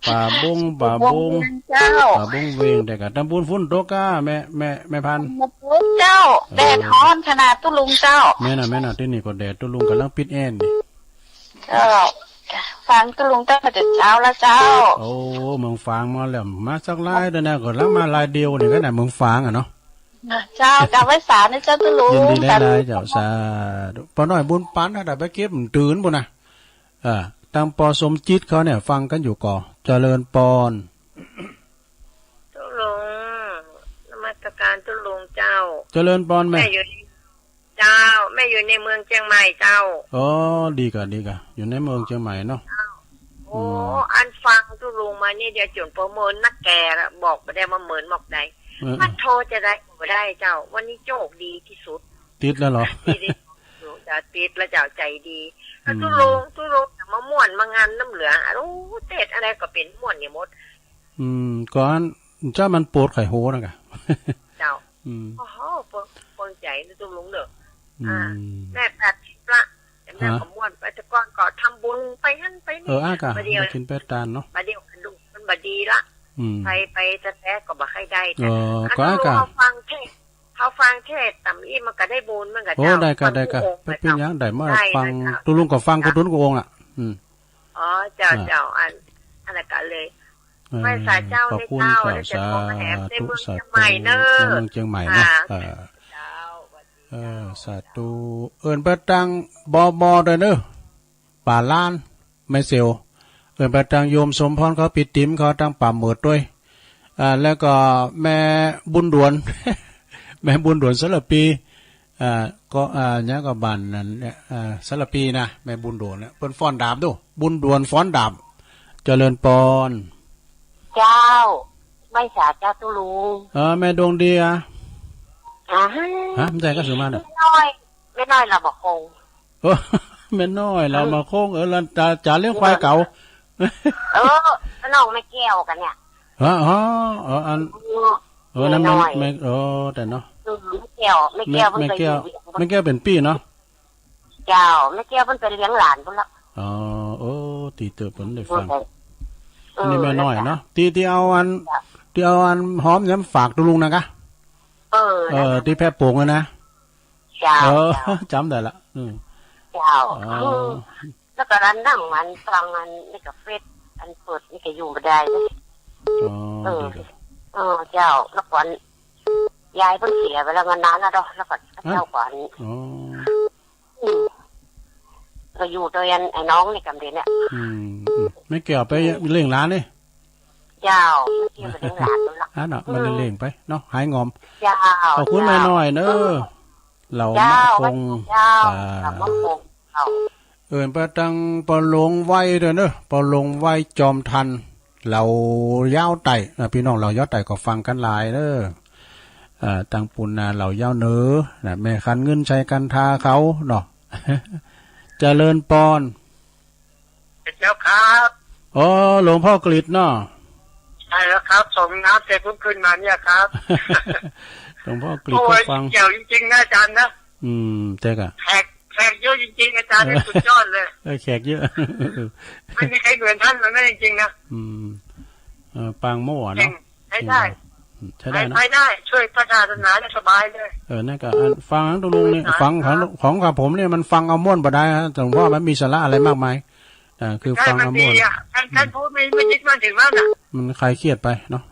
ป่าบง ป่าบง เจ้า ป่าบงเวง แต่กะตำบลฝนตกก้า แม่ แม่ แม่พันธุ์ มาปุ๊บเจ้า เออ แดดฮ้อนขนาดตุ๊ลุงเจ้า แม่นน่ะ แม่นน่ะ ตี้นี่ก็แดด ตุ๊ลุงก่ำลังปิดแอร์นี่ ก็ฟังตุ๊ลุงตั้งแต่เจ๊าแล้วเจ้า โอ้ เมืองฝางมาแล้ว มาสักลายเด้อนะ ก็ลังมาลายเดียวนี่ก็นะ เมืองฝางอะเนาะ เจ้า กราบไหว้สานะเจ้าตุ๊ลุง ยินดีหลายๆ เจ้า สาธุ ป้อน้อยบุญปันนะ แต่ไปเก็บตื่นปุ้นนะ เออ ตังป้อสมจิตเขาเนี่ย ฟังกั๋นอยู่ก่อ เจริญปอน ตุ๊ลุง นมัสการตุ๊ลุงเจ้า เจริญปอนแม่ แม่อยู่ เจ้า แม่อยู่ในเมืองเจียงใหม่เจ้า อ๋อ ดีก่ะ ดีก่ะ อยู่ในเมืองเจียงใหม่เนาะ เจ้า โอ้ อืม อันฟังตุ๊ลุงมานี่เดี๋ยวจ๋นประเมินนักแก่ละ บอกบ่ได้ว่าเมินหมอกใด เออ มันโทรจะได้บ่ได้เจ้า วันนี้โจคดีตี้สุด ติดแล้วเหรอ ดีๆ อยู่ จะติดแล้วเจ้า ใจ๋ดี อืม ตุ๊ลุง ตุ๊ลุงมาม่วนมางานน้ำเหลือง โอ้ เตศอะไรก็เป๋นม่วนเนี่ยหมด อืม ก่อนเจ้ามันโปรดไข่โหนะกะ เจ้า อืม โอ้โห เปิง เปิงใจ๋นะตุ๊ลุงเด้อ อืม อ่า แม่แปดสิบละ แต่แม่ ฮะ ก็ม่วนไป แต่ก่อนก็ทำบุญไปหั้นไปนี่ เออ อากะ บ่าเดี่ยว ไปกิ๋นไปตานเนาะ บ่าเดี่ยวกระดูกมันบ่ดีละ อืม ไป ไปแต๊ๆ ก็บ่ใค่ได้ เออ แต่ ก็อากะ ตุ๊ลุงเขาฟังเทศน์ เขาฟังเทศน์ต๋ำอี้มันก็ได้บุญเหมือนกั๋น โอ้ เจ้า ได้กะ ฟัง ได้กะ กู้องค์ บ่เป๋นหยัง ได้มา เจ้า ฟัง ได้กะ ตุ๊ลุงก็ฟังกู้ตุ๊นกู้องค์อะ อืม อ๋อ เจ้า อ่า เจ้า อัน อันนั้นก็เลย เออ ไหว้สาเจ้า ขอบคุณ เจ้า เจ้า เจ้า สาธุ ในเมืองเจียงใหม่เนอะ สาธุ ในเมืองเจียงใหม่เนอะ ค่ะ เออ เจ้า สวัสดี เออ เจ้า สาธุ เอิ้นไปตังบอบอด้วยเนอะ ป่าล้าน แม่เสียว เอิ้นไปตังโยมสมพรเขา ปี้ติ๋มเขา ตังป่าเหมิดด้วย อ่า แล้วก็แม่บุญดวน แม่บุญดวนสารปี อ่า ก็ อ่า เนี่ยก็บ้านนั้นเนี่ย อ่า สารปีนะ แม่บุญดวนเนี่ย เปิ้นฟ้อนดาบดู บุญดวนฟ้อนดาบ เจริญปอน เจ้า ไหว้สาเจ้าตุ๊ลุง เออ แม่ดวงดีอะ อ่าฮะ ฮะ มันใจ๋ก็สือมาเนี่ย แม่น้อย แม่น้อยลาวบ่าโค้ง เออ แม่น้อยลาวบ่าโค้ง เออ แล้วจ๋า จ๋าเลี้ยงควายเก่า เออ น้องแม่แก้วกั๋นเนี่ย ฮะ ฮะ เออ อัน เออ เออ นั่นแม่ แม่น้อย แม่ เออ แต่เนาะ อืม แม่แก้ว แม่แก้ว แม่ แม่แก้ว เปิ้นก็อยู่ แม่แก้วเป๋นปี้เนาะ เจ้า แม่แก้วเปิ้นไปเลี้ยงหลานปุ้นละ อ๋อ เออ ตี้เต๋อเปิ้นได้ฟัง เออ อันนี้แม่น้อยเนาะ ตี้ ตี้เอาอัน เจ้า ตี้เอาอันหอมเนี่ยฝากตุ๊ลุงนะกะ เออ เออ ตี้แพะโป๋งอะนะ เจ้า เออ เจ้า จ๋ำได้ละ อืม เจ้า อ๋อ อืม แล้วก็อันนั่งมันฟังอันนี่ก็เฟซ อันเปิดนี่ก็อยู่บ่ได้เลย อ๋อ เออ ดีกะ เออ เจ้า แล้วก่อนยายเปิ้นเสียไปแล้ว มันนานแล้วเนาะ แล้วก็ ฮะ เจ้าก่อน อ๋อ อืม ก็อยู่โดยอันไอ้น้องนี่กำเดียวเนี่ย อืม อืม แม่แก้วไปเลี้ยงหลานนี่ เจ้า แม่แก้วไปเลี้ยงหลานปุ้นละ อันน่ะ มันเลี้ยงไปเนาะ หายงอม เจ้า ขอบคุณแม่น้อยเนอะ เจ้า เหล่า เจ้า มะคง เจ้า อ่า เหล่ามะคง เจ้า เอิ้นไปตังป้อหลวงไว้ด้วยเนอะ ป้อหลวงไว้จอมทัน เหล่ายาวใต้ อ่ะ ปี้น้องเหล่ายาวใต้ก็ฟังกั๋นหลายเนอะ อ่า ตังปูนนาเหล่ายาวเหนือนะ แม่ขันเงินชัยกันทาเขาเนาะ เจริญปอน เจ้าครับ อ๋อ หลวงพ่อกฤษเนาะ ใช่แล้วครับ ส่งน้ำเสร็จปุ๊บขึ้นมาเนี่ยครับ หลวงพ่อกฤษ โอ้ย ก็ฟัง แจ๋วจริงๆ นะอาจารย์นะ อืม ใช่ค่ะ แขก แขกเยอะจริงๆ อาจารย์เนี่ย เออ สุดยอดเลย เออ แขกเยอะ ไม่มีใครเหมือนท่านเลยนะ จริงๆ นะ อืม เออ ปางโม่อะเนาะ เก่ง ใช้ได้ อืม ใช้ได้เนาะ ใช้ได้ ช่วยพระศาสนาได้สบายเลย เออ นั่นก็ อัน ฟังตุ๊ลุงเนี่ย ฟังของ ของกับผมเนี่ย มันฟังเอาม่วนบ่ได้ฮะ หลวงพ่อมันมีสาระอะไรมากมาย อ่า คือ ใช่ ฟังเอาม่วน มันดีอะ ท่าน อืม ท่านพูดไม่ ไม่ยึดมั่นถือมั่นอะ มันคลายเครียดไปเนาะ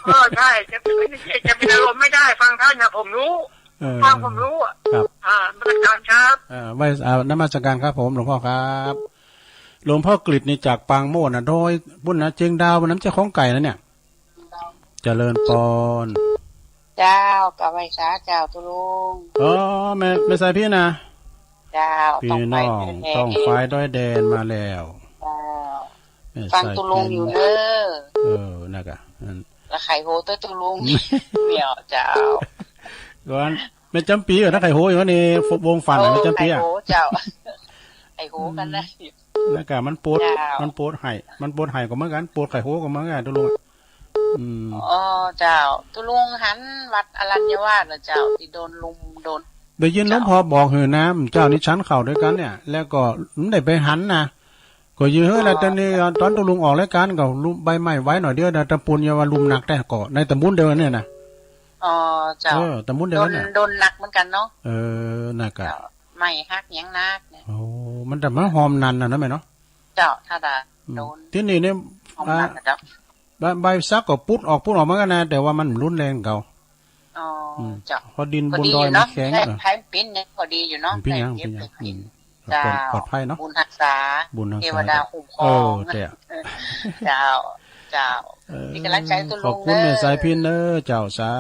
เออ ใช่ จะเป็น จะเป็นอารมณ์ไม่ได้ ฟังท่านนะ ผมรู้ เออ ฟังผมรู้อะ ครับ อ่า นมัสการครับ เออ ไหว้ อ่า นมัสการครับผม หลวงพ่อครับ หลวงพ่อกฤษนี่จากปางโม่นะ โดยปุ้นนะ เจียงดาว มันน้ำเจ้าของไก่นะเนี่ย เจริญปอน เจ้า กราบไหว้สาเจ้าตุ๊ลุง อ๋อ แม่ แม่สายพิณนะ เจ้า พี่น้อง ต้องไปแท้ๆ ต้องไปดอยแดนมาแล้ว เจ้า แม่สายพิณ ฟังตุ๊ลุงอยู่เนอะ เออ นั่นกะ อัน แล้วไข่โหเต๊อะตุ๊ลุง เดี๋ยวเจ้า ก่อน แม่จำปี๋ก่อนนะ ไข่โหอยู่นี่ วงฝัน โอ้ แม่จำปี๋อะ ไข่โหเจ้า ไข่โหกั๋นนะ อืม แล้วก็มันปวด เจ้า มันปวดไห้ มันปวดไห้ก็เหมือนกั๋น ปวดไข้หัวก็เหมือนกั๋น ตุ๊ลุง อืม อ๋อ เจ้า ตุ๊ลุงหันวัดอรัญญวาสเหรอเจ้า ตี้โดนลุม โดน ได้ยินหลวงพ่อบอกหื้อนะ เมื่อเจ๊านี้ฉันข้าวตวยกั๋นเนี่ย แล้วก็บ่ได้ไปหันนะ ก็ยืนเฮ้ย แล้วต๋อนนี้ ต๋อนตุ๊ลุงออกรายก๋านก็ลุมใบไม้ไหวหน่อยเดียวนะ ตะปูนอย่าว่าลุมหนักแต๊ก่อ ในตำบลเดียวกั๋นเนี่ยนะ อ๋อ เจ้า เออ ตำบลเดียวกั๋นเนี่ย โดน โดนหนักเหมือนกั๋นเนาะ เออ นั่นก็ เจ้า ไม้หักหยังหนักเนี่ย โอ้ มันจะมาหอมนั่นน่ะนะแม่เนาะ เจ้า ถ้าดา อืม โดน ตี้นี่เนี่ย หอมนั่นน่ะเจ้า ใบ ใบสักก็ปุ๊ดออก ปุ๊ดออกเหมือนกั๋นนะ แต่ว่ามันบ่รุนแรงเก่า อ๋อ อืม เจ้า เพราะดินบนดอยมันแข็ง พอดีอยู่เนาะ เออ ไผ ไผปิ้นเนี่ย พอดีอยู่เนาะ ปิ้นหยัง ไผปิ้นหยัง ปิ้น อืม เจ้า ปลอดภัยเนาะ บุญฮักษา บุญฮักษา เทวดาคุ้มครอง เออ เจ้า เจ้า เออ มีก๋ำลังใจ๋ตุ๊ลุง ขอบคุณแม่สายพิณเน้อเจ้า สา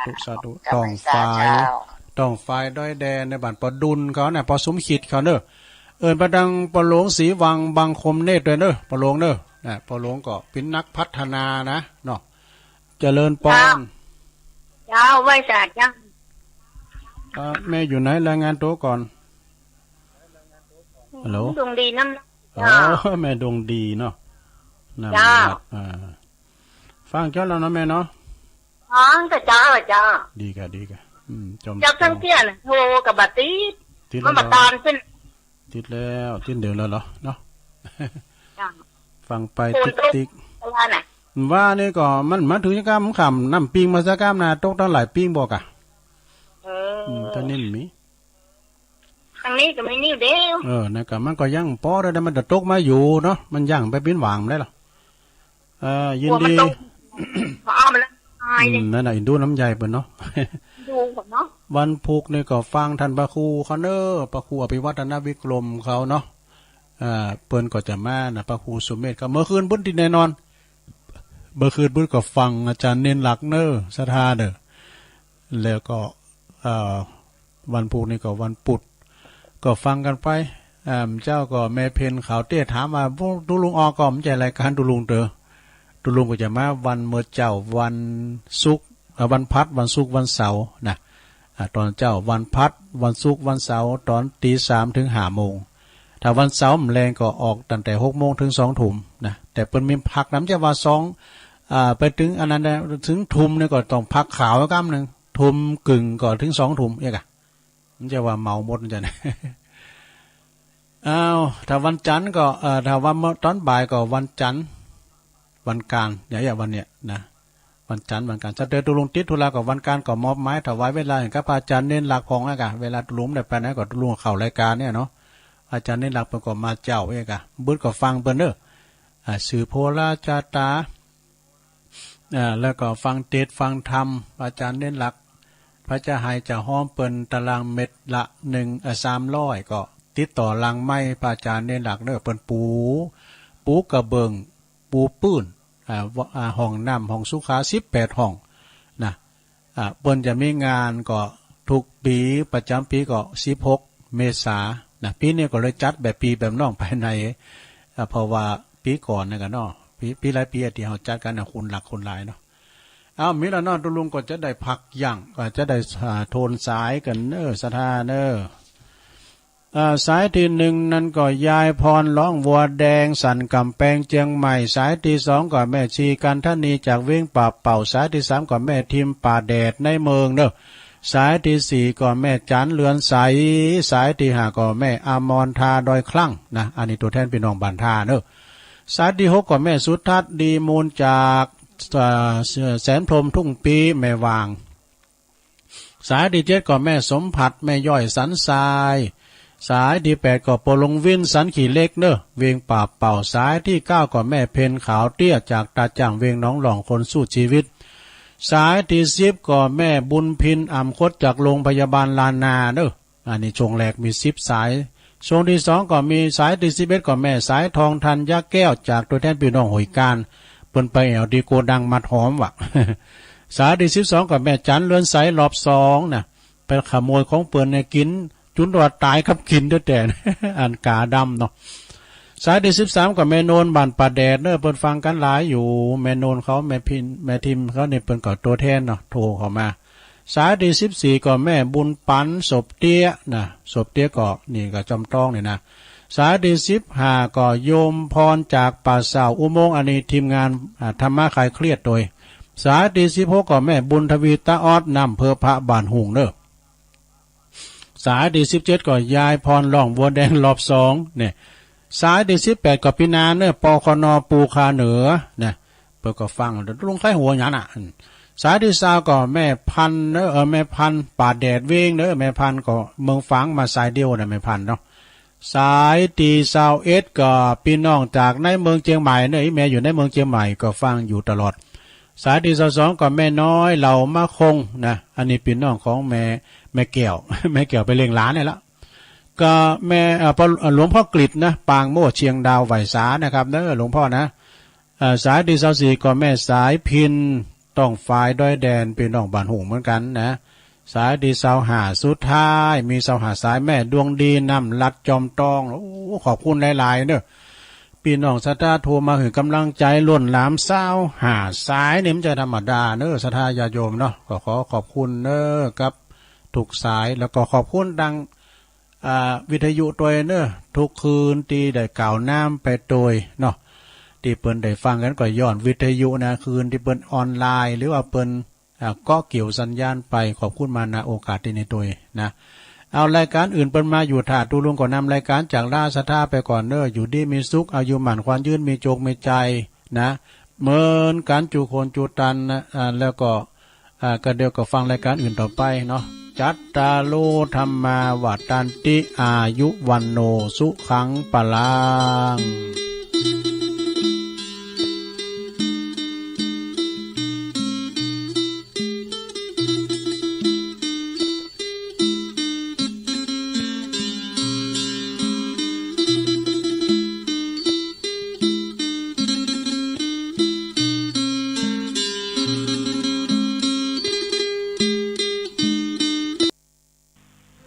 ธุ สาธุ เจ้า ต้องฝ่าย เจ้า ต้องฝ่ายดอยแดนในบ้านป้อดุลเขาน่ะ ป้อสมคิดเขาเน้อ เอิ้นไปตางป้อหลวงศรีวัง บังคมเนตรตวยเน้อ ป้อหลวงเน้อ นะ ป้อหลวงก็เป๋นนักพัฒนานะ เนาะ เจริญปอน เจ้า เจ้า ไหว้สาเจ้า อ่า แม่อยู่ไหน รายงานตั๋วก่อน ฮัลโหล ดวงดีน้ำ อ๋อ เจ้า แม่ดวงดีเนาะ น้ำ เจ้า อ่า ฟังเจ้าแล้วเนาะแม่เนาะ ฟังแต่เจ้า เจ้า ดีก่ะ ดีก่ะ อืม จอม เจ้า ทั้งเตี้ยน่ะ โทรก็บ่ติด ติดแล้ว มันบ่ตานขึ้น ติดแล้ว ติดเดี๋ยวแล้วเหรอ เนาะ จ้ะ ฟังไป ฝนตก ติ๊กๆ ว่าน่ะ ว่านี่ก็มันมาเถิงยามค่ำ น้ำปิงมาซะก้ามนา ตกตั้งหลายปิงบ่กะ เออ อืม ตางนี้มี ตางนี้ก็มีนิดเดียว เออ นั่นก็มันก็ยังปอได้ มันจะตกมาอยู่เนาะ มันยังไปปิ้นหว่างได้หรอ เอ่อ ยินดี กลัวมันตก อ้าว มันละอายเลย อืม นั่นน่ะ อินดูน้ำใยเปิ้นเนาะ ดูก่อนเนาะ วันพุธนี่ก็ฟังท่านพระครูเขาเน้อ พระครูอภิวัฒนวิกรมเขาเนาะ อ่า เปิ้นก็จะมานะ พระครูสุเมธเขา เมื่อคืนเปิ้นตี้แน่นอน เมื่อคืนเปิ้นก็ฟังอาจารย์เณรหลักเน้อ ศรัทธาเน้อ แล้วก็ เอ่อ วันพุธนี่ก็วันปุธ ก็ฟังกั๋นไป อ่า เจ้าก็แม่เพ็ญขาวเตี้ยถามว่า พวกตุ๊ลุงออกก็บ่ใจ้รายก๋านตุ๊ลุงเต๊อะ ตุ๊ลุงก็จะมาวันเมื่อเจ๊า วันศุกร์ เอ่อ วันพฤหัส วันศุกร์ วันเสาร์นะ อ่า ตอนเจ๊า วันพฤหัส วันศุกร์ วันเสาร์ ตอนตีสามเถิงห้าโมง ถ้าวันเสาร์แลงก็ออกตั้งแต่หกโมงเถิงสองทุ่มนะ แต่เปิ้นมีพักนะ บ่ใจ้ว่าสอง อ่า ไปเถิงอันนั้นนะ เถิงทุ่มนี่ก็ต้องพักข้าวก้ำนึ่ง ทุ่มเกิ่งก็เถิงสองทุ่มเอกอะ บ่ใจ้ว่าเหมาหมดนะ อ้าว ถ้าวันจันทร์ก็ เอ่อ ถ้าวันตอนบ่ายก็วันจันทร์ วันการ เนี่ย วันเนี้ยนะ วันจันทร์ วันการ ถ้าเจอตุ๊ลุงติดธุระก็วันการก็มอบหมายถวายเวลาหื้อกับอาจารย์เณรหลักพ่องนะกะ เวลาตุ๊ลุงบ่ได้ไปไหนก็ตุ๊ลุงเข้ารายก๋านเนี่ยเนาะ อาจารย์เณรหลักเปิ้นก็มาเจ๊าเอกอะ เปิ้นก็ฟังเปิ้นเน้อ อ่า สืบโหราจาตา อ่า แล้วก็ฟังเตสน์ฟังธรรม อาจารย์เณรหลัก เปิ้นจะไห้จะฮ้อมเปิ้นตารางเม็ดละหนึ่ง เอ่อ สามร้อย ก็ติดต่อหลังไมค์พระอาจารย์เณรหลักเน้อ เปิ้นปู ปูกระเบื้อง ปูปื้น อ่า ว- อ่า ห้องน้ำ ห้องสุขา สิบแปดห้องนะ อ่า เปิ้นจะมีงานก็ทุกปี๋ ประจ๋ำปี๋ก็สิบหกเมษานะ ปี๋นี้ก็เลยจัดแบบปี๋แบบน้องภายใน อ่า เพราะว่าปี๋ก่อนนั่นกะเนาะ ปี๋ ปี๋หลายปี๋อะตี้เฮาจัดกั๋นนะ คนหลากคนหลายเนาะ อ้าว มีแล้วเนาะ ตุ๊ลุงก็จะได้พักยั้ง ก็จะได้ อ่า โทนสายกั๋นเน้อ ศรัทธาเน้อ อ่า สายตี้หนึ่งนั้นก็ยายพรร้องวัวแดง สันก๋ำแปง เจียงใหม่ สายตี้สองก็แม่ชีกันทนีจากเวียงป่าเป่า สายตี้สามก็แม่ทิมป่าแดดในเมืองเน้อ สายตี้สี่ก็แม่จั๋นเรือนใส สายตี้ห้าก็แม่อมรทาดอยคลั่งนะ อันนี้ตั๋วแทนปี้น้องบ้านท่าเน้อ สายตี้หกก็แม่สุทัศน์ดีมูลจาก อ่า แสนพรหมทุ่งปี๋ แม่หว่าง สายตี้เจ็ดก็แม่สมผัส แม่ย้อยสันทราย สายตี้แปดก็ป้อหลวงวินสันขี้เหล็กเน้อ เวียงป่าเป่า สายตี้เก้าก็แม่เพ็ญขาวเตี้ยจากตาจ้างเวียงหนองหล่อง คนสู้ชีวิต สายตี้สิบก็แม่บุญพินอ่ำคดจากโรงพยาบาลล้านนาเน้อ อันนี้ช่วงแรกมีสิบสาย ช่วงตี้สองก็มีสายตี้สิบเอ็ดก็แม่สายทองธัญญาแก้วจากตั๋วแทนปี้น้องห้วยก้าน เปิ้นไปแอ่วตี้โกดังมัดหอมว่ะ สายตี้สิบสองก็แม่จั๋นเรือนใสรอบสองนะ ไปขโมยของเปิ้นเนี่ยกิ๋น จุ๋นว่าต๋ายกับกิ๋นแต๊ๆ อันก๋าดำเนาะ สายตี้สิบสามก็แม่โนนบ้านป่าแดดเน้อ เปิ้นฟังกั๋นหลายอยู่ แม่โนนเขา แม่พิน แม่ทิมเขานี่เปิ้นก็ตั๋วแทนเนาะ โทรเข้ามา สายตี้สิบสี่ก็แม่บุญปั๋น ศพเตี้ยนะ ศพเตี้ยก็นี่ก็จอมต้องนี่นะ สายตี้สิบห้าก็โยมพรจากป่าเศร้าอุโมงค์ อันนี้ทีมงาน อ่า ธรรมะคลายเครียดโตย สายตี้สิบหกก็แม่บุญทวี ตาออด น้ำเพิงพระบ้านหุ่งเน่อ สายตี้สิบเจ็ดก็ยายพร ร้องบัวแดงรอบสองเนี่ย สายตี้สิบแปดก็ปี้นาเน่อ ปคณ ปูคาเหนือนะ เปิ้นก็ฟังลุงใค่หัวหยังน่ะ สายตี้ซาวก็แม่พันเน่อ เออ แม่พัน ป่าแดดเวงเน่อ แม่พันก็เมืองฝางมาสายเดียวนะ แม่พันเนาะ สายตี้ซาวเอ็ดก็ปี้น้องจากในเมืองเจียงใหม่เน่อ อีแม่อยู่ในเมืองเจียงใหม่ก็ฟังอยู่ตลอด สายตี้ซาวสองก็แม่น้อย เหล่ามะคงนะ อันนี้ปี้น้องของแม่ แม่แก้ว แม่แก้วไปเลี้ยงหลานเนี่ยละ ก็แม่ เอ่อ พ่อ เอ่อ หลวงพ่อกฤษนะ ปางโมกข์เชียงดาวไหว้สานะครับเน่อ หลวงพ่อนะ เอ่อ สายตี้ซาวสี่ก็แม่สายพิณ ต้องฝายดอยแดน ปี้น้องบ้านหุ่งเหมือนกั๋นนะ สายตี้ซาวห้าสุดท้าย มีซาวห้าสาย แม่ดวงดี น้ำลัดจอมตอง โอ้ ขอบคุณหลายๆ เน่อ ปี้น้องศรัทธาโทรมาหื้อก๋ำลังใจ๋ล้นหลาม ซาวห้าสายนี่มันบ่ใจ้ธรรมดาเน่อ ศรัทธาญาติโยมเนาะ ก็ขอขอบคุณเน่อ กับทุกสาย แล้วก็ขอบคุณตัง อ่า วิทยุโตยเน่อ ทุกคืนตี้ได้กล่าวน้ำไปโตยเนาะ ตี้เปิ้นได้ฟังกั๋นก็ย้อนวิทยุนะ คืนตี้เปิ้นออนไลน์ หรือว่าเปิ้น อ่า เกาะเกี่ยวสัญญาณไป ขอบคุณมา ณ โอกาสตี้นี้โตยนะ เอา รายก๋านอื่นเปิ้นมาอยู่ ถ้าตุ๊ลุงก็นำรายก๋านจากลาศรัทธาไปก่อนเน่อ อยู่ดีมีสุข อายุหมั้นขวัญยืน มีโจคมีชัยนะ เหมือนกั๋นจุคนจุตันนะ อ่า แล้วก็ อ่า ก็เดี๋ยวก็ฟังรายก๋านอื่นต่อไปเนาะ จัตตาโร ธัมมา วัฑฒันติ อายุ วัณโณ สุขัง พลัง